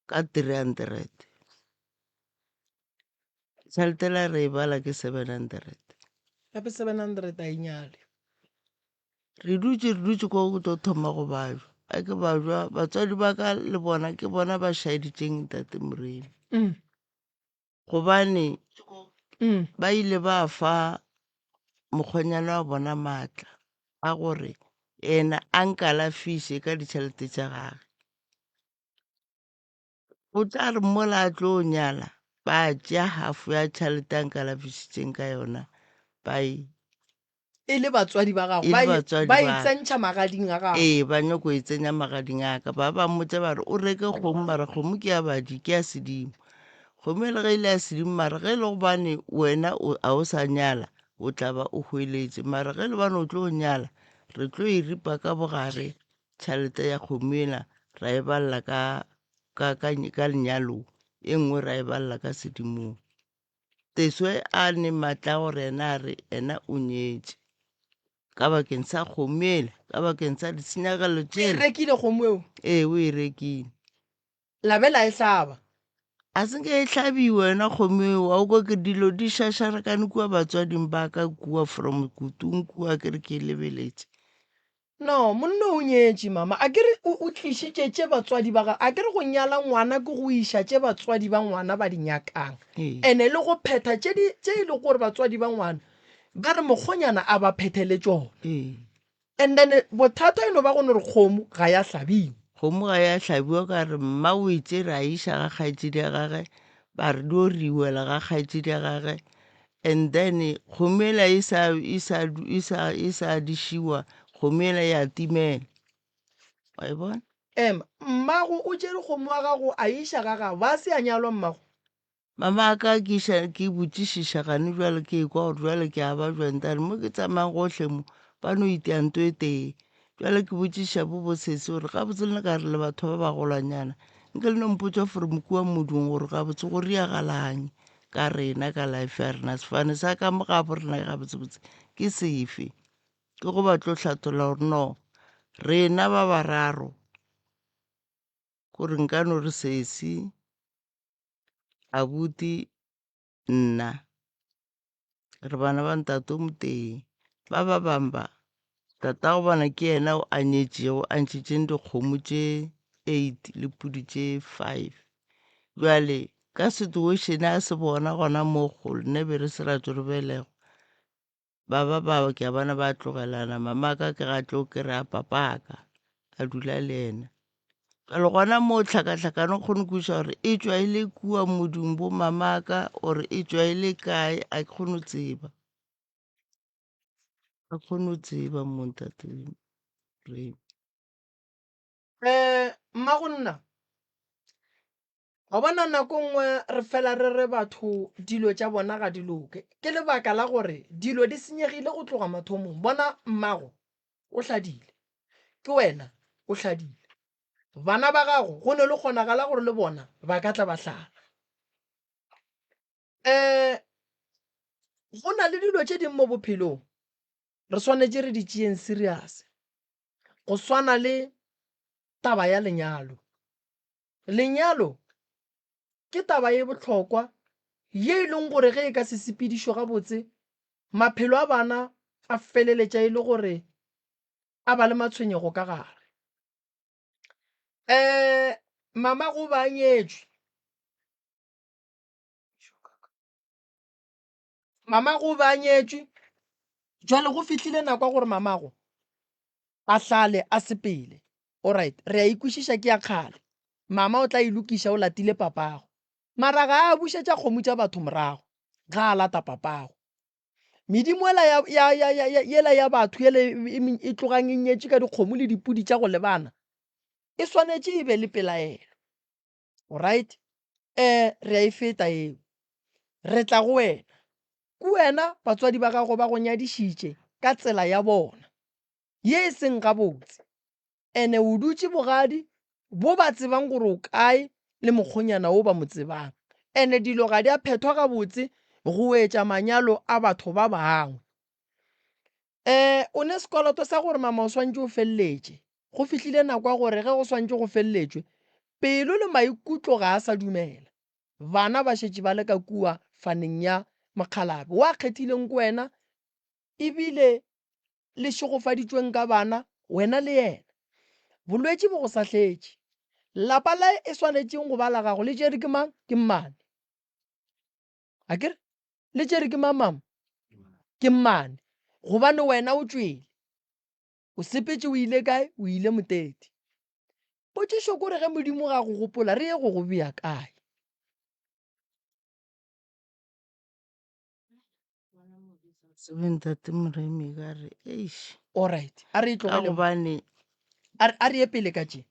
ka 300. Tšhelete la re e bala ke 700. Gape 700 a e nyale. Re dutše re dutše ko go tlo thoma go bajwa. A ke bajwa batswadi ba ka le bona ke bona ba šaeditšeng ntate Moremi. Gobane ba ile ba fa mokgonyana wa bona maatla a gore yena a nkalafiše ka ditšhelete tša gage. O tla re mola a tlo nyala ba tšea half ya tšhelete a nkalafišitšeng ka yona ba e E le batswadi ba gago E le ba e, batswadi ba e ba ka. tsentšha magading a gago. Ee, ba nyako e tsenya magading a ka. Ba ba mmotša ba re o reke kgomo, mara kgomo ke ya badi, ke ya sedimo. Kgomo e le ge e le ya sedimo, mara ge e le gobane wena o, a o sa nyala, o tla ba o hweletše. Mara ge e le gobane o tlo nyala, re tlo e ripa ka bogare tšhelete ya kgomo ela, ra e balela ka, ka, ka, ka lenyalong, e nngwe ra e balela ka sedimong. Teswe a ne maatla a gore yena a re yena o nyetše ka bakeng sa kgomo ela, ka bakeng sa ditshenyegelo O e tšela. rekile kgomo eo? Ee, o e rekile. La be la e hlaba? A se nke e hlabiwe yona kgomo eo, wa kwa ke dilo di šašarakane kua batswading ba ka kua from kutung kua ke re ke e lebeletše. No, monna o nyetše, mama. A ke re o, o tlišitše tše batswadi ba gagwe. A ke re go nyala ngwana ke go iša tše batswadi ba ngwana ba di nyakang. Ee. Ene le go phetha tše di, tše e lego gore batswadi ba ngwana ba re mokgonyana a ba phethele tšona. Ee. And then bothata e no ba go no re kgomo ga ya hlabiwa. Kgomo ga ya hlabiwa ka re mma o e tšere a iša ga kgaetšedi ya gage, ba re di o riwela ga kgaetšedi ya gage. And then kgomo ela e sa e sa e sa e sa dišiwa, kgomo ela ya timela. Wa e bona? Ema, mmago o tšere kgomo wa gago a e iša ga gabo, a se a nyalwa mmago? Mama a ka ke iša ke botšišiša gane bjale ke ekwa gore bjale ke a ba jwang tare mo ke tsamayang gohle mo ba no itia nto e tee. Bjale ke botšiša bo bosese gore gabotse le ka re le batho ba bagolwanyana nke le no mpotša from kua modung gore gabotse go riagalang ka rena ka life ya rena sefane sa ka mo gabo rena gabotsebotse ke sefe ke go ba tlo hlatholla gore no rena ba bararo kore nka no re sesi abuti nna Re bana ba ntate o motee. Ba ba bang ba, tatago bona ke yena a nyetšego a ntšhitšeng dikgomo tše eight le pudi tše five. Bjale ka situation a se bona gona moo kgole nna be re se ra tšo re belegwa. Ba ba ba ke a bona ba tlogelana, mamaka ke ga tlo kry-a papaka a dula le yena. Bjale gona moo tlhakatlhakano kgone kwešiša gore e tšwa e le kua modung bo mamaka or e tšwa e le kae a ke kgone go tseba. A ke kgone go tseba mo ntate Remi. Mmago nna, wa bona nako nngwe re fela re re batho dilo tša bona ga di loke. Ke lebaka la gore dilo di senyegile go tloga mathomong. Bona mmago o hladile, ke wena o hladile. Bana ba gago go ne le kgonagala gore le bona ba ka tla ba hlala. Um go na le dilo tše dingwe mo bophelong re swanetše re di tšeeng serious. Go swana le taba ya lenyalo. Lenyalo ke taba ye bohlokwa ye e leng gore ge e ka se sepedišwe gabotse, maphelo a bana a feleletša e le gore a ba le matshwenyego ka gare. Um mama go ba nyetšwe, mamago o be a nyetšwe jwale go fihlile nako ya gore mamago a hlale a sepele alright re a ikwešiša ke ya kgale mama o tla e lokiša o latile papago mara ga a bušetša kgomo tša batho morago ga a lata papago medimo ela ya, ya, ya, ya, ya, yela ya batho yela e, e, e tlogang e nyetše ka dikgomo le dipudi tša go lebana e swanetše e be le pelaelo Alright, eh, re a e feta eo. Re tla go wena. Ke wena batswadi ba gago ba go nyadišitše ka tsela ya bona ye e seng gabotse. Ene o dutše bogadi bo ba tsebang gore o kae le mokgonyana wo ba mo tsebang. Ene dilo ga di a phethwa gabotse go etša manyalo a batho ba bangwe. Eh, o ne sekoloto sa gore mama o swantše o feleletše. Go fihlile nako ya gore ge go swantše go feleletšwe, pelo le maikutlo ga a sa dumela. Bana ba šetše ba le ka kua faneng ya mokgalabje wa kgethileng ke wena ebile le šegofaditšweng ka bana, wena le yena. Bolwetši bo go sahletše. Lapa le e swanetšeng go ba la gago le tšere ke mang? Ke mmane. Akere? Le tšere ke mang mama? Ke mmane. Gobane wena o tšwele. O sepetše o ile kae? O ile Moteti. Potšišo kore ge Modimo ga go gopola re ye go go bea kae? Tsebe ntate Moremi ka re eish. Alright, a re e Ka tlogele. gobane A re ye pele ka tše.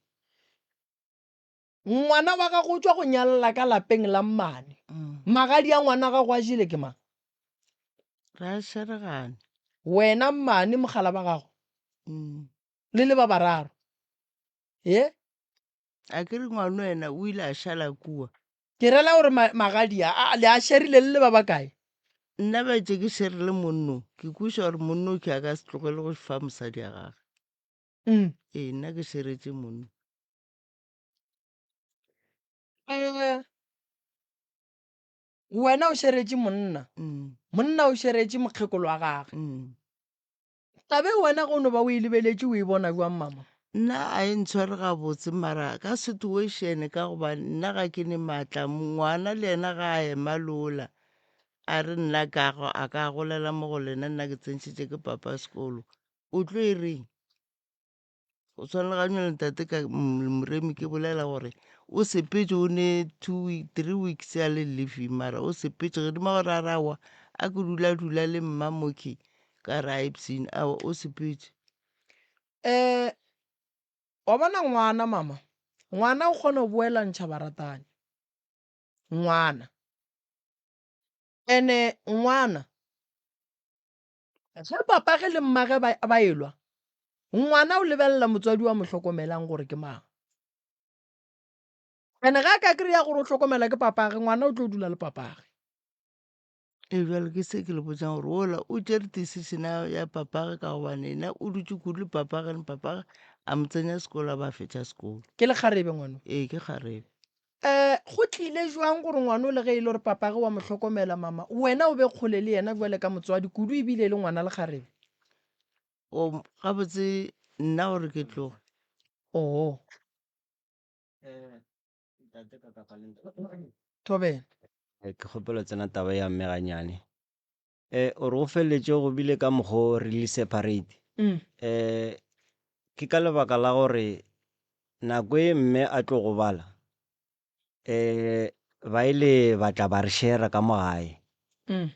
Ngwana wa gago o tšwa go nyalla ka lapeng la mmane. Magadi a ngwana gago a jele ke mang? Re a šeregane. Wena mmane mogala ba gago le le ba bararo. Ye? A ke re ngwano yena o ile a šala kua. Ke rela gore magadi a, a le a šerile le le ba bakae? Nna ba itše ke šerile monno, ke kweša gore monno ke a ka se tlogele go fa mosadi ya gage. Ee, nna ke šeretše monno. Eh, wena o šeretše monna monna o šeretše mokgekolo wa gage tabe wena go no ba o e lebeletše o e bona jwang mama nna a e ntshware gabotse mara ka situation ka gobane nna ga ke ne maatla ngwana le yena ga a ema lola a re nna ka go a ka golela mo go lena nna ke tsentšhitše ke papa sekolo o tlo e reng Go tshwana le ga jwale ntate ka Moremi ke bolela gore o sepetše o ne two week, three weeks a le leaving mara o sepetše godimo ga gore a re aowa a ke dula dula le mma mokhwi ka re a ipshine aowa o sepetše. Um wa bona ngwana mama, ngwana o kgona go boelantšha baratani, ngwana. And-e ngwana ge papage le mmage ba elwa. Ngwana o lebelela motswadi wa mo hlokomelang gore ke mang. Ene ge a ka kry-a gore o hlokomela ke papage, ngwana o tlo dula le papage. Ee, bjale ke se ke le botsang gore ola o tšere decision ya ya papage ka gobane yena o dutše kudu le papage le papage a mo tsenya sekolo a ba fetša sekolo. Ke lekgarebe ngwano? Ee, ke kgarebe. Um go tlile jwang gore ngwano le ge e le gore papage wa mo hlokomela mama, wena o be kgole le yena bjale ka motswadi kudu ebile e le ngwana lekgarebe? O gabotse nna gore ke tloge. Oo. Thobela. Ke kgopelo tsena taba ya mme ganyane. Eh o re go feleletše go bile ka mokgo re le separate. Mm. Eh ke ka lebaka la gore nako e mme a tlo gobala eh ba ile ba tla ba re share ka mo gae. Mm.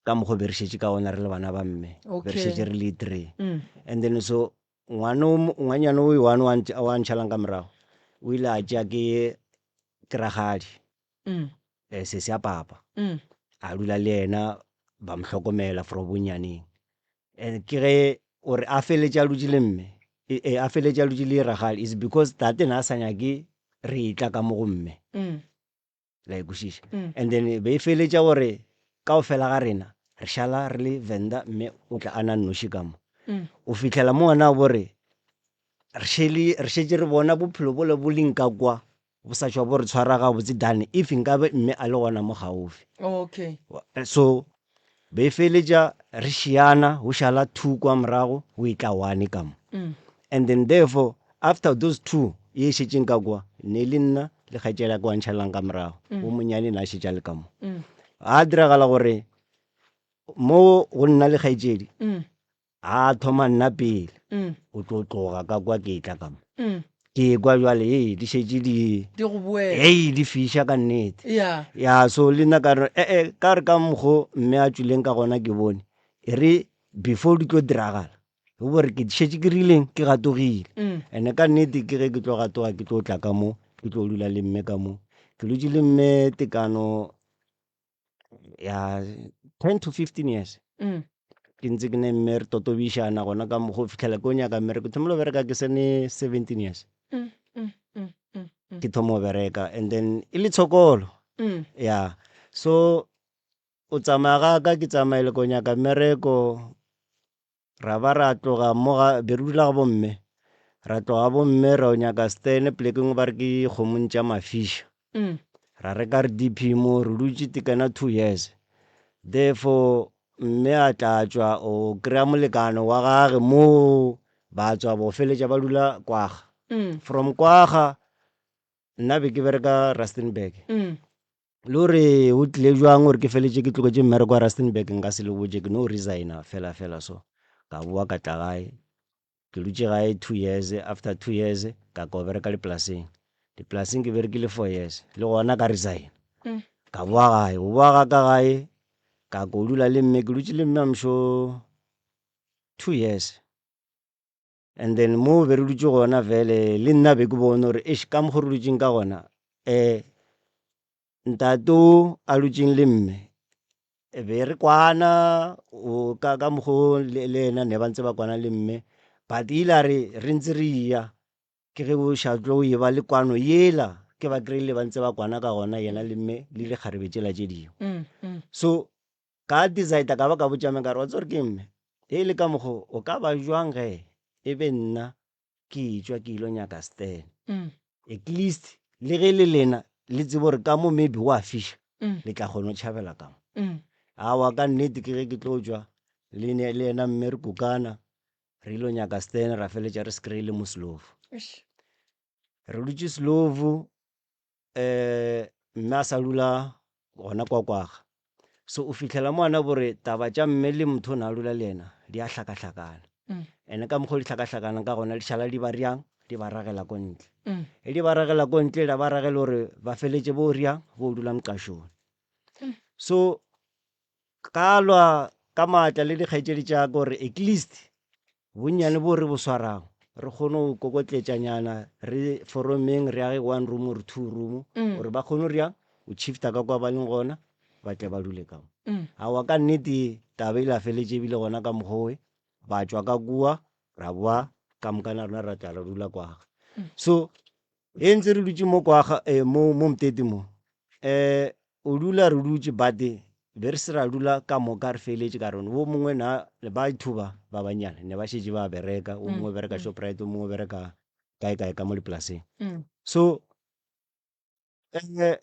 Ka mokgo be re šetše ka gona re le bana ba mme. Be re šetše re le three. Mm. And then so ngwana o ngwanyana o one wa wa ntšhalang ka morago o ile a tšea ke ke rakgadi. Mm. Eh sesi ya papa. Mm. A dula le yena ba mo hlokomela from bonnyaneng. And ke ge o re a feletše a dutše le mme e a feletše a dutše le rakgadi is because tate na a sa nyake re etla ka mo go mme. Mm. La e kwešiša? And then be e feletša gore kaofela ga rena re šala re le Venda mme o tla a na nnoši ka mo. O fihlela mo gona bo re re šele re šetše re bona bophelo bole bo leng ka kwa bo sa tšwa bo re tshwara gabotse than if nkabe mme a le gona mo gaufi. Okay. So be e feletša re šiana go šala two kwa morago go etla one ka mo. And then therefore after those two ye e šetšeng ka kwa ne le nna le kgaetšedi ya ka wa ntšhalelang ka morago o monyane ne a šetše a le ka mo. Ga diragala gore mo go nna le kgaetšedi A thoma nna pele, o tlo tloga ka kwa ke tla ka mo. Ke kwa jwale ee di šetše di Di go boela. Hei di fiša ka nnete. Ya. Ya so le nna ka re eh eh ka re ka mokgo mme a tšwileng ka gona ke bone e re before di tlo diragala go bo re ke šetše ke rileng ke gatogile. Ene ka nnete ke ge ke tlo gatoga ke tlo tla ka mo ke tlo dula le mme ka mo. Ke dutše le mme tekano ya 10 to 15 years ke ntse ke ne mme re totobišana gona ka mokgwa o fitlhela ke o nyaka mmereko thomile go bereka ke sene 17 years ke thoma go bereka and then e le tshokolo ya so o tsamaya ga ka ke tsamaele ko nyaka mmereko Ra ba ra tloga mo ga, be re dula ga bomme. Ra tloga ga bomme ra yo nyaka stene poleke nngwe ba re ke kgomong tša mafiša. Ra reka re DP mo, re dutše tekana 2 years. Therefore mme a tla tšwa o kry-a molekane wa gage moo, ba tswa bo feletša ba dula Kwaga. From Kwaga nna be ke bereka Rustenburg. Le gore go tlile jwang gore ke feletše ke tlogetše mmereko wa Rustenburg nka se le botše, ke no resigna fela fela so. Ka boa ka tla gae, ke dutše gae 2 years, after 2 years ka ko bereka dipolaseng. Dipolaseng ke berekile 4 years, le gona ka resigna. Ka boa gae, go boa ga ka gae ka ko dula le mme, ke dutše le mme I'm sure 2 years. And then mo be re dutše gona vele le nna be ke bone gore eish ka mokgo re dutšeng ka gona um ntate o a dutšeng le mme e be re kwana o ka ka mokgo le le yena ne ba ntse ba kwana le mme but ile a re re ntse re ya ke ge o ša tlo e ba le kwano yela ke ba kry-ile ba ntse ba kwana ka gona yena le mme le dikgarebe tšela tše dingwe. So Ka decide ka ba ka botša mme ka re wa tseba gore ke mme e le ka mokgo o ka ba jwang ge e be nna ke etšwa ke ilo nyaka Stan at least le ge le lena le tsebe gore ka mo maybe go a fiša le tla kgona go tšhabela ka mo. Aowa ka nnete ke ge ke tlo tšwa le ne le yena mme re kukana re ilo nyaka Stan ra feletša re se kry-ile mo Slovo. Re dutše Slovo um mme a sa dula gona kwa kwaga. So o fihlela mo gona bore taba tša mme le motho o ne a dula le yena di a hlakahlakana. And ka mokgwa o di hlakahlakana ka gona di šala di ba riang, di ba ragela ko ntle. E di ba ragela ko ntle la ba ragela gore ba feletše bo riang, bo dula mqashong. So ka lwa ka maatla le dikgaetšedi tša ka gore at least bonnyane bo re bo swarago re kgone go kokotletšanyana re foromeng re age one room or two room gore ba kgone go riang o shifta ka kwa ba leng gona ba tle ba dule ka mo. Aowa ka nnete taba e ile ya feletše ebile gona ka mokgwa owe ba tšwa ka kua ra boa Ka mokana rena ra tla ra dula kwaga. So e ntse re dutše mo kwaga eh, mo mo Mtete mo. Eh o dula re dutše but be re se ra dula ka moka re feletše ka rona. Wo mongwe na ba ithuba ba banyane ne ba šetše ba bereka, o mongwe o bereka Shoprite, o mongwe o bereka kae kae ka mo dipolaseng. So eh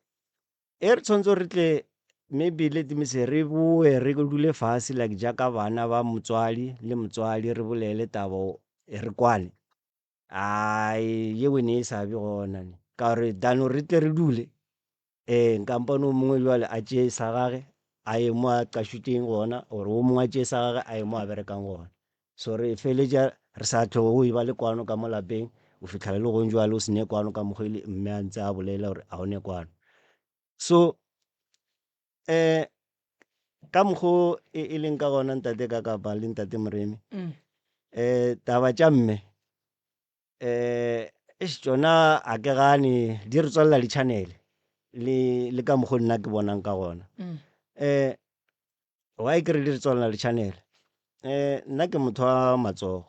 e re tshwanetse re tle maybe let me say re boe re dule fase like jaaka bana ba motswadi le motswadi re bolele taba re kwane. Ai yeo ne e sa be gona ne ka gore than gore re tle re dule um nkampane o mongwe jwale a tšee sa gage a ye mo a qašitšeng gona or o mongwe a tšee sa gage a ye mo a berekang gona. So re feletša re sa tlo go e ba le kwano ka mo lapeng o fitlhela le gong jwale o se ne kwano ka mokgwa ile mme a ntse a bolela gore a o ne kwano. So um ka mokgo e, e leng ka gona ntate ka kapa le ntate Moremi um taba tša mme um eish tšona a ke gane di re tswalela di-channel le le ka mokgo nna ke bonang ka gona um why ke re di re tswalela di-channel um nna ke motho wa matsogo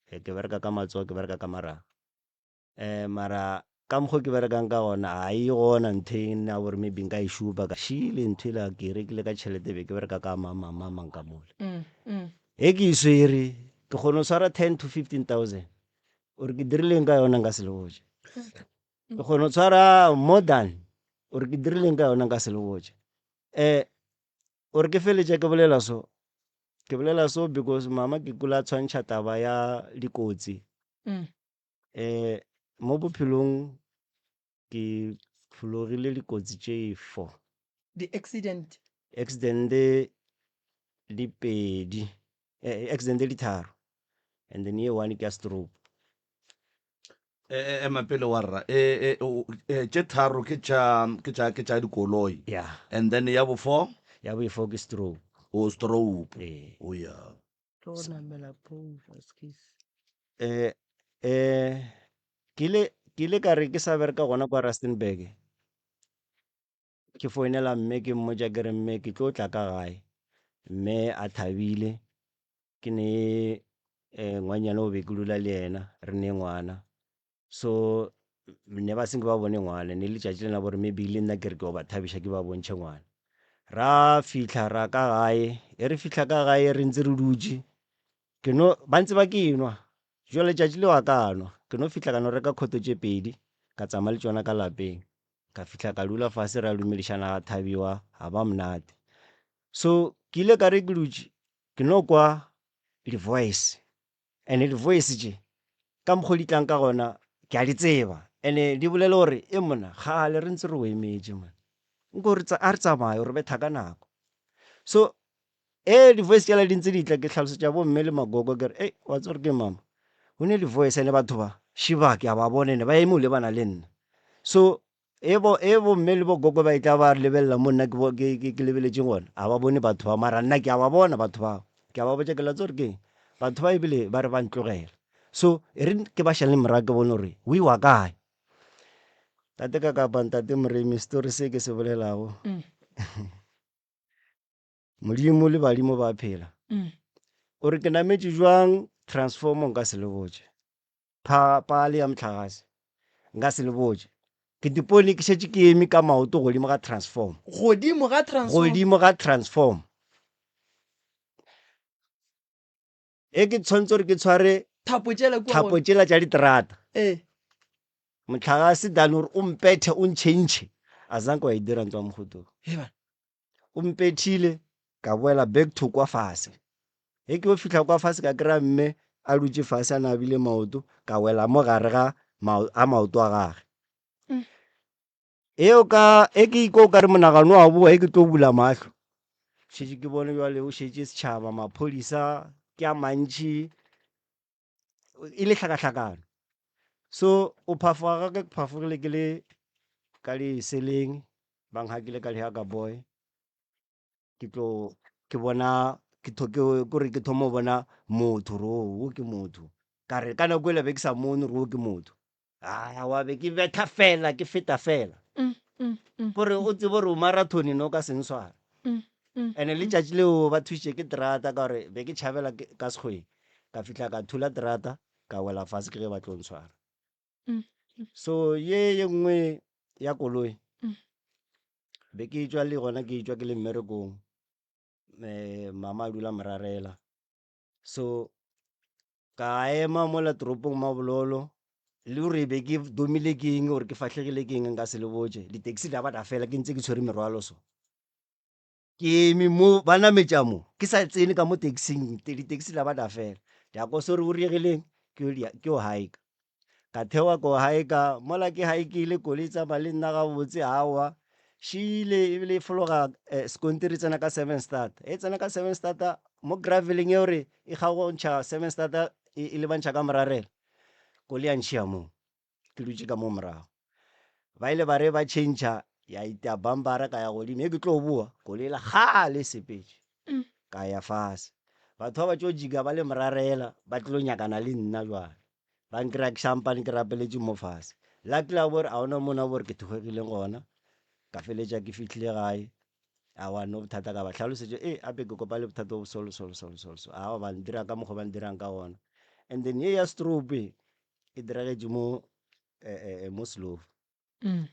ke bereka ka matsogo ke bereka ka marago um mara ka mokgo ke berekang ka gona ga e gona ntho e nna gore maybe nka e šupa ka šile ntho ela ke e rekile ka tšhelete be ke bereka ka mang mang mang mang ka mola e ke e swere ke kgone go swara 10 to 15 thousand ore ke dirileng ka yona nka se le botše ke kgone go tshwara more than ore ke dirileng ka yona nka se le botše um ore ke feletša ke bolela so ke bolela so because mama ke kula tshwantšha taba ya dikotsi um mo bophelong ke phologile dikotsi tše four. Di-accident. Accident di pedi, eh, accident di tharo and then ye one ke ya stroke. E, ema pele wa rra e, e, tše tharo ke tša ke tša ke tša dikoloi yeah and then ya bo four ya bo four ke stroke o stroke ee o ya Ke go namela pole, excuse. Eh, eh, ke ile ke ile ka re ke sa bereka gona kwa Rustenburg. Ke founela mme ke mmotša ke re mme ke tlo tla ka gae. Mme a thabile. Ke ne eh, ngwanyana o be ke dula le yena, re ne ngwana. So ne ba senke ba bone ngwana, ne letšatši lena gore maybe le nna ke re ke o ba thabiša ke ba bontšhe ngwana. Ra fihla ra ka gae, e re fihla ka gae re ntse re dutše, ke no ba ntse ba ke nwa. Jwale letšatši leo a ka nwa, ke no fihla ka no reka khoto tše pedi, ka tsamaya le tšona ka lapeng. Ka fihla ka dula fase ra dumedišana ga thabiwa, ga ba monate. So ke ile ka re ke dutše, ke no kwa di-voice And-e di-voice tše ka mokgo di tlang ka gona ke a di tseba and-e di bolela gore e monna kgale re ntse re o emetše man nko re a re tsamaye o re betha ka nako. So e di-voice tšela di ntse di tla ke hlalosetša bo mme le magogo ke re ei wa tseba gore ke mama go ne di-voice and-e batho ba šiba ke a ba bona and-e ba eme go lebana le nna. So E bo, e bo mme le bo gogo ba etla ba lebelela mo nna ke, ke, ke, ke lebeletšeng gona. A ba bone batho ba, mara nna ke a ba bona batho bao. Ke a ba botša ke la tsore keng? Batho ba ebile ba re ba ntlogela. So, e re ke ba šale morago ke bone gore o iwa kae. Tate ka kapa ntate Moremi, story se ke se bolelago. Modimo le badimo ba phela. O re ke nametše jwang transformer nka se le botše. Pha pale ya mohlagase nka se le botše. Ke dipone ke šetše ke eme ka maoto godimo ga transform. Godimo ga transform. Godimo ga transform. E ke tshwanetse gore ke tshware thapo tšela kua thapo tšela tša diterata. Ee. Mohlagase than gore o mpethe o ntšhentšhe. A zanka wa e dira ntswa mogotong. Heba. O mpethile ka boela back to kwa fase. Ge ke yo fihla kwa fase ka kry-a mme a dutše fase a nabile maoto, ka wela mo gare ga a maoto a gage. Eo ka e ke ikwa o ka re monagano wa boa e ke tlo bula mahlo. Šetše ke bone jwale o šetše setšhaba maphodisa ke a mantši e le hlakahlakano. So o phafoga ga ka ke phafogile ke le ka leseleng ba nghakile ka lehaka boy ke tlo ke bona ke tho ke kore ke thoma go bona motho gore o ke motho ka re ka nako ela be ke sa mone gore o ke motho a wa be ke betha fela ke feta fela gore o tsebe gore o marathone no ka seng swara and-e letšatši leo ba thušitše ke terata ka gore be ke tšhabela ka sekgweng ka fihla ka thula terata. Ka wela fase ke ge ba tlo ntshwara. So ye ye nngwe ya koloi be ke tšwa le gona ke tšwa ke le mmerekong um mama a dula morarela. So ka ema mola toropong Mabololo le gore be ke domile ke eng gore ke fahlegile ke eng nka se le botše. Di-taxi di a ba di a fela ke ntse ke tshwere merwalo so. Ke eme mo ba nametša mo ke sa tsene ka mo taxing di-taxi di a ba di a fela. Di a kwa sorry o diegileng ke yo hike. Ka theoga ko hike-a mola ke hike-ile koloi e tsamaya le nna gabotse aowa šile ebile e fologa sekontiri e tsena ka seven start. E tsena ka seven start mo graveleng e gore e kgaontšha seven start e lebantšha ka morarela koloi ya ntšhia moo ke dutše ka mo morago. Ba ile ba re ba tšhentšha ya itia bumpara ka ya godimo ge ke tlo boa koloi yela kgale e sepetše ka ya fase. Batho ba ba tšo jika ba le morarela ba tlilo nyakana le nna jwale. Ba nkry-a ke šampane ke rapeletše mo fase. Luckily a bore a ona mo na bore ke thokgegileng gona. Ka feletša ke fihlile gae. Aowa no bothata ka ba hlalosetša e ape ke kopa le bothata bo so le so le so le so le so. Aowa ba ndira ka mokgwa ba ndirang ka gona. And then ye ya stroke e e diragetše mo eh, eh, mo Slovo. Mm.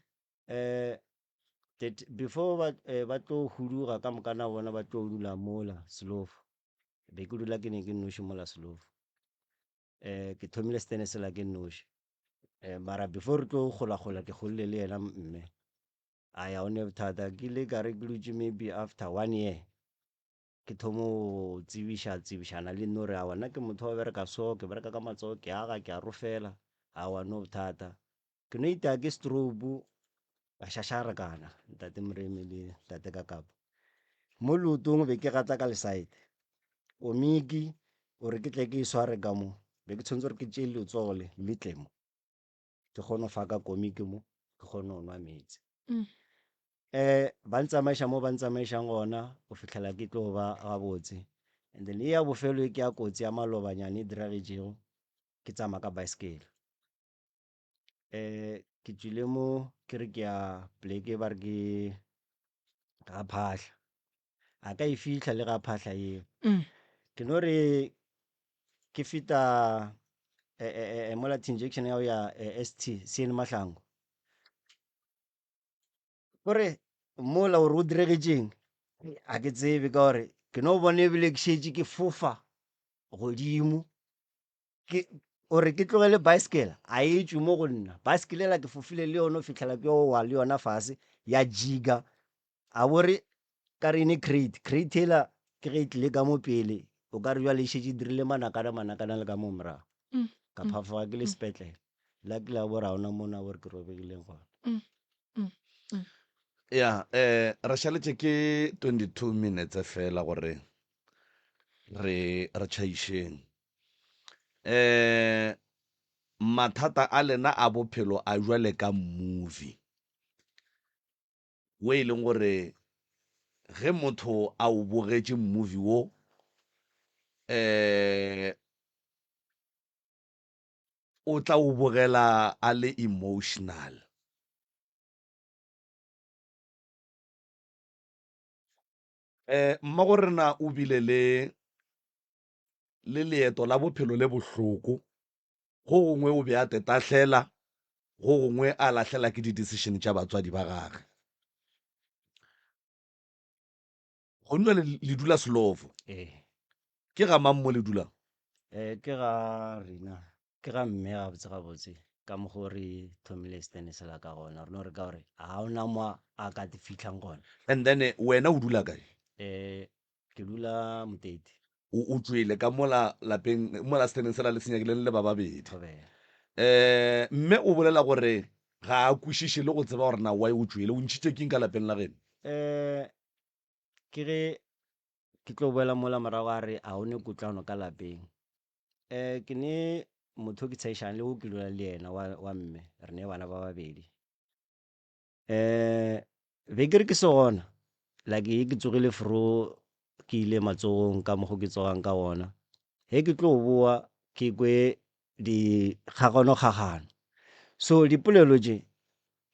Eh, that before ba eh, ba tlo huduga ka moka na bona ba tlo dula mola Slovo. Be ke dula ke ne ke nnoši mola Slovo. um ke thomile setene sela ke nnoši um mara before re tlo gola-gola ke golile le yena mme a ya o ne bothata ke ile ka re ke dutše maybe after one year ke thomo go tsebiša tsebišana le nno re awa nna ke motho wa bereka so ke bereka ka matsogo ke aga ke a rofela awa no bothata ke no itaya ke stroke ka šašarakana ntate Moremi le ntate Kakapa. Mo leotong be ke gata ka lesaete komiki gore ke tle ke e sware ka mo be ke tshwanetse gore ke tšee letsogo le le tle mo ke kgone go faka komiki mo ke kgone go nwa meetse. Um ba ntsamaiša mo ba ntsamaišang gona go fihlela ke tlo ba gabotse. And then ye ya bofelo e ke ya kotsi ya malobanyana e diragetšego ke tsamaya ka baesekele. um ke tšwile mo ke re ke ya poleke ba re ke ga phahla a ka e fihla le ga phahla yeo mm. ke no re ke feta eh, eh, eh, mola injection ya go ya st cn mahlango kore mola gore o diregetšeng a ke tsebe ka gore ke no bona ebile ke šetše ke fofa godimo Ke, gore ke tlogele baesekela, a e tšwe mo go nna. Baesekele yela ke fofile le yona go fihlela ke yo wa le yona fase, ya jiga. A bo re ka re ene crate, crate yela ke ge e tlile ka mo pele, o ka re bjale e šetše e dirile manakana manakana le ka mo morago. Ka phafoga ke le sepetlele. Luckily a bo re ga ona mo na bo re ke robegileng gona. Ya, eh, re šaletše ke 22 minutes fela gore re re tšhaišeng. Eh, mathata a lena a bophelo a jwale ka movie wo e leng gore ge motho a o bogetše movie wo eh o tla o bogela a le emotional. Eh, mmagorena o bile le le leeto la bophelo le bohloko, go gongwe o be a tetahlela, go gongwe a lahlela ke di-decision tša batswadi ba gage. Gone jwale le dula Slovo. Ee. Ke ga mang mo le dulang? Eh, ke ga rena, ke ga mme gabotse gabotse ka mokgwa o re thomile setene sela ka gona. Re no re ka gore ga ona mo a ka fitlhang gona. And then wena o dula kae? Eh, Ke dula Motete. O, o tšwele ka mola lapeng, mola seteneng sela le senyakileng le ba babedi. Thobela. Eh, mme o bolela gore ga a kwešiše le go tseba gore na why o tšwele. O ntšhitše keng ka lapeng la geno? Eh, ke ge ke tlo boela mola morago a re a o ne kutlwano ka lapeng. Eh, ke ne motho o ke tshaišang le o ke dula le yena wa, wa mme, re ne bana ba babedi. Um be ke re ke se gona like ye ke tsogile fro ke ile matsogong ka mokgo ke tsogang ka gona ge ke tlo boa ke kwe dikgaganokgagano so dipolelo tše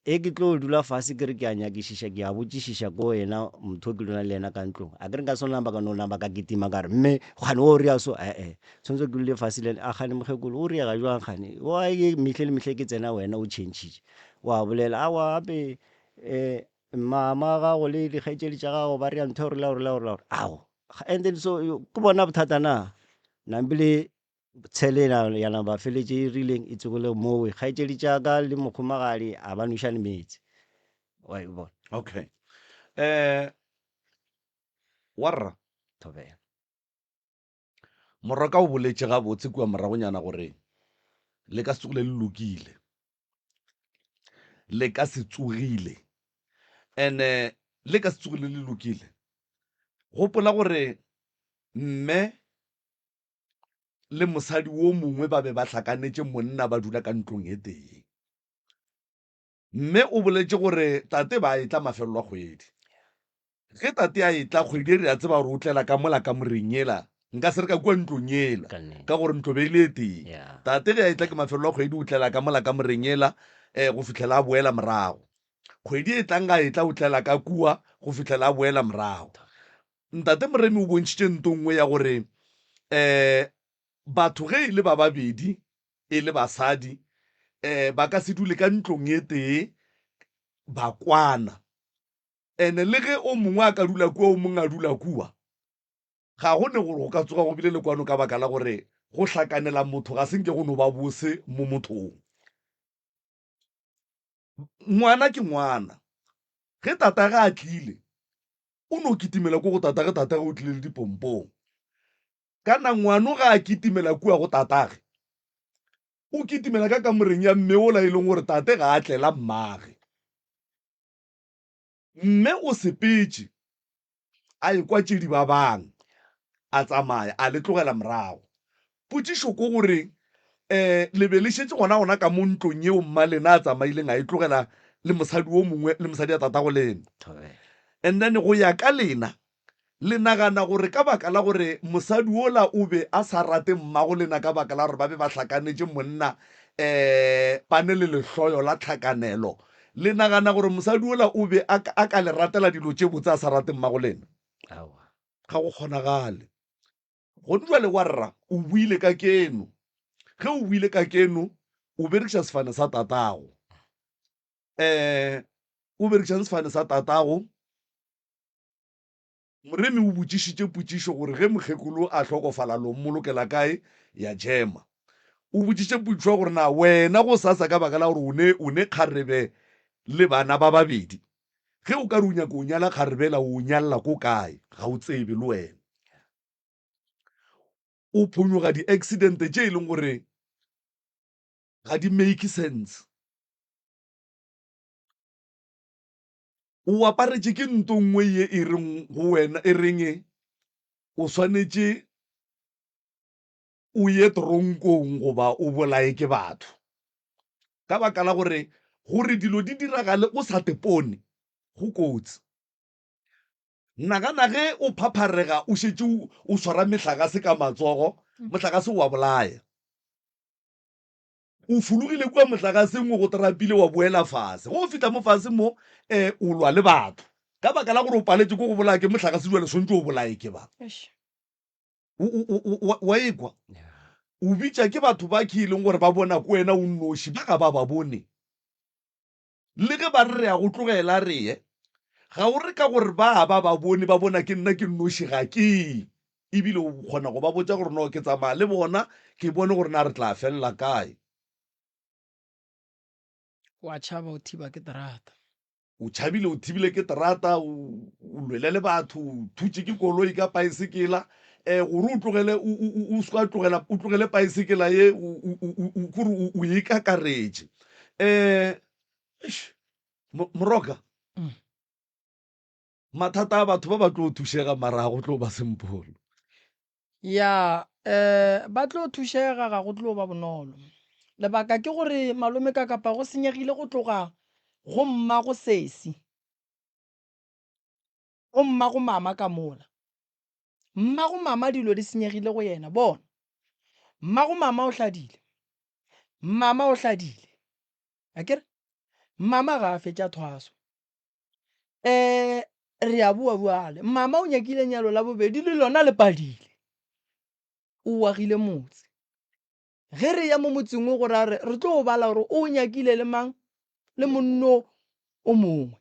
E ke tlo dula fase ke re ke a nyakišiša, ke a botšišiša ko yena motho o ke dulang le yena ka ntlong. A ke re nka se no namba ka no namba ka kitima ka re, Mme, kgane o rea so? E-e. Tshwanetse ke dule fase le yena, A kgane mokgekolo, o riega jwang kgane? Why mehle le mehle ke tsena wena o tšhentšhitše? Wa bolela, Aowa gape um mama wa gago le dikgaetšedi tša gago ba rea ntho ya gore le ya gore le ya gore le ya gore. Ao, and then so ke bona bothata na? Nampile Tshele ya napa ba feletše e rileng e tsogile mowe kgaetšedi tša ka le mokhumagadi a ba nwešane meetse. Wa e bona? Okay. Eh warra. Thobela. Moroka o boletše gabotse kua moragonyana gore le ka se tsogile le lokile. Le ka se tsogile. Ene le ka se tsogile le lokile. Gopola gore mme le mosadi wo mongwe ba be ba hlakanetše monna ba dula ka ntlong e tee. Mme o boletše gore tate ba etla mafelelo a kgwedi. Ge tate a etla kgwedi e re a tseba gore o tlela ka mola kamoreng yela, nka se re ka kua ntlong yela ka gore ntlo be e le e tee. Tate ge a etla ke mafelelo a kgwedi o tlela ka mola kamoreng yela um go fihlela a boela morago. Kgwedi e tlang ga etla o tlela ka kua go fihlela a boela morago. Ntate Moremi o bontšhitše nto nngwe ya gore um batho ge e le ba babedi e le basadi um ba ka se dule ka ntlong e tee ba kwana. Ene le ge o mongwe a ka dula kua o mongwe a dula kua, ga go ne gore go ka tsoga go bile le kwano ka baka la gore go hlakanela motho ga se nke go no ba bose mo mothong. Ngwana ke ngwana. Ge tatagwe a tlile, o no kitimela ko go tatagwe, tatagwe o tlile le dipompong. Kana ngwano ga a kitimela kua go tatagwe, o kitimela ka kamoreng ya mme ola e leng gore tate ga a tlela mmage. Mme o sepetše a ekwa tše di babang, a tsamaya a le tlogela morago. Potšišo ko gore, um le be le šetše gona gona ka mo ntlong yeo mma lena a tsamaileng a e tlogela le mosadi wo mongwe le mosadi ya tatago lena? And then go ya ka lena, le nagana gore ka baka la gore mosadi wola o be a sa rate mmago lena ka baka la gore ba be ba hlakanetše monna um ba ne le lehloyo la tlhakanelo, Le nagana gore mosadi wola o be a, a ka le ratela dilo tše botse a sa rate mmago lena? Aowa. Ga go kgonagale. Gone jwale wa rra, o buile ka keno. Ge o buile ka keno, o berekiša sefane sa tatago. Um, o berekišang sefane sa tatago? Moremi o botšišitše potšišo gore ge mokgekolo a hlokofala lo mmolokela kae ya jema. O botšišitše potšišo ya gore na wena gosasa ka baka la gore o ne o ne kgarebe le bana ba babedi, ge o ka re o nyaka o nyala kgarebe ela o nyalla ko kae ga o tsebe le wena. O phonyoga di-accident tše e leng gore ga di make sense. O aparetše ke nto nngwe ye e reng go wena, e reng o swanetše o ye toronkong goba o bolaye ke batho. Ka baka la gore, gore dilo di diragale o sa tepone, go kotsi. Nagana ge o phapharega o šetše o swara mehlagase ka matsogo, mohlagase o a bolaya. O fologile kua mohlagaseng o go trapile wa boela fase. Ge o fihla mo fase mo um o lwa le batho ka baka la gore o paletše ko go bolaya ke mohlagase jwale swantše o bolaye ke ba. Wa ekwa? O bitša ke batho ba ke e leng gore ba bona ko wena o nnoši ba ga ba ba bone. Le ge ba re re a go tlogela re ye, ga o re ka gore ba ba ba bone, ba bona ke nna ke nnoši ga ke ye. Ebile o kgona go ba botša gore no ke tsamaya le bona ke bone gore na re tla felela kae. Wa tšhaba o thiba ke terata. O tšhabile o thibile ke terata, o lwele le batho, o thutše ke koloi ka paesekela. Um gore o tlogele o se ka tlogela o tlogele paesekela ye kore o e kakaretše. Um eish Moroka, mathata a batho ba ba tlo thušega mara ga go tlo ba sempolo. Ya, um ba tlo thušega ga go tlo ba bonolo. Lebaka ke gore malome ka kapa go senyegile go tloga go mmago sesi, go mmago mama ka mola. Mmago mama dilo di senyegile go yena. Bona, mmago mama o hladile, mama o hladile. Akere? Mama ga a fetša thwaso. Um re a boa bjale. Mama o nyakile nyalo la bobedi le lona le padile. O agile motse. Ge re ya mo motseng o gore a re re tlo bala gore o nyakile le mang le monno o mongwe.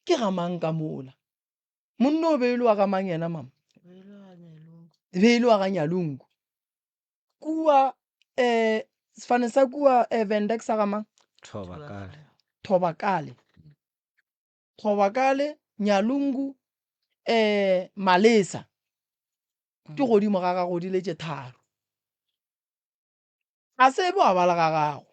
Ke ga mang ka mola? Monno o be e le wa ga mang yena mama? E be e le wa ga Nyalungu. Kua um sefane sa kua um Venda ke sa ga mang? Thobakale. Thobakale. Thobakale, Nyalungu, um Malesa. Ke godimo ga gago di le tše tharo. Ga se be wa ba le ga gago.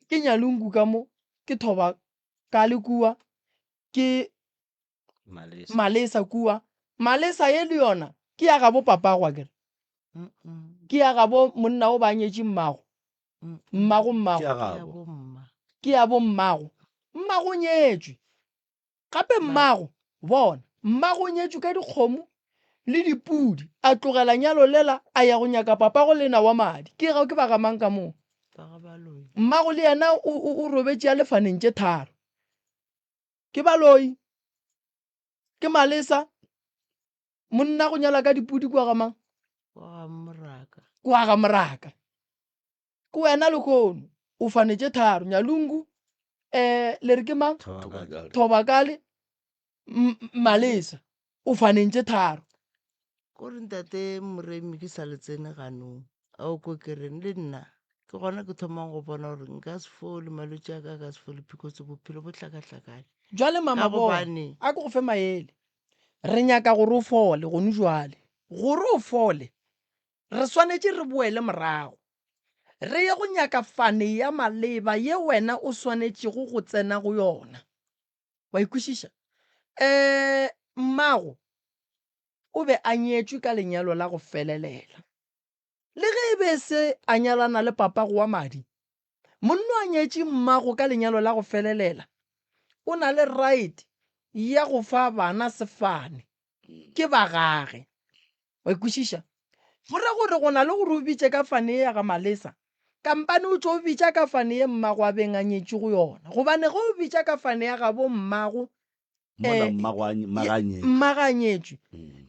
Ke Nyalungu ka mo, ke Thobakale kua, ke Malesa. Malesa kua. Malesa ye le yona ke ya gabo papago akere? Ke ya gabo monna o ba nyetše mmago. Mmago mmago. Ke ya gabo. Ke ya bo mmago. Mmago o nyetšwe. Gape mmago, bona, mmago o nyetšwe ka dikgomo le dipudi, a tlogela nyalo lela a ya go nyaka papago lena wa madi. Ke ga ke ba ga mang ka moo? Mmago le yena o, o, o robetše a lefaneng tše tharo. Ke baloi, ke malesa, monna go nyala ka dipudi kua ga mang? Kwa ga Moraka. Kwa ga Moraka. Ke wena lehono o fane tše tharo, Nyalungu, eh, le re ke mang? Thobakale. Thobakale, Malesa. O faneng tše tharo. Ko re ntate Moremi ke sa le tsene ganong. A o ko ke reng le nna ke gona ke thomang go bona gore nka se fole malwetši a ka a ka se fole because bophelo bo hlakahlakane. Jwale mama Ka bona, gobane a ke go fe maele. Re nyaka gore o fole gone jwale. Gore o fole, re swanetše re boele morago re ye go nyaka fane ya maleba ye wena o swanetšego go tsena go yona. Wa e kwešiša? Um mmago o be a nyetšwe ka lenyalo la go felelela. Le ge e be e se a nyalana le papago wa madi, monno a nyetše mmago ka lenyalo la go felelela, o na le right ya go fa bana sefane. Ke ba gage. Wa e kwešiša? Go ra gore go na le gore o bitše ka fane ye ya ga Malesa, kampane o tšo o bitša ka fane ye mmago a beng a nyetše go yona. Gobane ge o bitša ka fane ya gabo mmago, Mola eh, mmago a nye- mmago a nyetšwe. mmago a nyetšwe.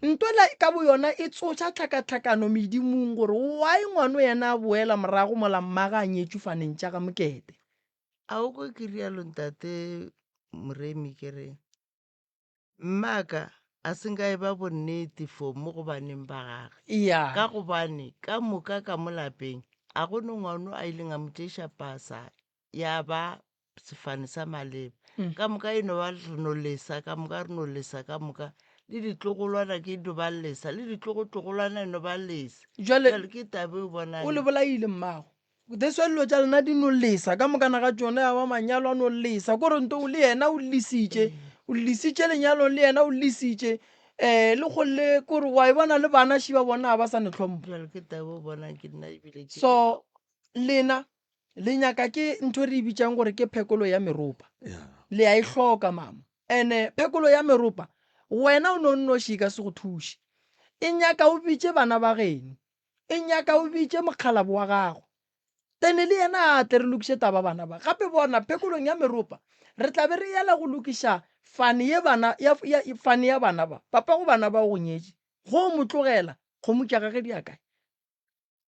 Ntwela ka boyona e tsoša tlhakatlhakano medimong gore why ngwano yena a boela morago mola mmago a nyetšwe faneng tša ga Mokete. A o kwe ke rialo ntate Moremi ke re mmaka a se nka e ba bonnete for mo go baneng ba gage. Ya. Ka gobane ka moka ka mo lapeng a go no ngwano a ileng a mo tšeiša pasa ya ba sefane sa maleba. Ka moka e no ba re no lesa ka moka re no lesa ka moka le ditlogolwana ke no ba lesa le ditlogotlogolwana e no ba lesa. Jwale Jwale ke taba e o bonang. o le bolaile mmago. That's why dilo tša lena di no lesa ka mokana ga tšona ya ba manyalo a no lesa kore nto le yena o lesitše o lesitše lenyalong le yena o lesitše um le golle kore wa e bona le bana šiba bona ga ba sa ne tlhompho. Jwale ke taba e o bonang ke nna ebile ke So lena le nyaka ke ntho re e bitšang gore ke phekolo ya meropa. Le a e hloka mama. Ene phekolo ya meropa wena o no nnoši e ka se go thuše. E nyaka o bitše bana ba geno. E nyaka o bitše mokgalabo wa gago. Tene le yena a tle re lokiše taba bana ba. Gape bona phekolong ya meropa re tla be re yela go lokiša fane ye bana ya, ya, fane ya bana ba. Papa go bana ba o go nyetše. Go o mo tlogela kgomo tša gage di ya kae?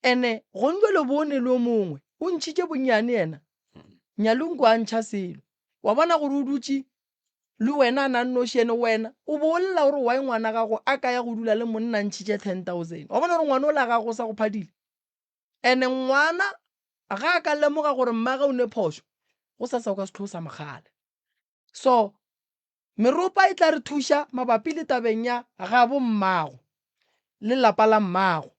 Ene gonjwale bone le o mongwe o ntšhitše bonnyane yena Nyalungu a ntšha selo. Wa bona gore o dutše le wena a na nnoši ene wena o bo o lla gore why ngwana gago a ka ya go dula le monna a ntšhitše 10000. Wa bona gore ngwana o la gago o sa go phadile. Ene ngwana ga a ka lemoga gore mmage o ne phošo go sasa o ka se tlho o sa mogale. So Meropa e tla re thuša mabapi le tabeng ya gabo mmago le lapa la mmago,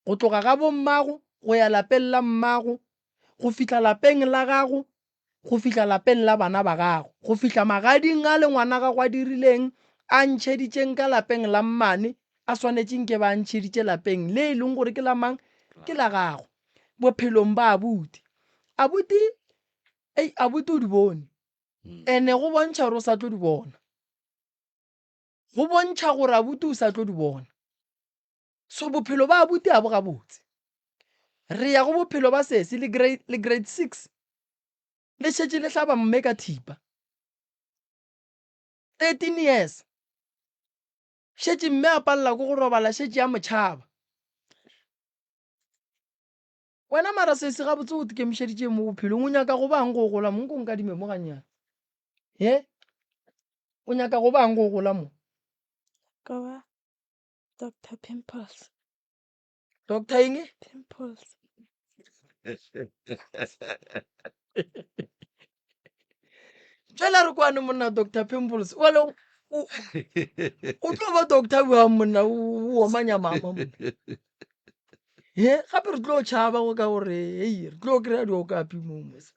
go tloga gabo mmago go ya lapeng la mmago, go fihla lapeng la gago, go fihla lapeng la bana ba gago, go fihla magading a le ngwana gago a dirileng, a ntšheditšeng ka lapeng la mmane, a swanetše nke ba a ntšheditše lapeng le e leng gore ke la mang? Ke la gago. Bophelong ba abuti. Abuti, ei, abuti o di bone. Ene go bontšha gore o sa tlo di bona. Go bontšha gore abuti o sa tlo di bona. So bophelo ba abuti ga bo gabotse. Re ya go bophelo ba sesi le grade, le grade 6. Le šetše le hlaba mme ka thipa. 13 years. Šetše mme a palela ke go robala šetše a mo tšhaba. Wena mara sesi gabotse o ikemišeditše mo bophelong o nyaka go bang go gola mo nko nkadime mo gannyane. He? O nyaka go bang go gola mo? Ka ba Doctor Pimples. Doctor eng? Pimples. Tšwela re kwane monna Doctor Pimples. Wale o o tlo ba doctor bjang monna o omanya mama monna. He gape re tlo tšhaba go ka gore hei re tlo kry-a diokapi mo mose.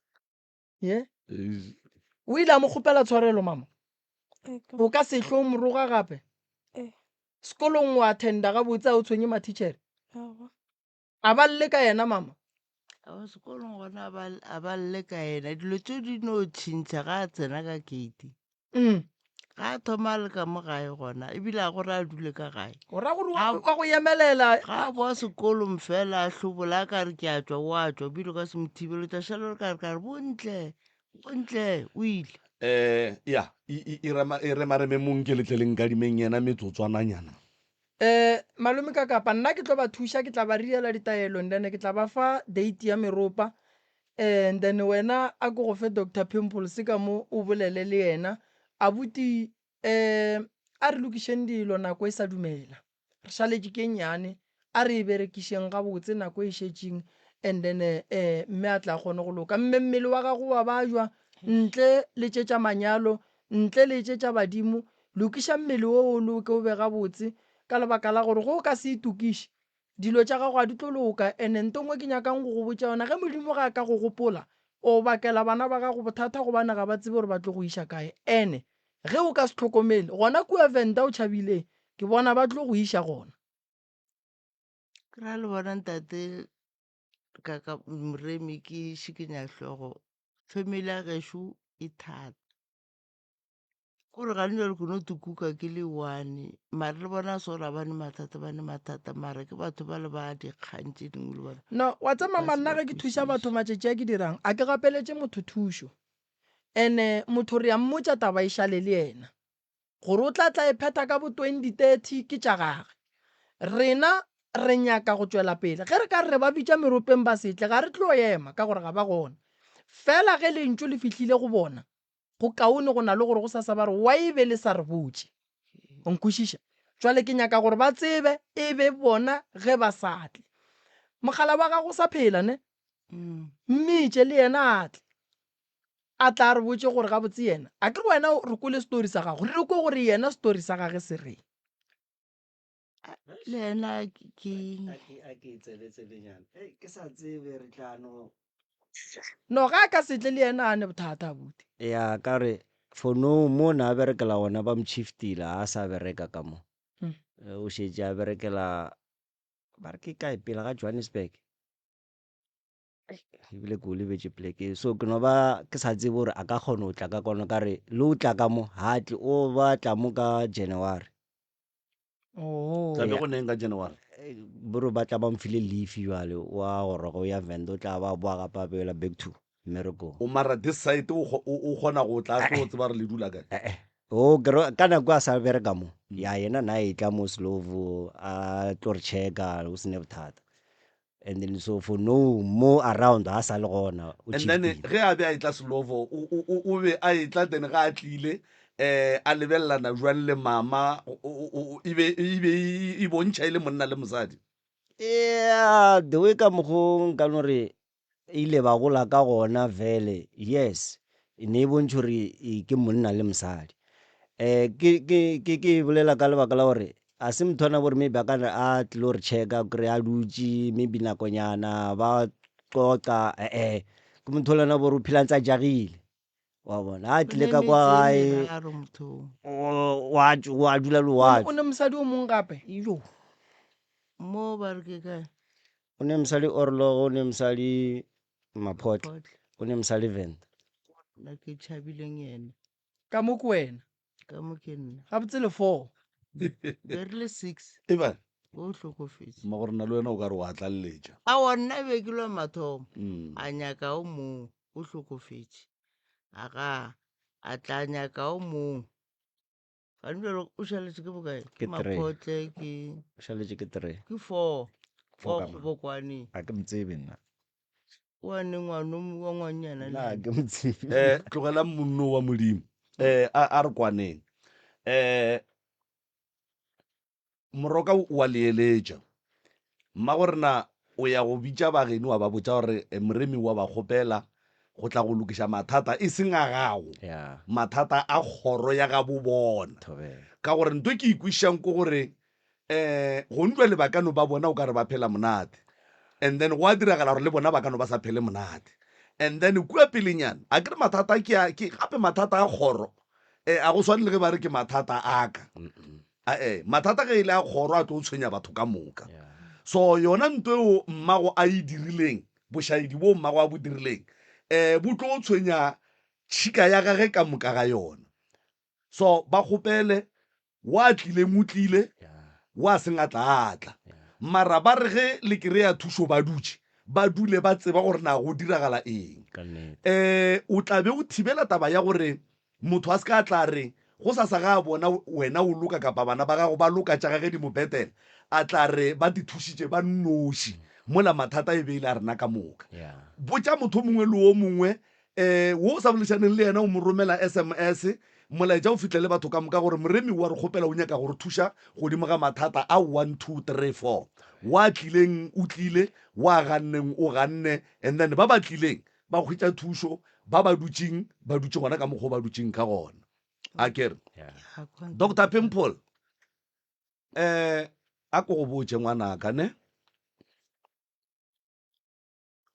Ye o ile a mo kgopela tshwarelo mama. O ka se hlo moroga gape. Sekolong o attenda gabotse a o tshwenye mathitšhere. A ba lle ka yena mama? Aowa sekolong gona a ba, a ba lle ka yena. Dilo tšeo di no tšhintšha ga a tsena ka gate. Mm. Ga a thoma a le ka mo gae gona, ebile a gore a dule ka gae. O ra gore wa wa go emelela. Ga a boa sekolong fela a hlobola a ka re ke a tšwa, o a tšwa, ebile o ka se mo thibele, o tla šala o re ka re ka re bontle, bontle, o ile. Eh, ya, e, e, e rema, e remareme mong ke letle le nkadimeng yena metsotswananyana. Eh, malome ka kapa nna ke tlo ba thuša, ke tla ba riela ditaelo and then ke tla ba fa date ya meropa eh, and then wena a ke go fe Doctor Pimples ka mo o bolele le yena. Abuti eh, a re lokišeng dilo nako e sa dumela. Re šaletše ke e nnyane, a re e berekišeng gabotse nako e šetšeng and then eh, mme a tla kgone go loka. Mme mmele wa gago wa bajwa ntle le tše tša manyalo, ntle le tše tša badimo, Lokiša mmele wo o loke o be gabotse, ka lebaka la gore ge o ka se itokiše, dilo tša gago ga di tlo loka. And-e nto nngwe ke nyakang go go botša yona, ge Modimo ga a ka go gopola, o bakela bana ba gago bothata gobane ga ba tsebe gore ba tlo go iša kae. And-e ge o ka se hlokomele, gona kua Venda o tšhabileng, ke bona ba tlo go iša gona. Ke ra le bona ntate kaka Moremi ke šikinya hlogo, family ya gešo e thata. Kore gane jwale ke no tukuka ke le one mare le bona so ra ba ne mathata ba ne mathata mara ke batho ba le ba dikgang tše dingwe le bona. No, wa tseba mama nna ge ke thuša batho matšatši a ke dirang a ke gapeletše motho thušo ene motho re a mmotša taba e šale le yena gore o tla tla e phetha ka bo 2030 ke tša gage rena re nyaka go tšwela pele ge re ka re re ba bitša meropeng ba se tle ga re tlo ema ka gore ga ba gona fela ge lentšu le fihlile go bona Go kaone go na le gore gosasa ba re, Why be le sa re botše? O nkwešiša? Jwale ke nyaka gore ba tsebe, e be bona ge ba sa tle. Mogala wa gago o sa phela, ne? Mmitše le yena a tle. A tla a re botše gore gabotse yena, akere wena re kwele story sa gago, re kwe gore yena story sa gage se reng. Le yena ke. A ke tsebetsebenyana. Hei, ke sa tsebe re tla no. No, ga a ka se tle le yena a ne bothata abuti. Ya, ka re for now mo na a berekela gona ba mo shiftile, ga a sa bereka ka mo. O šetše a berekela ba re ke kae pele ga Johannesburg. Ebile ke o lebetše poleke so ke no ba ke sa tsebe gore a ka kgona go tla ka kwano ka re le o tla ka mo ga tle o ba tla mo ka January. Oh. Tla be go neng ka January? Eh, bro ba tla ba mfile leave jwale wa goroga o ya Venda o tla ba boa gape a boela back to mmerekong. O mara this side o o kgona go tla tlo tseba re le dula kae? Eh eh. O kero ka nako a sa bereka mo. Ya yena na e tla mo Slovo a tlo re checka o sene bothata. And then so for no mo around ha sa le gona o And then ge a be a etla Slovo o o o be a etla then ga a tlile eh a lebelelana jwang le mama e be e be e bontšha e le monna le mosadi? Yeah, the way ka mokgo nka no re ile ba gola ka gona vele yes e ne e bontšha gore ke monna le mosadi. Um ke ke ke ke bolela ka lebaka la gore A se motho ona gore maybe a ka re a tlilo re checka kry a dutše maybe nakonyana ba qoqa ee ke motho le gore o phela ntse a jagile wa bona a tlile ka kwa gae wa wa dula le wa o ne mosadi o mongwe gape yo mo ba re ke kae o ne mosadi orlogo o ne mosadi maphotla o ne mosadi venda nna ke tšhabileng yena ka mo ke wena Ka mo ke nna. Gabotse le four. Be re le six. Eba. O hlokofetše. Mma gore nna le wena o ka re wa tlaleletša. Aowa nna be ke lwa mathomo. A nyaka o mongwe o hlokofetše. Aga, a tla nyaka o mongwe. Gane bjalo o šaletše ke bokae? Ke three. Maphotle ke O šaletše ke three. ke four. Four Four ka mang? kgobokwane. Ga ke mo tsebe nna. Wa ne ngwano wa ngwannyana Nna ga ke mo tsebe. Eh, tlogelang monno wa Modimo. Eh, a, a re kwaneng. Eh, Moroka o a le eletša. Mmagorena o ya go bitša bageno wa ba botša gore eh, Moremi wa ba kgopela go tla go lokiša mathata e seng a gago, Yeah. mathata a kgoro ya gabo bona. Thobela. Ka gore nto e ke e kwešišang ke gore um gong jwale ba ka no ba bona o ka re ba phela monate and then gwa diragala gore le bona ba ka no ba sa phele monate and then kua pelenyana a ke re mathata ke a ke gape mathata a kgoro um a go swane le ge ba re ke mathata a ka Ae, mathata ge e le a kgoro a tlo tshwenya batho ka moka. So yona nto eo mmago a e dirileng, bošaedi boo mmago a bo dirileng, um bo tlo tshwenya tšhika ya gage ka moka ga yona. So ba kgopele, wa tlileng o tlile, wa seng a tla a tla. Mara ba re ge le kry-a thušo ba dutše, ba dule ba tseba gore na go diragala eng. Um o tla be o thibela taba ya gore Motho a se ka a tla re, Gosasa ge a bona wena o loka kapa bana ba gago ba loka tša gage di mo betela, a tla re ba di thušitše ba nnoši, mola mathata e be e le a rena ka moka. Botša motho o mongwe le o mongwe um wo o sa boledišaneng le yena o mo romela sms, molaetša o fihlele batho ka moka gore Moremi o a re kgopela o nyaka go re thuša godimo ga mathata a one, two, three, four. Wa tlileng o tlile, wa ganneng o ganne and then ba ba tlileng ba hwetša thušo, ba ba dutšeng ba dutše gona ka mokgwa o ba dutšeng ka gona. A ke re, Doctor Pimple, eh, a ko go botše ngwanaka ne,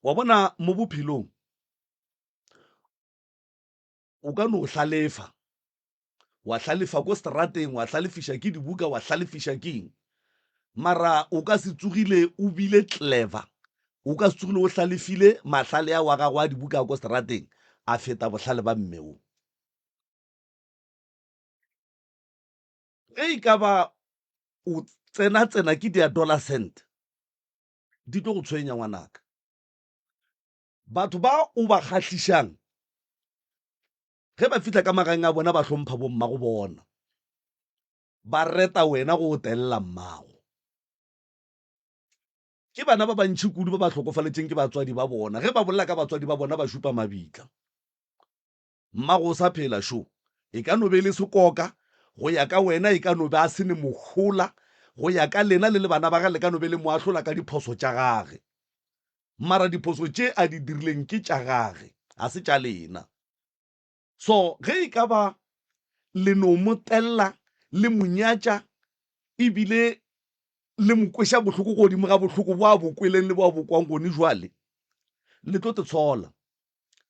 wa bona mo bophelong o ka no hlalefa, wa hlalefa ko strateng, wa hlalefiša ke dibuka, wa hlalefiša ke eng, mara o ka se tsogile o bile clever, o ka se tsogile o hlalefile mahlale ao a gago a dibuka a ko strateng a feta bohlale ba mme wo. Ge e ka ba o tsena-tsena ke di-adolescent, di tlo go tshwenya ngwanaka. Batho ba o ba kgahlišang Ge ba fihla ka magaeng a bona ba hlompha bommago bona. Ba reta wena go o telela mmago. Ke bana ba bantši kudu ba ba hlokofaletšeng ke batswadi ba bona. Ge ba bolela ka batswadi ba bona ba šupa mabitla. Mmago o sa phela šo. E ka no be e le sekoka, go ya ka wena e ka no be a se ne mohola, go ya ka lena le le bana ba gage le ka no be le mo ahlola ka diphoso tša gage. Mara diphoso tše a di dirileng ke tša gage, ga se tša lena. So ge e ka ba le no mo tella, le mo nyatša, e bile le mo kweša bohloko godimo ga bohloko bo a bo kweleng le bo a bo kwang gone jwale, le tlo te tshola.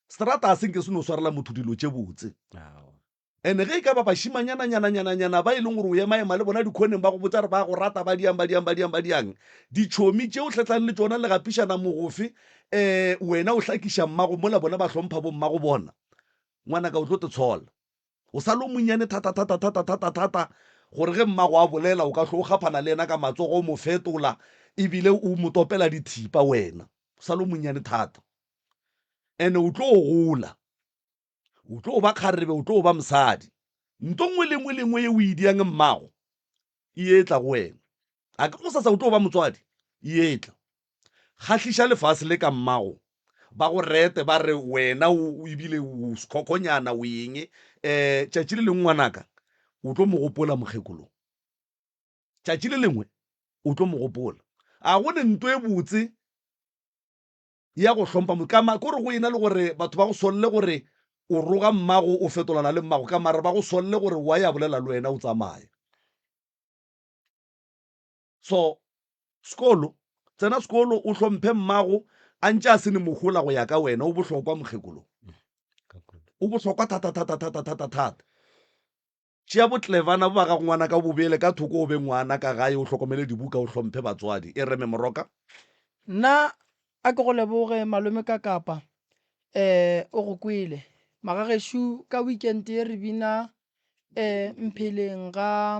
Strata ga se nke se no swarela motho dilo tše botse. And ge e ka ba bašimanyana-nyana-nyana-nyana ba e leng gore o ema-ema le bona dikhoneng ba go botša gore ba go rata, ba diang, ba diang, ba diang, ba diang, ditšhomi tše o hletlang le tšona le gapišana mogofe, um wena o hlakiša mmago mola bona ba hlompha bommago bona, ngwanaka o tlo te tshola. O sa le o monnyane thata-thata-thata-thata-thata gore ge mmago a bolela o ka hlo o kgaphana le yena ka matsogo o mo fetola ebile o mo topela dithipa wena. O sa le o monnyane thata. And o tlo gola. O tlo ba kgarebe, o tlo ba mosadi. Nto nngwe le nngwe le nngwe ye o e diang mmago, e etla go wena. A ke gosasa o tlo ba motswadi? E etla. Kgahliša lefase le ka mmago, ba go rete ba re wena o ebile o sekhokhonyana o eng. Um tšatši le lengwe ngwanaka o tlo mo gopola mokgekolo. Tšatši le lengwe o tlo mo gopola. A go ne nto e botse ya go hlompha motho ka ma kore go ena le gore batho ba go solle gore o roga mmago o fetolana le mmago ka mara ba go solle gore wa ya bolela le wena o tsamaya so sekolo tsena sekolo o hlomphe mmago a ntše a se ne mohola go ya ka wena o bohlokwa mokgekolo o bohlokwa thata thata thata thata thata Tšea botlevana bo ba gago ngwanaka o bo beele ka thoko o be ngwana ka gae o hlokomele dibuka o hlomphe batswadi. E re me Moroka. Nna a ke go leboge malome ka kapa eh o go kwele. Magagešo ka weekend ye re bina eh Mpheleng ga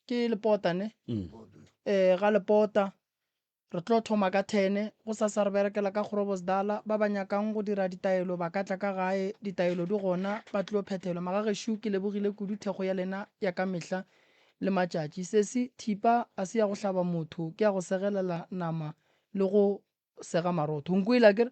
ke Lepota ne? Eh ga Lepota. Re tlo thoma ka thene, gosasa re berekela ka Groblersdal, ba ba nyakang go dira ditaelo ba ka tla ka gae, ditaelo di gona, ba tlo phethelwa. Magagešo ke lebogile kudu thekgo ya lena ya ka mehla le matšatši. Sesi, thipa a se ya go hlaba motho, ke ya go segelela nama le go sega marotho. O nkwele akere?